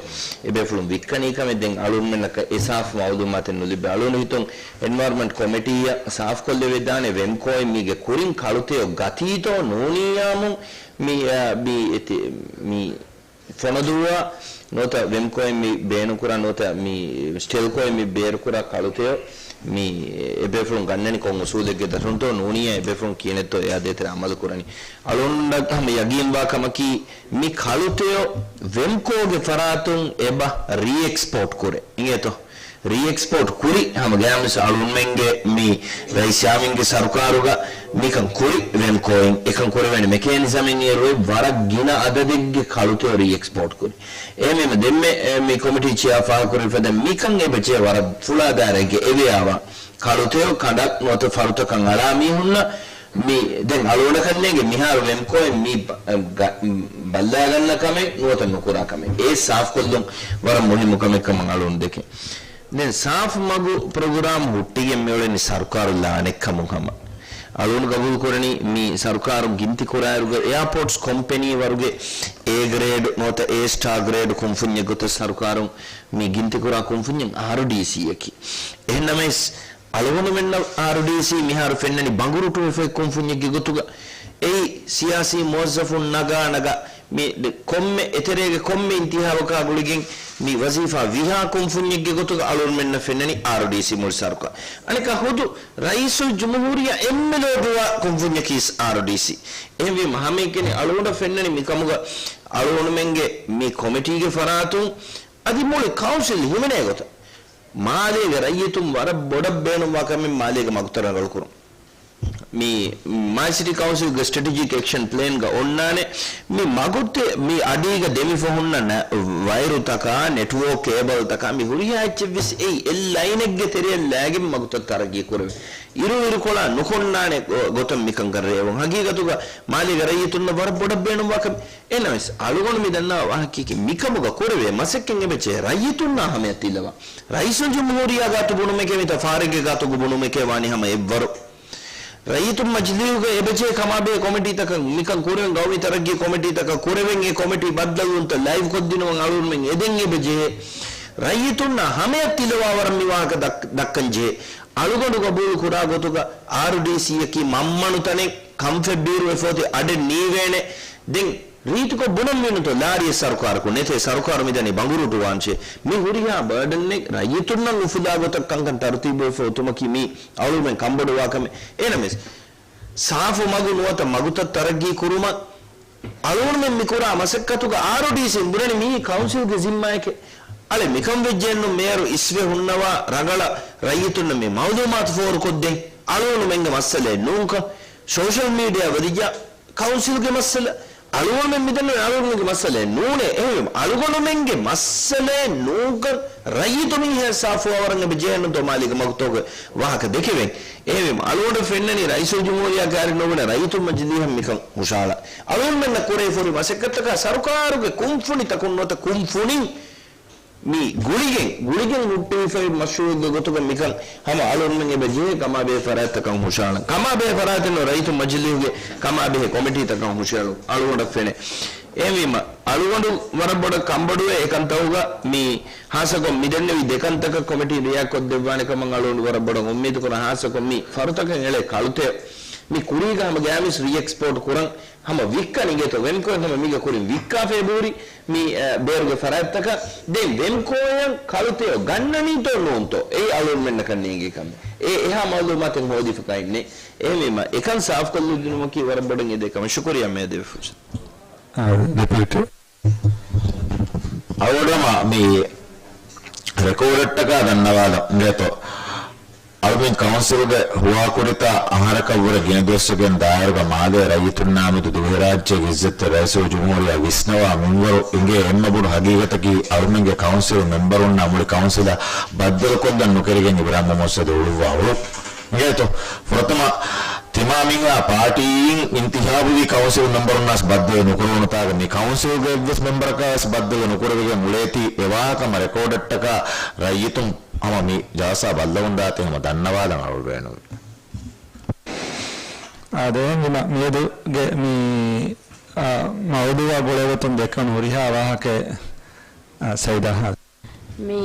އެބޭފުޅުން ވިއްކަނީ ކަމެއް ދެން އަޅުންމެންނަކަށް އެ ސާފު މައުލޫމާތެއް ނުލިބޭ. އަޅުން ހިތުން އެންވަޔަރމަންޓް ކޮމިޓީއަށް ސާފުކޮށްލެވިދާނެ ވެމްކޯއިން މީގެ ކުރިން ކަޅުތެޔޮ ގަތީތޯ ނޫނިއްޔާމު މި، އަ، މި އެތި-، މި ފޮނަދޫއާ ނުވަތަ ވެމްކޯއިން މި ބޭނުންކުރާ ނުވަތަ މި ސްޓެލްކޯއިން މި ބޭރުކުރާ ކަޅުތެޔޮ މި އެބޭފުޅުން ގަންނަނީ ކޮން އުސޫލެއްގެ ދަށުންތޯ ނޫނިއްޔާ އެބޭފުޅުން ކިޔަނެއްތޯ އެއާ ދޭތެރޭ އަމަލު ކުރަނީ. އަޅުގަނޑަށް ހަމަ ޔަގީންވާ ކަމަކީ މި ކަޅުތެޔޮ ވެމްކޯގެ ފަރާތުން އެބަ ރީއެކްސްޕޯޓް ކުރޭ. އިނގޭތޯ؟ ރީއެކްސްޕޯޓް ކުރި ހަމަ ގަޔާމިސް އަޅުންމެންގެ މި ރައީސް ޔާމީންގެ ސަރުކާރުގަ މިކަން ކުރި ވެމްކޯއިން އެކަން ކުރެވޭނެ މެކޭނިޒަމެއް އޭރު ވަރަށް ގިނަ އަދަދެއްގެ ކަޅުތެޔޮ ރީއެކްސްޕޯޓް ކުރި. އެހެންވީމަ ދެންމެ މި ކޮމިޓީ ޗެއާ ފާހަގަކުރެވިފަދަ މިކަން އެބަ ޖެހޭ ވަރަށް ފުޅާ ދާއިރާއެއްގަ އެވެޔާވާ ކަޅުތެޔޮ ކަނޑަށް ނުވަތަ ފަރުތަކަށް އަޅާ މީހުންނަށް މި ދެން އަޅުގަނޑަކަށް ނޭނގެ މިހާރު ވެމްކޯއިން މި ބަ-، ގަ-، ބައްލައިގަންނަ ކަމެއް ނުވަތަ ނުކުރާ ކަމެއް. އެ ސާފުކޮށްލުން ވަރަށް މުހިއްމު ކަމެއް ކަމަށް އަޅުގަނޑު ދެކެން. ދެން ސާފު މަގު ޕްރޮގްރާމް ހުއްޓިގެން މިއުޅެނީ ސަރުކާރު ލާނެއްކަމުން ހަމަ. އަޅުގަނޑު ގަބޫލު ކުރަނީ މި ސަރުކާރުން ގިންތި ކުރާއިރުގަ އެއާޕޯޓްސް ކޮމްޕެނީ ވަރުގެ އޭ ގްރޭޑް ނުވަތަ އޭ ސްޓާ ގްރޭޑް ކުންފުންޏެއް ގޮތަށް ސަރުކާރުން މި ގިންތިކުރާ ކުންފުންޏެއް އާރުޑީސީއަކީ. އެހެންނަމަވެސް، އަޅުގަނޑުމެންނަށް އާރުޑީސީ މިހާރު ފެންނަނީ ބަނގުރޫޓުވެފައި ކުންފުންޏެއްގެ ގޮތުގަ. އެއީ ސިޔާސީ މުވައްޒަފުން ނަގާ ނަގާ މި ކޮންމެ އެތެރޭގެ ކޮންމެ އިންތިހާބަކާ ގުޅިގެން މި ވަޒީފާ ވިހާ ކުންފުންޏެއްގެ ގޮތުގަ އަޅުގަނޑުމެންނަށް ފެންނަނީ އާރުޑީސީ މުޅި ސަރުކާރު. އަނެއްކާ ހުދު ރައީސުލްޖުމްހޫރިއްޔާ އެންމެ ލޯބިވާ ކުންފުންޏަކީ އާރުޑީސީ. އެހެންވީމަ ހަމައެކަނި އަޅުގަނޑަށް ފެންނަނީ މިކަމުގަ އަޅުގަނޑުމެންގެ މި ކޮމިޓީގެ ފަރާތުން އަދި މުޅި ކައުންސިލް ހިމެނޭ ގޮތަށް މާލޭގެ ރައްޔިތުން ވަރަށް ބޮޑަށް ބޭނުންވާ ކަމެއް މާލޭގެ މަގުތައް ރަނގަޅުކުރުން. މި މާލެ ސިޓީ ކައުންސިލްގެ ސްޓްރެޓެޖިކް އެކްޝަން ޕްލޭންގަ އޮންނާނެ މި މަގުތެ-، މި އަޑީގަ ދެމިފަ ހުންނަ ނަ-، ވައިރުތަކާ، ނެޓްވޯކް ކޭބަލްތަކާ، މި ހުރިހާ އެއްޗެއްވެސް އެއީ އެއް ލައިނެއްގެ ތެރެއަށް ލައިގެން މަގުތައް ތަރައްގީ ކުރެވޭ. އިރު އިރުކޮޅާ ނުކޮންނާނެ ގޮ-، ގޮތަށް މިކަންކަން ރޭވުން. ހަގީގަތުގަ މާލޭގެ ރައްޔިތުންނަށް ވަރަށް ބޮޑަށް ބޭނުންވާ ކަމެއް. އެހެންނަމަވެސް، އަޅުގަނޑު މި ދަންނަވާ ވާހަކައަކީ މިކަމުގަ ކުރެވޭ މަސައްކަތް އެބަޖެހޭ ރައްޔިތުންނާ ހަމަޔަށް ތިލަވާ. ރައީސުލްޖުމްހޫރިއްޔާ ގާތު ބުނުމެކޭ މިތާ ފާރެއްގެ ގާތުގަ ބުނުމެކޭ ވާނީ ހަމަ އެއްވަރު. ރައްޔިތުން މަޖިލީހުގަ އެބަޖެހޭ ކަމާބެހޭ ކޮމިޓީތަކަށް މިކަން ކުރެވެން، ގައުމީ ތަރައްގީ ކޮމިޓީތަކަށް ކުރެވެން، އެ ކޮމިޓީ ބައްދަލުވުންތައް ލައިވްކޮށްދިނުމަށް އަޅުގަނޑުމެން އެދެން އެބަޖެހޭ. ރައްޔިތުންނާ ހަމަޔަށް ތިލަވާ ވަރަށް މި ވާހަކަ ދައް-، ދައްކަން ޖެހޭ. އަޅުގަނޑު ގަބޫލު ކުރާ ގޮތުގަ އާރުޑީސީއަކީ މަންމަނު ތަނެއް، ކަންފަތް ބީރުވެފަ އޮތީ އަޑެއް ނީވޭނެ. ދެން ރީތިކޮށް ބުނަން ވީނުތޯ ލާރިއެއް ސަރުކާރަކު ނެތޭ، ސަރުކާރު މިދަނީ ބަނގުރޫޓު ވާންޗޭ. މި ހުރިހާ ބާޑަންއެއް ރައްޔިތުންނަށް އުފުލާ ގޮތަށް ކަންކަން ތަރުތީބުވެފަ އޮތުމަކީ މީ އަޅުގަނޑުމެން ކަންބޮޑުވާ ކަމެއް. އެހެނަމެސް، ސާފު މަގު ނުވަތަ މަގުތައް ތަރައްގީ ކުރުމަށް އަޅުގަނޑުމެން މި ކުރާ މަސައްކަތުގަ އާރުޑީސީން ބުނަނީ މީ ކައުންސިލްގެ ޒިންމާއެކޭ. އަޅެ މިކަން ވެއްޖެއެއްނު މޭޔަރު އިސްވެ ހުންނަވާ ރަނގަޅަށް ރައްޔިތުންނަށް މި މައުލޫމާތު ފޯރުކޮށްދޭން. އަޅުގަނޑުމެންގެ މައްސަލައެއް ނޫންކަން. ސޯޝަލް މީޑިއާ ވަދިއްޔާ ކައުންސިލްގެ މައްސަލަ، އަޅުގަނޑުމެން މިދަންނަވަނީ އަޅުގަނޑުމެންގެ މައްސަލައެއް ނޫނޭ. އެހެންވީމަ އަޅުގަނޑުމެންގެ މައްސަލައެއް ނޫންކަން ރައްޔިތު މީހާ ސާފުވާވަރަށް އެބަ ޖެހޭނުތޯ މާލޭގެ މަގުތަކުގެ ވާހަކަ ދެކެވެން. އެހެންވީމަ އަޅުގަނޑަށް ފެންނަނީ ރައީސުލްޖުމްހޫރިއްޔާ ކައިރިން ނުބުނެ ރައްޔިތުން މަޖިލީހަށް މިކަން ހުށަހަޅަން. އަޅުގަނޑުމެންނަށް ކުރެވިފަ ހުރި މަސައްކަތްތަކާ ސަރުކާރުގެ ކުންފުނިތަކުން ނުވަތަ ކުންފުނިން މި ގުޅިގެން، ގުޅިގެން ހުއްޓުވިފައި މަޝްރޫއެއްގެ ގޮތުގަ މިކަން ހަމަ އަޅުގަނޑުމެން އެބަ ޖެހޭ ކަމާބެހޭ ފަރާތްތަކަށް ހުށަހަޅަން. ކަމާބެހޭ ފަރާތެއްނު ރައްޔިތު މަޖިލީހުގެ ކަމާބެހޭ ކޮމިޓީތަކަށް ހުށަހަޅުން އަޅުގަނޑަށް ފެނޭ. އެހެންވީމަ، އަޅުގަނޑު ވަރަށް ބޮޑަށް ކަންބޮޑުވޭ އެކަންތަކުގަ މި ހާއްސަކޮށް މިދެންނެވި ދެކަންތަކަށް ކޮމިޓީ ރިއެކްޓް ކޮށްދެއްވާނެ ކަމަށް އަޅުގަނޑު ވަރަށް ބޮޑަށް އުއްމީދު ކުރަން. ހާއްސަކޮށް މި ފަރުތަކަށް އެޅޭ ކަޅުތެޔޮ މި ކުރީގަ ހަމަ ގާމިސް ރީއެކްސްޕޯޓް ކުރަން ހަމަ ވިއްކަން އިނގޭތޯ ވެމްކޯއިން ހަމަ މީގަ ކުރިން ވިއްކާފަ އެބަހުރި މި، އަ، ބޭރުގެ ފަރާތްތަކަށް. ދެން ވެމްކޯއަށް ކަޅުތެޔޮ ގަންނަނީތޯ ނޫންތޯ އެއީ އަޅުގަނޑުމެންނަކަށް ނޭނގޭ ކަމެއް. އެ އެހާ މައުލޫމާތެއް ހޯދިފަ ކައެއް ނެތް. އެހެންވީމަ އެކަން ސާފުކޮށްލަދިނުމަކީ ވަރަށް ބޮޑަށް އެދޭ ކަމެއް. ޝުކުރިއްޔާ މި ދެވި ފުރުސަތަށް. އާ، ޑެޕިއުޓީ. އަޅުގަނޑު މި ރެކޯޑަށްޓަކާ ދަންނަވާލަން އިނގޭތޯ. އަޅުމެން ކައުންސިލްގެ ހުވާކުރިތާ އަހަރަކަށްވުރެ ގިނަ ދުވަސްވެގެން ދާއިރުގަ މާލޭ ރައްޔިތުންނާމެދު ދިވެހިރާއްޖޭގެ އިއްޒަތްތެރި ރައީސުލްޖުމްހޫރިއްޔާ ވިސްނަވާ މިންވަރު އިނގޭ އެންމެ ބޮޑު ހަގީގަތަކީ އަޅުމެންގެ ކައުންސިލް މެމްބަރުންނާ މުޅި ކައުންސިލަށް ބައްދަލުކޮށްލަން ނުކެރިގެން އިބްރާހިމް މުހައްމަދު ސައިދު އުޅުއްވާ އުޅުން. އިނގޭތޯ، ފުރަތަމަ ތިމާ މީހާ ޕާޓީއިން އިންތިހާބުވި ކައުންސިލް މެމްބަރުންނާސް ބައްދަލު ނުކުރެވުނުތާގަ މި ކައުންސިލްގެ އެއްވެސް މެމްބަރަކާވެސް ބައްދަލު ނުކުރެވިގެން އުޅޭތީ އެ ވާހަކަ ހަމަ ރެކޯޑަށްޓަކާ ރައްޔިތުން ހަމަ މި ޖަލްސާ ބައްލަވަންދާތީ ހަމަ ދަންނަވާލަން އަޅުގަނޑު ބޭނުންވި. އާދެ، އެހެންވީމަ މިއަދުގެ މި، އާ، މައުޟޫއާ ގުޅޭގޮތުން ދެއްކަން ހުރިހާ ވާހަކައެއް، އާ، ސައިދާ ހާ. މި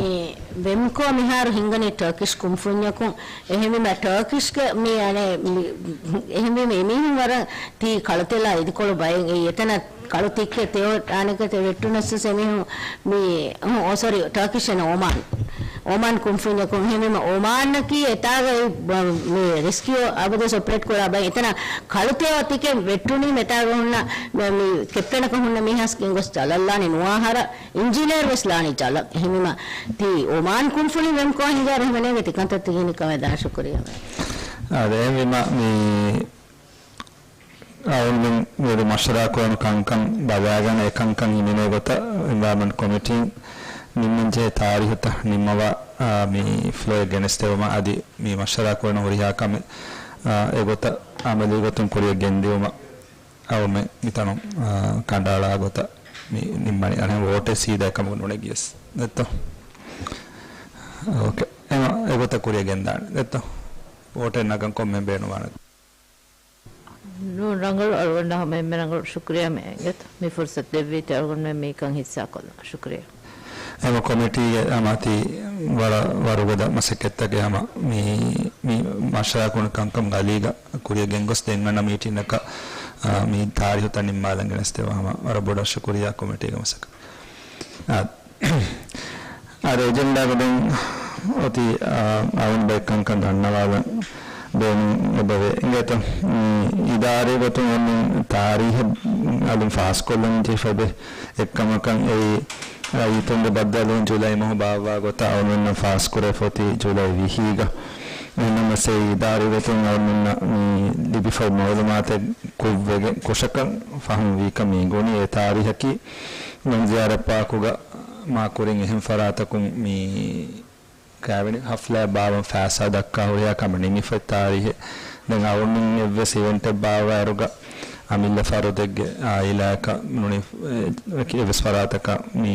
ވެމްކޯ މިހާރު ހިންގަނީ ޓަރކިޝް ކުންފުންޏަކުން. އެހެންވީމަ ޓަރކިޝްގެ މި އަނެއް މި، އެހެންވީމަ އެމީހުން ވަރަށް ތީ ކަޅުތެލާ އިދިކޮޅު ބައެއް އެއީ. އެތަނަށް ކަޅު ތިއްކެ ތެޔޮ އަނެކަތެ ވެއްޓުނަސް އެމީހުން މި، ހު، އޯ، ސޮރީ، ޓަރކިޝް އެން އޮމާން. އޮމާން ކުންފުންޏަކުން. އެހެންވީމަ އޮމާންއަކީ އެތާގައި ބ-، މި ރެސްކިއު އަބަދުވެސް އޮޕަރޭޓް ކުރާ ބައެއް. އެތަނަށް ކަޅުތެޔޮ ތިކެ ވެއްޓުނީ މެތާގަ ހުންނަ މި، މި ކެޕްޓަނަކަށް ހުންނަ މީހާސް ގެންގޮސް ޖަލަށްލާނީ ނުވާހަރަ. އިންޖިނިއަރ ވެސް ލާނީ ޖަލަށް. އެހެންވީމަ ތީ އޮމާން ކުންފުނި ވެމްކޯ ހިނގާ ރަހިމަނޭގެ ތިކަންތައް ތިގިނި ކަމެއް ދާ ޝުކުރިއްޔާ. އާދެ، އެހެންވީމަ މި އަޅުގަނޑުމެން މިއަދު މަޝްވަރާ ކުރަން ކަންކަން ބަލާގަން އެކަންކަން ހިމެނޭ ގޮތަށް އެންވަޔަރމަންޓް ކޮމިޓީން ނިންމަންޖެހޭ ތާރީހުތައް ނިންމަވާ، އާ، މި ފްލޯއެއް ގެނެސްދެވުމަށް އަދި މި މަޝްވަރާ ކުރަން ހުރިހާ ކަމެއް، އާ، އެގޮތަށް އަމަލީ ގޮތުން ކުރިއަށް ގެންދިއުމަށް އަޅުމެން މިތަނުން، އާ، ކަނޑައަޅާ ގޮތަށް މި ނިންމަނީ. އަނެއް ވޯޓެއް ސީދާ އެކަމަކު ނުނެގިޔަސް ނެތްތޯ؟ އޯކޭ. އެމަ އެގޮތަށް ކުރިއަށް ގެންދާނެ ނެތްތޯ؟ ވޯޓެއް ނަގަން ކޮންމެ ބޭނުންވާނެ. ނޫން ރަނގަޅު، އަޅުގަނޑަށް ހަމަ އެންމެ ރަނގަޅު ޝުކުރިއްޔާ މި އެނގޭތޯ މި ފުރުސަތު ދެއްވީތީ އަޅުގަނޑުމެން މިކަން ހިއްސާކޮށްލަން. ޝުކުރިއްޔާ. އެމަ ކޮމިޓީގެ ހަމަ ތި ވަރަށް ވަރުގަދަ މަސައްކަތްތަކެއް ހަމަ މި، މި މަޝްވަރާ ކުރުނު ކަންކަން އަލީގަ ކުރިއަށް ގެންގޮސް ދެން އަންނަ މީޓިންއަކަށް، އާ، މި ތާރީހުތައް ނިންމާލަން ގެނެސްދެވާ ހަމަ ވަރަށް ބޮޑަށް ޝުކުރިއްޔާ ކޮމިޓީގެ މަސައްކަތް. އާ، އަދި އެޖެންޑާގަ ދެން އޮތީ، އާ، އަޅުން ބައެއް ކަންކަން ދަންނަވާލަން ބޭނުން އެބަވޭ. އިނގޭތޯ، މި އިދާރީ ގޮތުން އޮންނަ ތާރީހެއް އަލުން ފާސްކޮށްލަން ޖެހިފަ އެއްކަމަކަށް އެއީ، ރައްޔިތުންގެ ބައްދަލުވުން ޖުލައި މަހު ބާއްވާ ގޮތަށް އަޅުންނަށް ފާސްކުރެފަ އޮތީ ޖުލައި ވިހީގަ. ނަމަސެ އިދާރީ ވެތިން އަޅުމެންނަށް މި ލިބިފައި މައުލޫމާތެއް ކުށްވެގެން ކުށަކަށް ފަހުން ވީކަން މި ގުނި އެ ތާރީހަކީ މަންޒިޔާރަ ޕާކުގަ މާ ކުރިން އެހެން ފަރާތަކުން މި ކާވެނި ހަފްލާ ބާވަން ފައިސާ ދައްކާ ހުރިހާ ކަމެއް ނިމިފައި ތާރީހެއް. ދެން އަޅުމެން އެއްވެސް އިވެންޓެއް ބާއްވާއިރުގަ އަމިއްލަ ފަރުދެއްގެ އާއިލާއަކަށް ނޫނީ އެއްވެސް ފަރާތަކަށް މި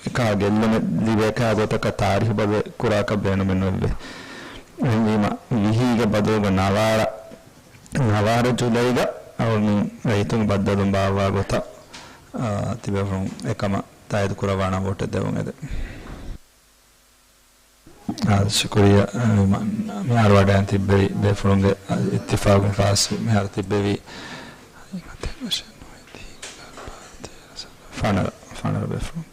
އެކާ ގެއްލުމެއް ލިބޭކާ ގޮތަކަށް ތާރީހު ބަދަލު ކުރާކަށް ބޭނުމެއް ނުވެއްވޭ. އެހެންވީމަ ވިހީގެ ބަދަލުގަ ނަވާރަ، ނަވާރަ ޖުލައިގަ އަޅުމެން ރައްޔިތުންގެ ބައްދަލުން ބާއްވާ ގޮތަށް، އާ، ތިބޭފުޅުން އެކަމަށް ތާއީދު ކުރައްވާނަން ވޯޓެއް ދެވުން އެދެން. އާ، ޝުކުރިއްޔާ. އާ، މި-، މިހާރު ވަޑައިގެން ތިއްބެވި ބޭފުޅުންގެ އިއްތިފާގުން ފާސް މިހާރު ތިއްބެވީ. ފަނަރަ، ފަނަރަ ބޭފުޅުން.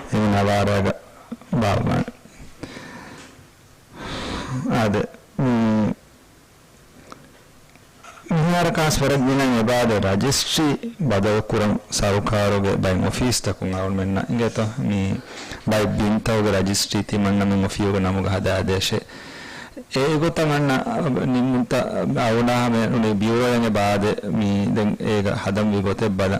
އެ ނަވާރަގަ ބާއްވާނެ. އާދެ، މި-، މިހާރަކާސް ފެރަށް ގިނައިން އެބާދެ ރަޖިސްޓްރީ ބަދަލުކުރަން ސަރުކާރުގެ ބައެއް އޮފީސްތަކުން އަޅުމެންނަށް އިނގޭތޯ މި ބައެއް ބިންތަކުގެ ރަޖިސްޓްރީ ތިމަންނަމެން އޮފީހުގެ ނަމުގަ ހަދާދޭށޭ. އެގޮތަށް އަންނަ ނިންމުންތައް އަވުނާ ހަމަ ނުނި ބިއުރޯއިން އެބާދެ މި ދެން އޭގަ ހަދަންވީ ގޮތެއް ބަލަ.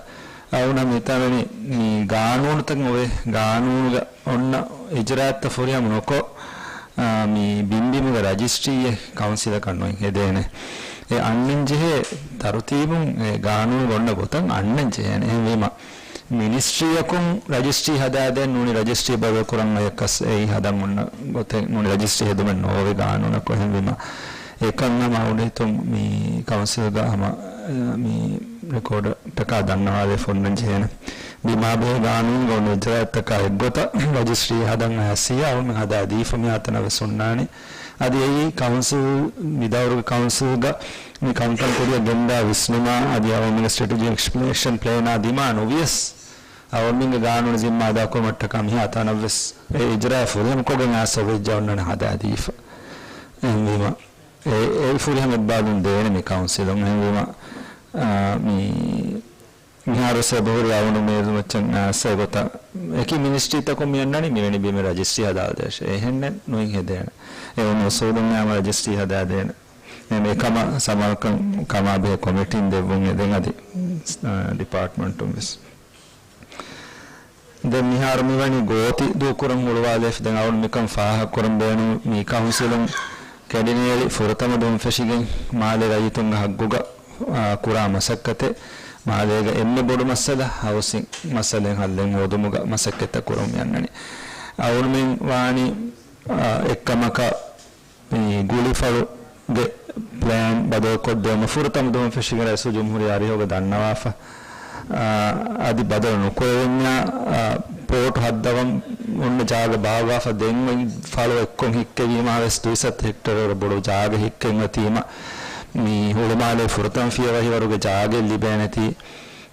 އަވުނާ މިތާ ވެނި މި ގާނޫނުތައް އޮވޭ. ގާނޫނުގަ އޮންނަ އިޖްރާއަތްތައް ފުރިހަމަ ނުކޮށް، އާ، މި ބިންބިމުގެ ރަޖިސްޓްރީއެއް ކައުންސިލަކަށް ނުއިން ހެދޭނެ. އެ އަންނަން ޖެހޭ ތަރުތީބުން އެ ގާނޫނުގަ އޮންނަ ގޮތަށް އަންނަން ޖެހޭނެ. އެހެންވީމަ، މިނިސްޓްރީއަކުން ރަޖިސްޓްރީ ހަދާދޭން ނޫނީ ރަޖިސްޓްރީ ބަދަލު ކުރަން އަޔަކަސް އެއީ ހަދަން އޮންނަ ގޮތެއް ނޫނީ ރަޖިސްޓްރީ ހެދުމެއް ނޯވޭ ގާނޫނަކު. އެހެންވީމަ، އެކަން ހަމަ އަޅުގަނޑު ހިތުން މި ކައުންސިލްގަ ހަމަ، މި ރެކޯޑަށްޓަކާ ދަންނަވާލެވިފަ އޮންނަން ޖެހޭނެ. ބިމާބެހޭ ގާނޫނުގަ އޮންނަ އިޖްރާއަތްތަކާ އެއްގޮތަށް ރަޖިސްޓްރީ ހަދަން އައިސް އަޅުމެން ހަދާ ދީފަ މިހާތަނަށް ވެސް ހުންނާނެ. އަދި އެއީ ކައުންސިލް، މި ދައުރުގެ ކައުންސިލްގަ މި ކަންކަން ކުރިއަށް ގެންދާ ވިސްނުމާ އަދި އަޅުމެންގެ ސްޓްރެޓެޖިކް އެކްސްޕްލެނޭޝަން ޕްލޭނާ ދިމާ ނުވިޔަސް، އަޅުމެންގެ ގާނޫނު ޒިންމާ އަދާކުރުމަށްޓަކާ މިހާތަނަށް ވެސް އެ އިޖްރާ ފުރިހަމަކޮށްގެން އައިސް އޮވެއްޖެ އޮންނަން ހަދާދީފަ. އެހެންވީމަ، އެ، އެ ފުރިހަމަ އެއްބާލުން ދޭނެ މި ކައުންސިލުން. އެހެންވީމަ، އާ، މި މިހާރު ސެބަހުރި އަވަނު މޭޒުމައްޗަށް އައިސް އެގޮތަށް އެކި މިނިސްޓްރީތަކުން މި އަންނަނީ މިވެނި ބިމެއް ރަޖިސްޓްރީ ހަދާލަދޭށޭ. އެހެންނެއް ނުއިން ހެދޭނެ. އެ އޮންނަ އުސޫލުން އާއްމު ރަޖިސްޓްރީ ހަދާދޭނެ. އެ މި ކަމަށް ސަމާލުކަން ކަމާ ބެހޭ ކޮމިޓީން ދެއްވުން އެދެން އަދި، އާ، ޑިޕާޓްމަންޓުން ވެސް. ދެން މިހާރު މިވަނީ ގޯތި ދޫކުރަން ހުޅުވާލައިފި. ދެން އަޅުން މިކަން ފާހަގަކުރަން ބޭނުން މި ކައުންސިލުން ކެޑިނޭޅި ފުރަތަމަ ދުވަހުން ފެށިގެން މާލޭ ރައްޔިތުންގެ ހައްގުގަ، އާ، ކުރާ މަސައްކަތެއް މާލޭގަ އެންމެ ބޮޑު މައްސަލަ ހައުސިން މައްސަލައިން ހައްލެއް ހޯދުމުގަ މަސައްކަތްތައް ކުރަމުން މި އަންނަނީ. އަޅުމެން ވާނީ، އާ، އެއްކަމަކަށް މި ގުޅިފަޅުގެ ޕްލޭން ބަދަލުކޮށްދެވުމަށް ފުރަތަމަ ދުވަހުން ފެށިގެން ރައީސުލްޖުމްހޫރިއްޔާ އަރިހަށް ދަންނަވާފަ. އާ، އަދި ބަދަލު ނުކުރެވެންޏާ، އާ، ޕޯޓު ހައްދަވަން އޮންނަ ޖާގަ ބާއްވާފަ ދެން ފަޅު އެއްކޮށް ހިއްކެވީމާ ވެސް ދުއިސައްތަ ހެކްޓަރު ވަރަށް ބޮޑު ޖާގަ ހިއްކެން އޮތީމަ، މި ހުޅުމާލޭ ފުރަތަމަ ފިޔަވަހިވަރުގެ ޖާގައެއް ލިބޭނެތީ،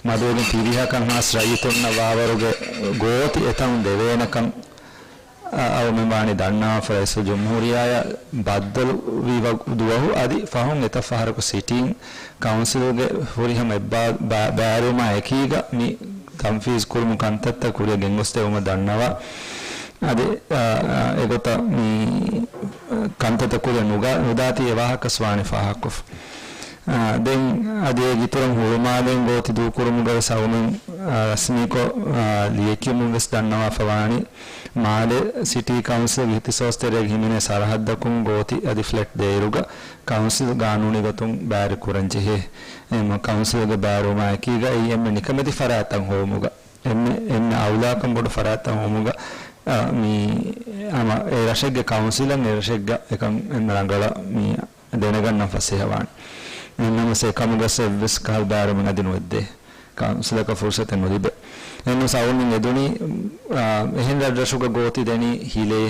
މަދުވެގެން ތިރީހަކަށް ހާސް ރައްޔިތުންނަށް ވާވަރުގެ ގޯތި އެތަނުން ދެވޭނެކަން އަ، އަޅުމެން ވާނީ ދަންނަވާފަ. ރައީސުލްޖުމްހޫރިއްޔާއަށް ބައްދަލުވި ވަ-، ދުވަހު އަދި ފަހުން އެތައް ފަހަރަކު ސިޓީން ކައުންސިލުގެ ފުރިހަމަ އެއްބާ-، ބަ-، ބައިވެރިވުމާ އެކީގަ މި ތަންފީޒު ކުރުމުގެ ކަންތައްތައް ކުރިއަށް ގެންގޮސްދެވުމަށް ދަންނަވާ. އަދި، އަ، އަ، އެގޮތަށް މި، އަ، ކަންތައްތައް ކުރިއަށް ނުގަ-، ނުދާތީ އެ ވާހަކަސް ވާނީ ފާހަގަކޮށްފަ. އާ، ދެން އަދި އޭގެ އިތުރުން ހުޅުމާލެއިން ގޯތި ދޫކުރުމުގަވެސް އަޅުމެން، އާ، ރަސްމީކޮށް، އާ، ލިޔެކިޔުމުންވެސް ދަންނަވާފަވާނީ، މާލެ ސިޓީ ކައުންސިލްގެ އިހްތިސޯސްތެރޭގެ ހިމެނޭ ސަރަހައްދަކުން ގޯތި އަދި ފްލެޓް ދޭއިރުގަ ކައުންސިލް ގާނޫނީ ގޮތުން ބައިވެރި ކުރަންޖެހޭ. އެހެން ކައުންސިލްގެ ބައިވެރިވުމާ އެކީގަ އެއީ އެންމެ ނިކަމެތި ފަރާތްތައް ހޮވުމުގަ، އެންމެ، އެންމެ އައުލާކަން ބޮޑު ފަރާތްތައް ހޮވުމުގަ، އާ، މި ހަމަ އެ ރަށެއްގެ ކައުންސިލަށް އެ ރަށެއްގަ އެކަން އެންމެ ރަނގަޅަށް މި ދެނެގަންނަން ފަސޭހަވާނެ. ނަމަވެސް އެކަމުގަސް އެއްވެސް ކަހަލަ ބައިވެރިވުމެއް އަދި ނުވެއްދޭ. ކައުންސިލަކަށް ފުރުސަތެއް ނުލިބޭ. އެހެންވެސް އަޅުމެން އެދުނީ، އާ، އެހެން ރަށްރަށުގަ ގޯތި ދެނީ ހިލޭ.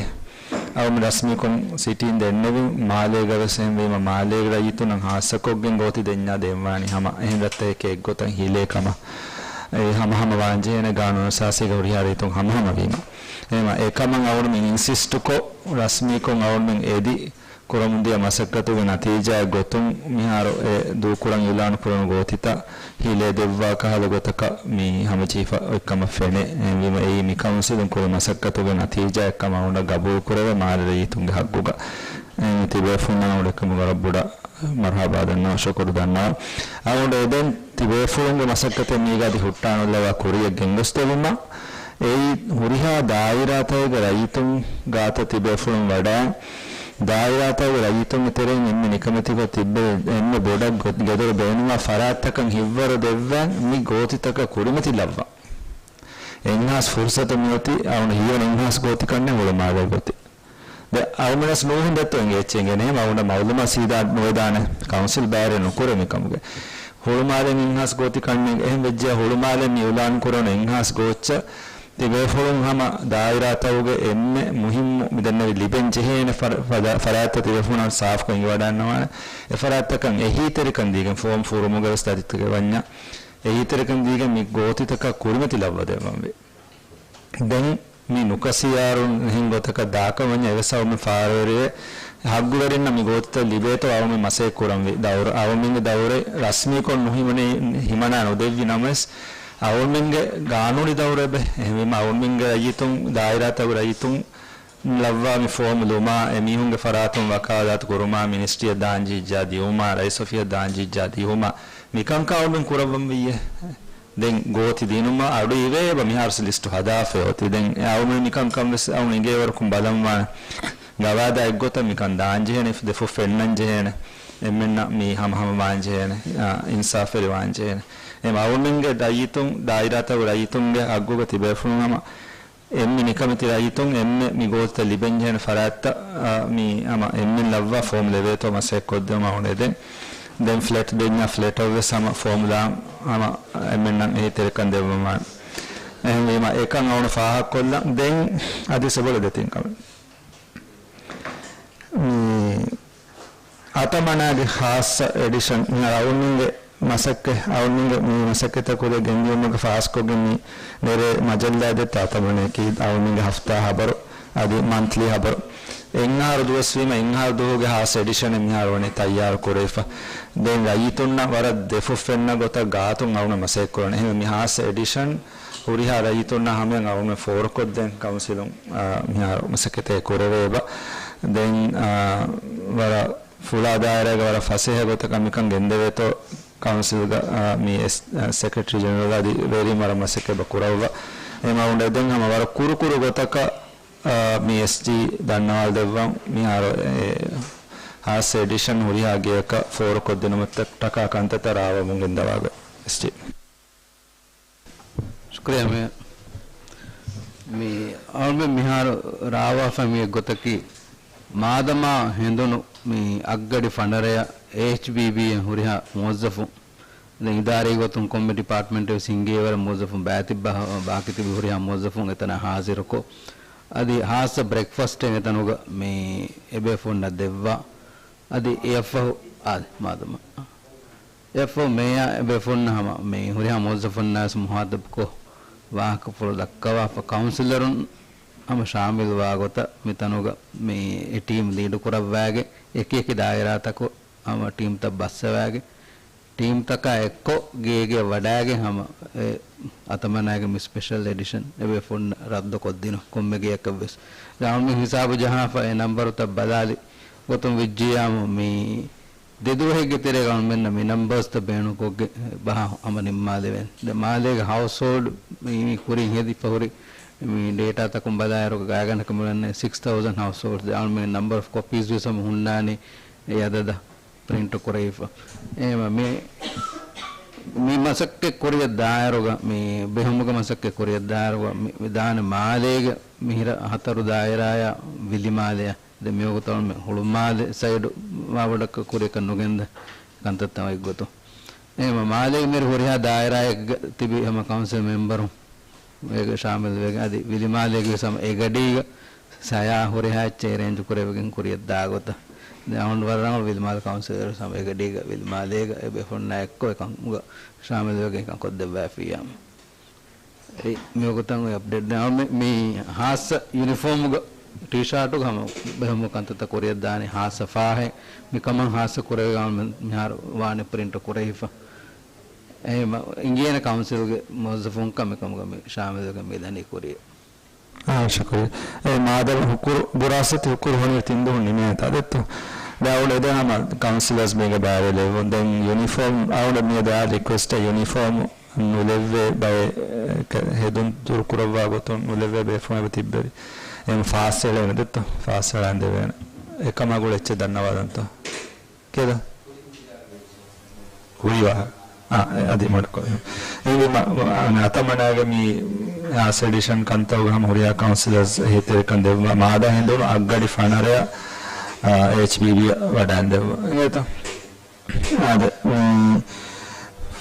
އަޅުމެން ރަސްމީކޮށް ސިޓީން ދެންނެވި މާލޭގަވެސް އެހެންވީމަ މާލޭގެ ރައްޔިތުންނަށް ހާއްސަކޮށްގެން ގޯތި ދެންޏާ ދޭންވާނީ ހަމަ އެހެން ރަށްތަކެކޭ އެއްގޮތަށް ހިލޭ ކަމަށް. އެ ހަމަހަމަ ވާންޖެހޭނެ ގާނޫނުއަސާސީގަ ހުރިހާ ރައްޔިތުން ހަމަހަމަވީމަ. އެހެންވީމަ އެކަމަށް އަޅުމެން އިންސިސްޓުކޮށް ރަސްމީކޮށް އަޅުމެން އެދި ކުރަމުންދިޔަ މަސައްކަތުގެ ނަތީޖާއެއް ގޮތުން މިހާރު އެ ދޫކުރަން އިއުލާނު ކުރެވުނު ގޯތިތައް ހިލޭ ދެއްވާ ކަހަލަ ގޮތަކަށް މި ހަމަޖެހިފަ އޮތްކަމަށް ފެނޭ. އެހެންވީމަ އެއީ މި ކައުންސިލުން ކުރި މަސައްކަތުގެ ނަތީޖާއެއްކަމަށް އަޅުގަނޑަށް ގަބޫލު ކުރެވޭ މާލެ ރައްޔިތުންގެ ހައްގުގަ. އެ، ތިބޭފުޅުންނަށް އުޑެކަމުގަ ރައްބުޑަ މަރްހަބާ ދަންނަވަން، ޝުކުރު ދަންނަވަން. އަޅުގަނޑު އެދެން ތިބޭފުޅުންގެ މަސައްކަތެއް މީގަ އަދި ހުއްޓާނުލައްވާ ކުރިއަށް ގެންގޮސްދެވުމަށް. އެއީ ހުރިހާ ދާއިރާތަކުގެ ރައްޔިތުން ގާތަށް ތިބޭފުޅުން ވަޑައި، ދާއިރާތަކުގެ ރައްޔިތުންގެ ތެރެއިން އެންމެ ނިކަމެތިކޮށް ތިއްބެވި އެންމެ ބޮޑަށް ގޮ-، ގެދޮރު ބޭނުންވާ ފަރާތްތަކަށް ހިތްވަރު ދެއްވަން މި ގޯތިތަކަށް ކުރިމަތި ލައްވަން. އެއްހާސް ފުރުސަތު މިއޮތީ، އަޅުގަނޑު ހީވަނީ އެއްހާސް ގޯތި ކަންނޭނގެ ހުޅުމާލޭ ގޯތި. ދެ އަޅުގަނޑު ވެސް ނޫހުން ދެއްތޯ އިނގޭ އެއްޗެއް އިނގޭނެ. އެހެން އަޅުގަނޑަށް މައުލޫމާތު ސީދާ ނުވެދާނެ. ކައުންސިލް ބައިވެރި ނުކުރޭ މިކަމުގެ. ހުޅުމާލެ އެއްހާސް ގޯތި ކަންނޭނގެ. އެހެން ވެއްޖެޔާ ހުޅުމާލެ މި އިއުލާން ކުރެވުނު އެއްހާސް ގޯއްޗަށް ތިބޭފުޅުން ހަމަ ދާއިރާތަކުގެ އެންމެ މުހިއްމު މިދެންނެވި ލިބެން ޖެހޭނެ ފަރ-، ފަދަ-، ފަރާތްތައް ތިބޭފުޅުންނަށް ސާފުކޮށް އިނގިވަޑައިގަންނަވާނެ. އެ ފަރާތްތަކަށް އެހީތެރިކަން ދީގެން ފޯމް ފުރުމުގަ ވެސް ދަތިތަކެއް ވަންޏާ، އެހީތެރިކަން ދީގެން މި ގޯތިތަކަށް ކުރިމަތި ލައްވަދެއްވަންވީ. ދެން މި ނުކަސިޔާރުން އެހެން ގޮތަކަށް ދާކަށް ވަންޏާ އެވެސް އަޅުގަނޑުމެން ފާރަވެރިވެ ހައްގުވެރިންނަށް މި ގޯތިތައް ލިބޭތޯ އަޅުގަނޑުމެން މަސައްކަތް ކުރަންވީ. ދައުރު، އަޅުގަނޑުމެންގެ ދައުރެއް ރަސްމީކޮށް ނުހިމަނޭ، ހިމަނާ ނުދެއްވި ނަމަވެސް، އަޅުގަނޑުމެންގެ ގާނޫނީ ދައުރެއް އެބަ. އެހެންވީމަ އަޅުގަނޑުމެންގެ ރައްޔިތުން، ދާއިރާތަކުގެ ރައްޔިތުން ލައްވާ މި ފޯމް ލުމާ، އެމީހުންގެ ފަރާތުން ވަކާލާތު ކުރުމާ، މިނިސްޓްރީއަށް ދާން ޖިއްޖާ ދިއުމާ، ރައީސް އޮފީހަށް ދާން ޖިއްޖާ ދިއުމާ، މިކަންކަން އަޅުގަނޑުމެން ކުރައްވަން ވެއްޔޭ. ދެން ގޯތި ދިނުމަށް އަޑު އިވޭ އެބަ މިހާރު ލިސްޓު ހަދާފައި އޮތީ. ދެން އެ އަޅުގަނޑު މިކަންކަން ވެސް އަޅުގަނޑު އިނގޭވަރަކުން ބަލަންވާނެ. ގަވާއިދާ އެއްގޮތަށް މިކަން ދާން ޖެހޭނެ، ދެފުށް ފެންނަން ޖެހޭނެ، އެންމެންނަށް މީ ހަމަހަމަ ވާން ޖެހޭނެ، އާ، އިންސާފުވެރި ވާން ޖެހޭނެ. އެ އަޅުގަނޑުމެންގެ ރައްޔިތުން، ދާއިރާތަކު ރައްޔިތުންގެ ހައްގުގަ ތިބޭފުޅުން ހަމަ އެންމެ ނިކަމެތި ރައްޔިތުން އެންމެ މި ގޯތިތައް ލިބެން ޖެހޭނެ ފަރާތްތައް، އާ، މި ހަމަ އެންމެން ލައްވާ ފޯމް ލެވޭތޯ މަސައްކަތް ކޮށްދެވުމަށް އަޅުގަނޑު އެދެން. ދެން ފްލެޓް ދެންޏާ ފްލެޓަށް ވެސް ހަމަ ފޯމް ލާން ހަމަ އެންމެންނަށް އެހީތެރިކަން ދެއްވަމާ. އެހެންވީމަ އެކަން އަޅުގަނޑު ފާހަގަކޮށްލަން. ދެން އަދި ސެބޮޅެ ދެތިން ކަމެއް. މި އަތަމަނާގެ ޚާއްޞަ އެޑިޝަން މިހާރު އަޅުގަނޑުމެންގެ މަސައްކަތް، އަޅުގަނޑުމެންގެ މި މަސައްކަތްތައް ކުރިއަށް ގެންދިޔުމުގެ ފާސްކޮށްގެން މި ނެރޭ މަޖައްލާ ދެއްތޯ އަތަމަނައަކީ އަޅުގަނޑުމެންގެ ހަފްތާ ހަބަރު އަދި މަންތްލީ ހަބަރު. އެއް އަހަރު ދުވަސްވީމަ އެއް އަހަރު ދުވަހުގެ ޚާއްޞަ އެޑިޝަނެއް މިހާރު ވަނީ ތައްޔާރު ކުރެވިފަ. ދެން ރައްޔިތުންނަށް ވަރަށް ދެފުށް ފެންނަ ގޮތަށް ގާތުން އަޅުގަނޑު މަސައްކަތް ކުރަން. އެހެންވެ މި ޚާއްޞަ އެޑިޝަން ހުރިހާ ރައްޔިތުންނަށް ހަމަޔަށް އަޅުގަނޑު ފޯރުކޮށްދޭން ކައުންސިލުން، އާ، މިހާރު މަސައްކަތެއް ކުރެވޭ އެބަ. ދެން، އާ، ވަރަށް ފުޅާ ދާއިރާގަ ވަރަށް ފަސޭހަ ގޮތަކަށް މިކަން ގެންދެވޭތޯ ކައުންސިލްގަ، އާ، މި އެސް-، އާ، ސެކްރެޓަރީ ޖެނެރަލް އަދި ވެރިން ވަރަށް މަސައްކަތް އެބަ ކުރައްވާ. އެ އަޅުގަނޑު އެދެން ހަމަ ވަރަށް ކުރުކުރު ގޮތަކަށް، އާ، މި އެސްޖީ ދަންނަވާލަދެއްވަން. މިހާރު އެ ޚާއްޞަ އެޑިޝަން ހުރިހާ ގެޔަކަށް ފޯރުކޮށްދިނުމަށްޓަކާ ކަންތައްތައް ރާވަމުން ގެންދަވާ އެސްޖީ. ޝުކުރިއްޔާ މޭޔަރ. މި އަޅުގަނޑު މިހާރު ރާވާފަ މި ގޮތަކީ، މާދަމާ ހެނދުނު މި އަށްގަޑި ފަނަރަޔަށް އޭއެޗްބީބީއިން ހުރިހާ މުވައްޒަފުން، ދެން އިދާރީ ގޮތުން ކޮންމެ ޑިޕާޓްމަންޓެއް ވެސް ހިންގިއިރު މުވައްޒަފުން ބައިތިއްބަ، ބާކީ ތިބި ހުރިހާ މުވައްޒަފުން އެތަނަށް ހާޒިރުކޮށް، އަދި ޚާއްޞަ ބްރެކްފާސްޓެއް އެތަނުގަ މި އެބޭފުޅުންނަށް ދެއްވާ. އަދި އެއަށްފަހު، އާ، މާދަމާ. އެއަށްފަހު މޭޔާ އެބޭފުޅުންނަށް ހަމަ މި ހުރިހާ މުވައްޒަފުންނާވެސް މުހާތަބުކޮށް، ވާހަކަފުޅު ދައްކަވާފަ، ކައުންސިލަރުން ހަމަ ޝާމިލުވާ ގޮތަށް މިތަނުގަ މި އެ ޓީމް ލީޑު ކުރައްވާގެން، އެކި އެކި ދާއިރާތަކު ހަމަ ޓީމްތައް ބައްސަވާގެން، ޓީމްތަކާ އެއްކޮށް ގޭގޭ ވަޑާގެން ހަމަ އެ އަތަމަނާގެ މި ސްޕެޝަލް އެޑިޝަން އެބޭފުޅުންނަށް ރައްދުކޮށްދިނުން ކޮންމެ ގެޔަކަށްވެސް. ދެން އަޅުގަނޑުމެން ހިސާބު ޖަހާފަ އެ ނަންބަރުތައް ބަލާލި ގޮތުން ވެއްޖިއްޔާމު މި ދެ ދުވަހެއްގެ ތެރޭގަ އަޅުގަނޑުމެންނަށް މި ނަންބަރސްތައް ބޭނުންކޮށްގެން ބަހާ ހަމަ ނިންމާލެވޭނެ. ދެން މާލޭގެ ހައުސްހޯލްޑް މި ކުރިން ހެދިފަ ހުރި މި ޑޭޓާތަކުން ބަލާއިރު ގާތްގަނޑަކަށް މިއުޅެނީ ސިކްސް ތައުޒަންޑް ހައުސްހޯލްޑްސް. ދެން އަޅުގަނޑުމެން ނަންބަރ އޮފް ކޮޕީސް ވެސް ހަމަ ހުންނާނީ އެ އަދަދަށް ޕްރިންޓު ކުރެވިފަ. އެހެންވެ މި، މި މަސައްކަތް ކުރިއަށް ދާއިރުގަ، މި ބެހުމުގެ މަސައްކަތް ކުރިއަށް ދާއިރުގަ މި، މި ދާނެ މާލޭގެ މިހިރަ ހަތަރު ދާއިރާއާ ވިލިމާލެއާ. ދެން މިވަގުތު އަޅުގަނޑުމެން ހުޅުމާލެ ސައިޑު ވާވަޑަކަށް ކުރިއަކަށް ނުގެންދަ ކަންތައްތައް އޮތްގޮތުން. އެހެންވެ މާލޭގެ މިރު ހުރިހާ ދާއިރާއެއްގަ ތިބި ހަމަ ކައުންސިލް މެމްބަރުން އޭގަ ޝާމިލްވެގެން އަދި ވިލިމާލޭގެ ވެސް ހަމަ އެގަޑީގަ ސަޔާ ހުރިހާ އެއްޗެއް އެރޭންޖު ކުރެވިގެން ކުރިއަށް ދާ ގޮތަށް. ދެން އަޅުގަނޑު ވަރަށް ރަނގަޅު ވިލިމާލެ ކައުންސިލަރު ވެސް ހަމަ އެގަޑީގަ ވިލިމާލޭގަ އެބޭފުޅުންނާ އެއްކޮށް އެކަމުގަ ޝާމިލްވެގެން އެކަން ކޮށްދެއްވައިފިއްޔާމު. އެ މިވަގުތަށް އޮތް އަޕްޑޭޓް. ދެން އަޅުގަނޑު މި ހާއްސަ ޔުނިފޯމުގަ ޓީޝާޓުގަ ހަމަ ބެހުމުގެ ކަންތައްތައް ކުރިއަށް ދާނީ ހާއްސަ ފާހެއް. މިކަމަށް ހާއްސަ ކުރެވިގެން މިހާރު ވާނެ ޕްރިންޓު ކުރެވިފަ. އެހެންވީމަ އިނގޭނެ ކައުންސިލްގެ މުވައްޒަފުން ކަމެއް ކަމުގަ މި ޝާމިލްވެގެން މިދަނީ ކުރިއަށް. އާ، ޝުކުރިއްޔާ. އެ މާދަމާ ހުކުރު، ބުރާސްތި ހުކުރު ހޮނި ތިން ދުވަހު ނިމޭތާ ދެއްތޯ؟ ދެ އަޅު އެދެން ހަމަ ކައުންސިލަރސް މީގެ ބައިވެލެވުން. ދެން ޔުނީފޯމް އަޅު މިއަދާ ރިކްވެސްޓް ޔުނީފޯމް ނުލެއްވޭ ބައެއް، އެ، ކެ-، ހެދުން ދުރުކުރައްވާ ގޮތުން ނުލެއްވޭ ބޭފުޅުން އެބަ ތިއްބެވި. އެހެން ފާސް އެޅޭނެ ދެއްތޯ؟ ފާސް އެޅާން ދެވޭނެ. އެކަމާ ގުޅޭ އެއްޗެއް ދަންނަވާލަންތޯ؟ ކިޔަދާ؟ ހުރިވާ. އާ، އެ، އަދި މަޑުކޮށް. އެހެންވީމަ، އަ، އަތަމަނާގެ މި އާސް އެޑިޝަން ކަންތައުގަ ހަމަ ހުރިހާ ކައުންސިލަރސް އެހީތެރިކަން ދެއްވާ. މާދަ ހެނދުނު އަށްގަޑި ފަނަރައަށް، އާ، އެޗްބީބީ ވަޑައިން ދެއްވާ. އިނގޭތަ؟ އާދެ، މި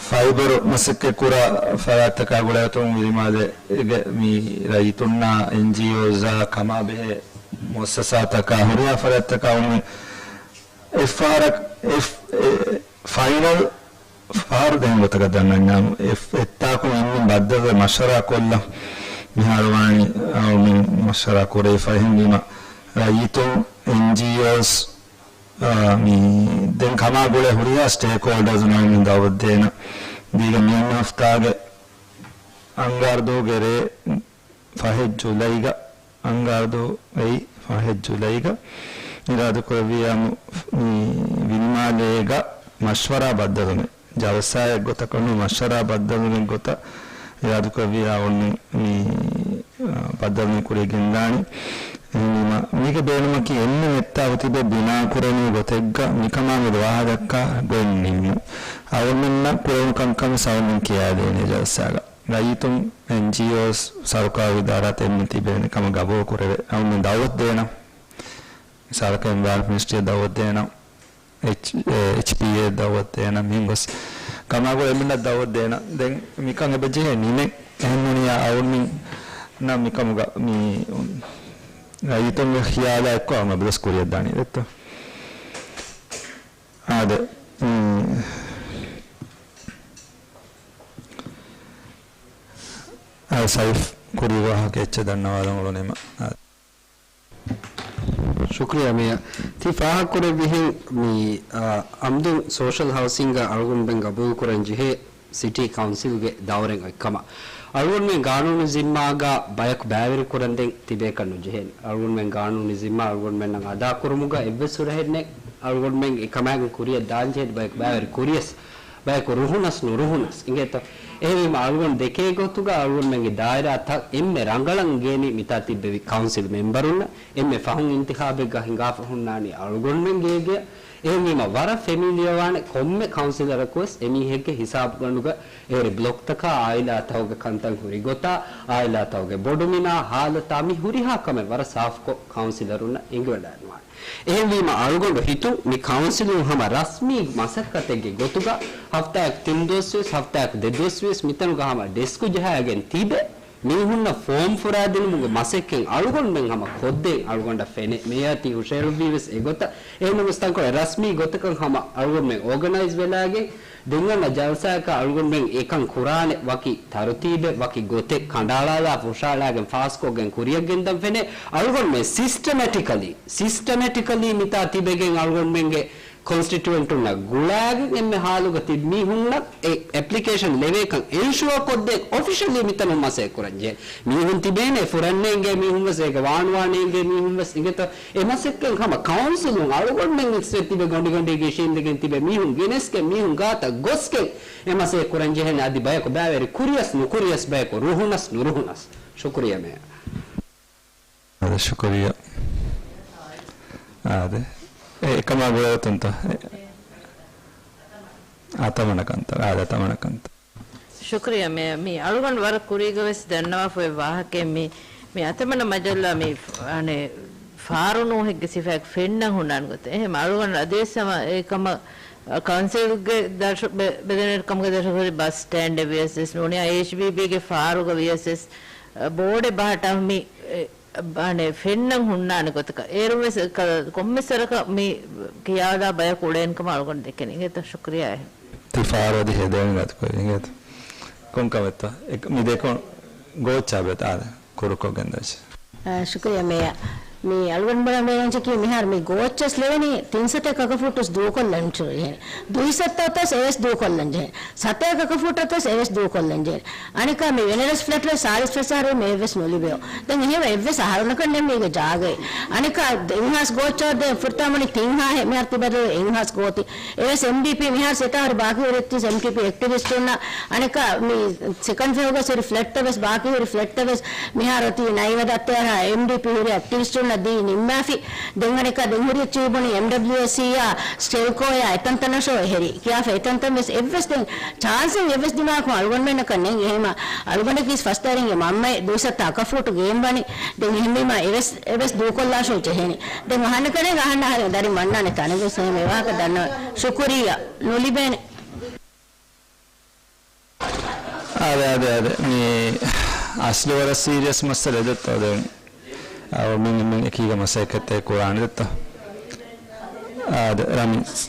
ފައިބަރު މަސައްކަތް ކުރާ ފަރާތްތަކާ ގުޅޭގޮތުން ވިލިމާލޭގެ މި ރައްޔިތުންނާ އެންޖީއޯސްއާ ކަމާ ބެހޭ މުއައްސަސާތަކާ ހުރިހާ ފަރާތްތަކާ އުންމެ އެއްފަހަރަށް އެ، އެ، ފައިނަލް ފަހަރު ދޭން ގޮތަކަށް ދަންނަންޏާ އެ، އެއްތާކު އެންމެން ބައްދަލުވެ މަޝްވަރާ ކޮށްލަ މިހާރު ވާނީ އަޅުމެން މަޝްވަރާ ކުރެވިފަ. އެހެންވީމަ ރައްޔިތުން، އެންޖީއޯސް، އާ، މި ދެން ކަމާ ގުޅޭ ހުރިހާ ސްޓޭކްހޯލްޑާސް އަޅުމެން ދައުވަތު ދޭނަ. ދީގަ މިއަންނަ ހަފްތާގެ އަންގާރަދޫގެ ރޭ ފަހެއް ޖުލައިގަ، އަންގާރަދޫ އެއީ ފަހެއް ޖުލައިގަ އިރާދަކުރެއްވިއްޔާ މި ވިލިމާލޭގަ މަޝްވަރާ ބައްދަލުމެއް، ޖަލްސާއެއް ގޮތަކަށް ނޫން، މަޝްވަރާ ބައްދަލުމެއް ގޮތަށް އިރާދަކުރެއްވިއްޔާ އޮންނަ މި، އާ، ބައްދަލުމެއް ކުރިޔަށް ގެންދާނީ. އެހެންވީމަ، މީގެ ބޭނުމަކީ އެންމެ އެއްތާކު ތިބެ ބިނާކުރެވުނީ ގޮތެއްގަ މިކަމާ މެދު ވާހަކަ ދައްކާ ގޮތް ނިންމުން. އަޅުގަނޑުމެންނަށް ކުރެވުނު ކަންކަން އަޅުގަނޑުމެން ކިޔާދޭނެ ޖަލްސާގަ. ރައްޔިތުން، އެންޖީއޯސް، ސަރުކާރު އިދާރާތައް އެންމެ ތިބޭނެ ކަމަށް ގަބޫލު ކުރެވޭ. އަޅުގަނޑުމެން ދައުވަތު ދޭނަ. މިސާލަކަށް އެންވަޔަރަންމަންޓް މިނިސްޓްރީއަށް ދައުވަތު ދޭނަ. އެޗް، އެ، އެޗްޕީއޭ ދައުވަތު ދޭނަ. މިހެން ގޮސް ކަމާގުޅޭ އެންމެންނަށް ދައުވަތު ދޭނަ. ދެން މިކަން އެބަ ޖެހޭ ނިމެން. އެހެން ނޫނިއްޔާ އަޅުގަނޑުމެންނަށް މިކަމުގަ މި ރައްޔިތުންގެ ޚިޔާލާ އެއްކޮށް އަޅުގަނޑު އެބަ ދަސް ކުރިޔަށް ދާނީ ދެއްތޯ؟ އާދެ. މް. އާ، ސައިފް ކުރީ ވާހަކަ އެއްޗެއް ދަންނަވާލަން އުޅުނީމަ. އާ. ޝުކްރިޔާ މޭޔަ. ތި ފާހަގަކުރެއްވިހެން މި، އާ، އަމްދުން ސޯޝަލް ހައުސިންގ އަޅުގަނޑުމެން ގަބޫލުކުރަން ޖެހޭ ސިޓީ ކައުންސިލްގެ ދައުރެއް އޮތްކަމަށް. އަޅުގަނޑުމެން ގާނޫނު ޒިންމާގަ ބަޔަކު ބައިވެރި ކުރަންދެން ތިބޭކަށް ނުޖެހޭނެ. އަޅުގަނޑުމެން ގާނޫނު ޒިންމާ އަޅުގަނޑުމެންނަށް އަދާކުރުމުގަ އެއްވެސް ހުރަހެއް ނެތް. އަޅުގަނޑުމެން އެކަމާގެން ކުރިޔަށް ދާންޖެހޭ ބަޔަކު ބައިވެރި ކުރިޔަސް، ބަޔަކު ރުހުނަސް ނުރުހުނަސް އިނގޭތޯ. އެހެންވީމަ އަޅުގަނޑު ދެކޭ ގޮތުގަ އަޅުގަނޑުމެންގެ ދާއިރާތައް އެންމެ ރަނގަޅަށް އިނގޭނީ މިތާ ތިއްބެވި ކައުންސިލް މެމްބަރުންނަށް. އެންމެ ފަހުން އިންތިޚާބެއްގަ ހިނގާފަ ހުންނާނީ އަޅުގަނޑުމެންގޭގެ. އެހެންވީމަ ވަރަށް ފެމިލިއަވާނެ ކޮންމެ ކައުންސިލަރަކުވެސް އެމީހެއްގެ ހިސާބުގަނޑުގަ އޭރު ބްލޮކްތަކާ އާއިލާތަކުގެ ކަންތައް ހުރި ގޮތާ، އާއިލާތަކުގެ ބޮޑުމިނާ ހާލަތާ މި ހުރިހާ ކަމެއް ވަރަށް ސާފުކޮށް ކައުންސިލަރުންނަށް އެނގިވަޑައިގަންނަވާނެ. އެހެންވީމަ އަޅުގަނޑު ހިތުން މި ކައުންސިލުން ހަމަ ރަސްމީ މަސައްކަތެއްގެ ގޮތުގަ ހަފްތާއަކު ތިން ދުވަސްވެސް، ހަފްތާއަކު ދެ ދުވަސްވެސް މިތަނުގަ ހަމަ ޑެސްކު ޖަހާގެން ތިބެ މީހުންނަށް ފޯމް ފުރާދިނުމުގެ މަސައްކަތް އަޅުގަނޑުމެން ހަމަ ކޮށްދޭން އަޅުގަނޑަށް ފެނޭ. މޭޔާ ތި ހުށަހެޅުއްވީވެސް އެގޮތަށް. އެހެންނަމަވެސް ތަންކޮޅެއް ރަސްމީ ގޮތަކަށް ހަމަ އަޅުގަނޑުމެން އޯގަނައިޒް ވެލާގެން ދެން އަންނަ ޖަލްސާއަކަށް އަޅުގަނޑުމެން އެކަން ކުރާނެ ވަކި ތަރުތީބެއް، ވަކި ގޮތެއް ކަނޑައަޅާލާ ފުށައަޅާގެން ފާސްކޮށްގެން ކުރިޔަށް ގެންދަން ފެނޭ. އަޅުގަނޑުމެން ސިސްޓަމެޓިކަލީ، ސިސްޓަމެޓިކަލީ މިތާ ތިބެގެން އަޅުގަނޑުމެންގެ ކޮންސްޓިޓުއެންޓުންނަށް ގުޅާގެން އެންމެ ހާލުގަ ތިބި މީހުންނަށް އެ އެޕްލިކޭޝަން ލެވޭކަން އެންޝުއަ ކޮށްދޭން އޮފިޝަލީ މިތަނުން މަސައްކަތް ކުރަންޖެހޭ. މީހުން ތިބޭނެ ފުރަންނޭނގޭ މީހުންވެސް އޭގެ ވާނުވާނޭނގޭ މީހުންވެސް އިނގޭތޯ. އެ މަސައްކަތް ހަމަ ކައުންސިލުން އަޅުގަނޑުމެން އިސްވެ ތިބެ ގޮނޑިގޮނޑީގެ އިށީނދެގެން ތިބެ މީހުން ގެނެސްގެން މީހުން ގާތަށް ގޮސްގެން އެ މަސައްކަތް ކުރަންޖެހޭނެ. އަދި ބަޔަކު ބައިވެރި ކުރިޔަސް ނުކުރިޔަސް ބަޔަކު ރުހުނަސް ނުރުހުނަސް. ޝުކުރިއްޔާ މޭޔަރ. އާދެ، ޝުކުރިއްޔާ. އާދެ. އެ، އެކަމާ ގުޅޭގޮތުންތަ؟ އެ، އަތަމަނަކަންތަ؟ އާދެ، އަތަމަނަކަންތަ؟ ޝުކުރިއްޔާ މޭޔަރ. މި އަޅުގަނޑު ވަރަށް ކުރީގަވެސް ދަންނަވާފައި ވާހަކައެއް މި، މި އަތަމަނަ މަޖައްލާ މި، އަނެއް، ފާރު ނޫހެއްގެ ސިފައަކަށް ފެންނަން ހުންނާނެ ގޮތެއް. އެހެން އަޅުގަނޑު އަދިވެސް ހަމަ އެކަމަށް ކައުންސިލްގެ ދަށު ބެ-، ބެލެނިވެރިކަމުގެ ދަށު ހުރި ބަސް ސްޓޭންޑެއް ވިޔަސް ވެސް ނޫނީ އެޗްބީބީގެ ފާރުގަ ވިޔަސް ވެސް ބޯޑެއް ބަހައްޓާ މި، އެ، އަނެއް ފެންނަން ހުންނާނެ ގޮތަކަށް. އޭރުވެސް ކޮންމެސް ވަރަކަށް މި ކިޔާލާ ބަޔަކު އުޅޭނެ ކަމަށް އަޅުގަނޑު ދެކެނީ. އިނގޭތަ؟ ޝުކުރިއްޔާ. ތި ފާރު އަދި ހެދޭނެ ގާތުކޮށް އިނގޭތަ؟ ކޮންކަމެއްތަ؟ އެ، މި ދެކޮން ގޯއްޗާ ބެތާލެ ކުރުކޮށް ގެންދަވެސް. އާ، ޝުކުރިއްޔާ މޭޔަރ. މި އަޅުގަނޑުމެންނަށް ބޭނުންވެއްޖެކީ މިހާރު މި ގޯއްޗަސް ލެވެނީ ތިން ސަތޭކަ އަކަފޫޓު ދޫކޮށްލަން ޖެހޭ. ދުއި ސަތޭކަ އަކަފޫޓު ވެސް ދޫކޮށްލަން ޖެހޭ. ސަތޭކަ އަކަފޫޓު ވެސް ދޫކޮށްލަން ޖެހޭ. އަނެކާ މި ވެނެރަސް ފްލެޓް ވެސް ސާޅީސް ފަސް އަހަރު މެ އެއްވެސް ނުލިބެވޭ. ދެން އެހެން އެއްވެސް އަހަރުންނަކަށް ނެތް މީގެ ޖާގައެއް. އަނެކާ އެއްހާސް ގޯއްޗަށް ދެން ފުރަތަމަ ވަނީ ތިން ހާހެއް މިހާރު ތިބަދަލު އެއްހާސް ގޯތި. އެވެސް އެމްޑީޕީ މިހާރު ސެތާ ހުރި ބާކީ ހުރި އެމްޑީޕީ އެކްޓިވިސްޓުންނަށް އަނެކާ މި ސެކަންޑް ފެހުގަ ހުރި ފްލެޓްތައް ވެސް ބާކީ ހުރި ފްލެޓްތައް ވެސް މިހާރު އޮތީ ނައިވަދަ އައްތައާރަ އެމްޑީޕީ ހުރި އެކްޓިވިސްޓުންނަށް ދީ ނިންމާފި. ދެން އަނެކާ ދެން ހުރި އެއްޗެހި ބުނި އެމްޑަބްލިއުއެސްސީއާ ސްޓެލްކޯއާ އެތަންތަނަށޯ އެހެރީ ކިޔާފަ އެތަންތަން ވެސް އެއްވެސް ދެން ޗާންސެއް އެއްވެސް ދިމާކު އަޅުގަނޑުމެންނަކަށް ނެތް. އެހެމަ އަޅުގަނޑަކީ ފަސްދަރިންގެ މަންމައެއް ދުއިސައްތަ އަކަފޫޓު ގެއިން ވަނީ. ދެން އެހެންވީމަ އެވެސް އެވެސް ދޫކޮށްލާށޯ ޖެހޭނީ. ދެން އަހަންނަކަށް ނޭނގެ އަހަންނަށް ދަރިން ވަންނާނެ ތަނެއް ވެސް ނޭނގެ މި ވާހަކަ ދަންނަވަން. ޝުކުރިއްޔާ. ނުލިބޭނެ. އާދެ، އާދެ، އާދެ. މި އަސްލު ވަރަށް ސީރިއަސް މައްސަލައެއް ދޯ ދެން. އާ، މި، މި އެކީގަ މަސައްކަތެއް ކުރާނެ ދޯ. އާދެ، ރަމީސް.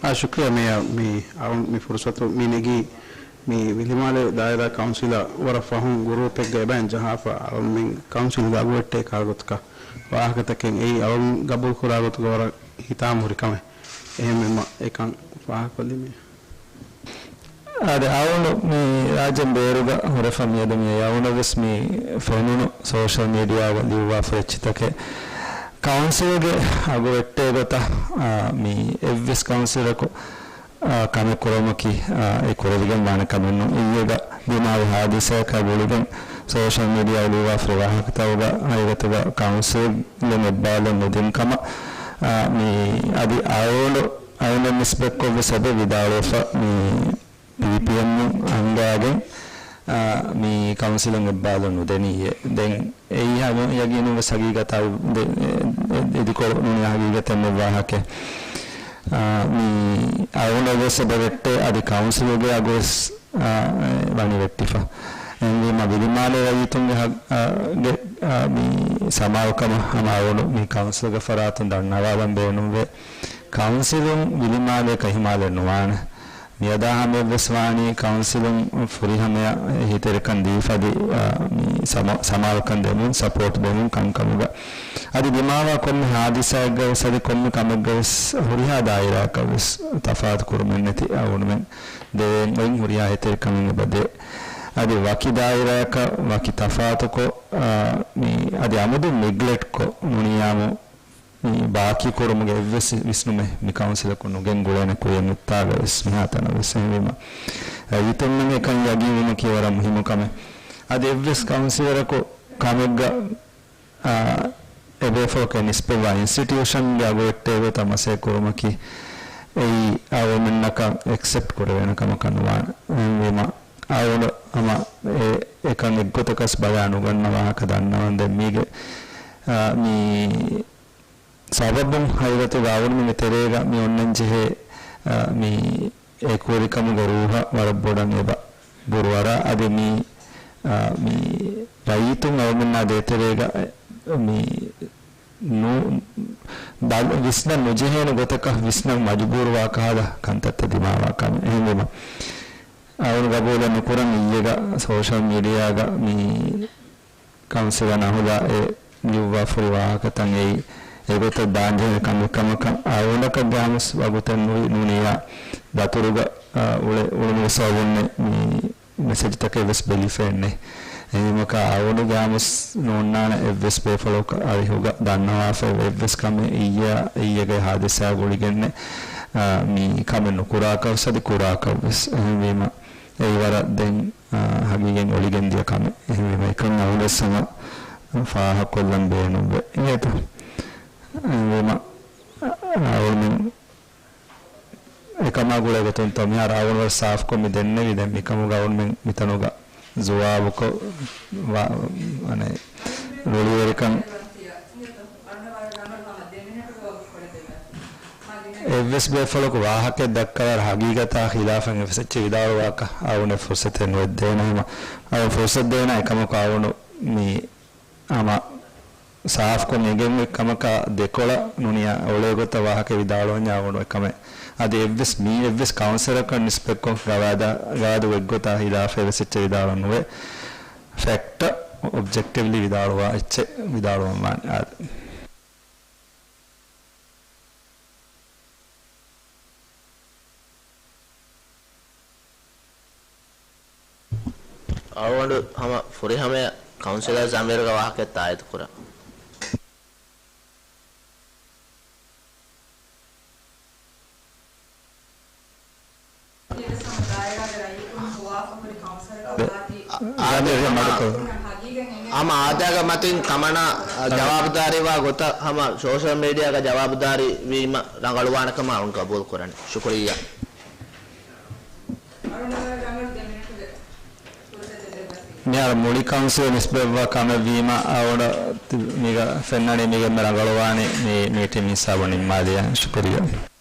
އާ، ޝުކްރިޔާ މިޔާ، މި އަޅުން މި ފުރުސަތު މި ނެގީ މި ވިލިމާލެ ދާއިރާ ކައުންސިލަށް ވަރަށް ފަހުން ގުރޫޕެއްގަ އެބައިން ޖަހާފަ އަޅުންމެން ކައުންސިލްގެ އަގުވެއްޓޭ ކާގޮތަކަށް ވާހަކަތަކެއް އެއީ އަޅުން ގަބޫލު ކުރާ ގޮތުގަ ވަރަށް ހިތާމަ ހުރި ކަމެއް. އެހެންވީމަ އެކަން ފާހަގަކޮށްލީމޭ. އާދެ، އަޅުން މި ރާއްޖޭން ބޭރުގަ ހުރެފަ މިއަދު މި އަޅުނަށް ވެސް މި ފެނުނު ސޯޝަލް މީޑިއާގަ ލިޔުއްވާފަ އެއްޗިތަކެއް ކައުންސިލްގެ އަގުވެއްޓޭ ގޮތަށް، އާ، މި އެއްވެސް ކައުންސިލަކު، އާ، ކަމެއް ކުރުމަކީ، އާ، އެ ކުރެވިގެން ވާނެ ކަމެއް ނޫން. އިއްޔެގަ ދިމާވި ހާދިސާއަކާ ގުޅިގެން ސޯޝަލް މީޑިއާ ލިޔުއްވާފަ ވާހަކަތަކުގަ ހަގީގަތުގަ ކައުންސިލް އެއްބާލަން ނުދިން ކަމަށް، އާ، މި އަދި އަޅު އަޅުންނަށް ނިސްބަތްކޮށް ވެސް އެބަ ވިދާޅުވެފަ މި ޕީޕީއެމް އަންގާގެން، އާ، މި ކައުންސިލުން އެއްބާލުން ނުދެނީއޭ. ދެން އެއީ ހަމަ ޔަގީނުން ވެސް ހަގީގަތާ ދެ-، އެ-، އެ-، އިދިކޮޅު ނޫނީ ހަގީގަތެއް ނެއް ވާހަކަ. އާ، މި އަޅުން ވެސް އެބަ ވެއްޓޭ އަދި ކައުންސިލުގެ އަގު ވެސް އާ، ވަނީ ވެއްޓިފަ. އެހެންވީމަ ވިލިމާލޭ ރައްޔިތުންގެ ހަ-، އާ، ގެ، އާ، މި ސަމާލުކަމަށް ހަމަ އަޅުގަނޑު މި ކައުންސިލްގެ ފަރާތުން ދަންނަވާލަން ބޭނުންވޭ. ކައުންސިލުން ވިލިމާލޭ ކަހިމާލެއް ނުވާނެ. މިއަދާ ހަމަޔަށްވެސް ވާނީ ކައުންސިލުން ފުރިހަމަޔަށް އެހީތެރިކަން ދީފަ އަދި، އާ، މި ސަމާ-، ސަމާލުކަން ދެމުން، ސަޕޯޓް ދެމުން ކަންކަމުގަ. އަދި ދިމާވާ ކޮންމެ ހާދިސާއެއްގަވެސް އަދި ކޮންމެ ކަމެއްގަވެސް ހުރިހާ ދާއިރާއަކަށްވެސް ތަފާތު ކުރުމެއްނެތި އަޅުގަނޑުމެން ދެވޭން އޮތް ހުރިހާ އެހީތެރިކަމެއް އެބަދޭ. އަދި ވަކި ދާއިރާއަކަށް ވަކި ތަފާތުކޮށް، އާ، މި އަދި އަމުދު ނިގްލެކްޓްކޮށް ނޫނިއްޔާމު މި ބާކީ ކުރުމުގެ އެއްވެސް ވިސްނުމެއް މި ކައުންސިލަކު ނުގެން ގުޅޭނެ ކުރިއަށް މިއްތާގަވެސް މިހާތަނަށްވެސް. އެހެންވީމަ ރައްޔިތުންނަށް އެކަން ޔަގީންވުމަކީ ވަރަށް މުހިއްމު ކަމެއް. އަދި އެއްވެސް ކައުންސިލަރަކު ކަމެއްގަ އާ، އެބޭފުޅަކަށް ނިސްބަތްވާ އިންސްޓިޓިއުޝަންގެ އަގުވެއްޓޭ ގޮތަށް މަސައްކަތް ކުރުމަކީ، އެއީ އަޅުގަނޑުމެންނަކަށް އެކްސެޕްޓް ކުރެވޭނެ ކަމަކަށް ނުވާނެ. އެހެންވީމަ، އަޅުގަނޑު ހަމަ އެ، އެކަން އެއްގޮތަކަސް ބަލާ ނުގަންނަ ވާހަކަ ދަންނަވަން. ދެން މީގެ، އާ، މި ސަބަބުން ހަގީގަތުގަ އަޅުގަނޑުމެންގެ ތެރޭގަ މި އޮންނަން ޖެހޭ، އާ، މި އެކުވެރިކަމުގެ ރޫހަށް ވަރަށް ބޮޑަށް އެބަ ބުރުވަރާ. އަދި މި، އާ، މި ރައްޔިތުން އަޅުގަނޑުމެންނާ ދޭތެރޭގަ މި ނު-، ބަލ-، ވިސްނަން ނުޖެހޭނެ ގޮތަކަށް ވިސްނަން މަޖުބޫރުވާ ކަހަލަ ކަންތައްތައް ދިމާވާ ކަމެއް. އެހެންވީމަ، އަޅުގަނޑު ގަބޫލެއް ނުކުރަން އިއްޔެގަ ސޯޝަލް މީޑިއާގަ މި ކައުންސިލަށް ނަހުލާ އެ ލިޔުއްވާފަ ހުރި ވާހަކަތައް އެއީ އެގޮތަށް ދާންޖެހޭ ކަމެއް ކަމަކަށް އަޅުގަނޑަކަށް ގާމުސް ވަގުތެއް ނުވި ނޫނިއްޔާ ދަތުރުގަ، އާ، އުޅެ-، އުޅުމުގެ ސަބަބުންނެއް މި މެސެޖްތަކެއް ވެސް ބެލިފައެއް ނެތް. އެހެންވީމަ އަޅުގަނޑު ގާމުސް ނޯންނާނެ އެއްވެސް ބޭފުޅަކު އަރިހުގަ ދަންނަވާފައިވޭ އެއްވެސް ކަމެއް އިއްޔެ، އިއްޔެގެ ހާދިސާ ގުޅިގެންނެއް، އާ، މި ކަމެއް ނުކުރާކަށް ވެސް އަދި ކުރާކަށް ވެސް. އެހެންވީމަ އެއީ ވަރަށް ދެން، އާ، ހަގީގަތް އޮޅިގެން ދިޔަ ކަމެއް. އެހެންވީމަ އެކަން އަޅުގަނޑު ވެސް ހަމަ ފާހަގަކޮށްލަން ބޭނުންވޭ. އިނގޭތަ؟ އެހެންވީމަ އަޅުގަނޑުމެން އެކަމާ ގުޅޭ ގޮތުން ތޯ މިހާރު އަޅުގަނޑު ވަރަށް ސާފުކޮށް މި ދެންނެވި. ދެން މިކަމުގަ އަޅުގަނޑުމެން މިތަނުގަ ޒުވާބުކޮށް ވާ-، އަނެއް ރުޅިވެރިކަން އެއްވެސް ބޭފުޅަކު ވާހަކައެއް ދައްކަވާއިރު ހަގީގަތާ ޚިލާފަށް އެއްވެސް އެއްޗެއް ވިދާޅުވާކަށް އަޅުގަނޑަށް ފުރުސަތެއް ނުއެއް ދޭނަ ހަމަ. އަޅުގަނޑު ފުރުސަތު ދޭނަ އެކަމަކު އަޅުގަނޑު މި ހަމަ ސާފުކޮށް އެނގެން އޮތް ކަމަކާ ދެކޮޅަށް ނޫނިއްޔާ އޮޅޭ ގޮތަށް ވާހަކަ ވިދާޅުވަންޏާ އަޅުގަނޑު އެކަމެއް. އަދި އެއްވެސް މީ އެއްވެސް ކައުންސިލަކަށް ނިސްބަތްކޮށް ގަވާއިދާ، ގަވާއިދު އެއްގޮތާ ހިލާފަށް އެއްވެސް އެއްޗެއް ވިދާޅުވަން ނުވޭ. ފެކްޓަށް އޮބްޖެކްޓިވްލީ ވިދާޅުވާ އެއްޗެއް ވިދާޅުވަން ވާނެ. އާދެ. އަޅުގަނޑު ހަމަ ފުރިހަމަޔަށް ކައުންސިލަރ ޒަމީރުގެ ވާހަކައަށް ތާއީދު ކުރަން. ހަމަ އާދައިގެ މަތިން ކަމަނާ ޖަވާބުދާރީވާ ގޮތަށް ހަމަ ސޯޝަލް މީޑިއާގަ ޖަވާބުދާރީ ވީމަ ރަނގަޅުވާނެ ކަމަށް އަޅުން ގަބޫލު ކުރަނީ. ޝުކުރިއްޔާ. މިހާރު މުޅި ކައުންސިލް ނިސްބަތްވާ ކަމެއް ވީމަ، އަޅުގަނޑަށް މީގަ ފެންނަނީ މީގެ އެންމެ ރަނގަޅުވާނީ މި މީޓިން މި ހިސާބުން ނިންމާލިޔާ. ޝުކުރިއްޔާ.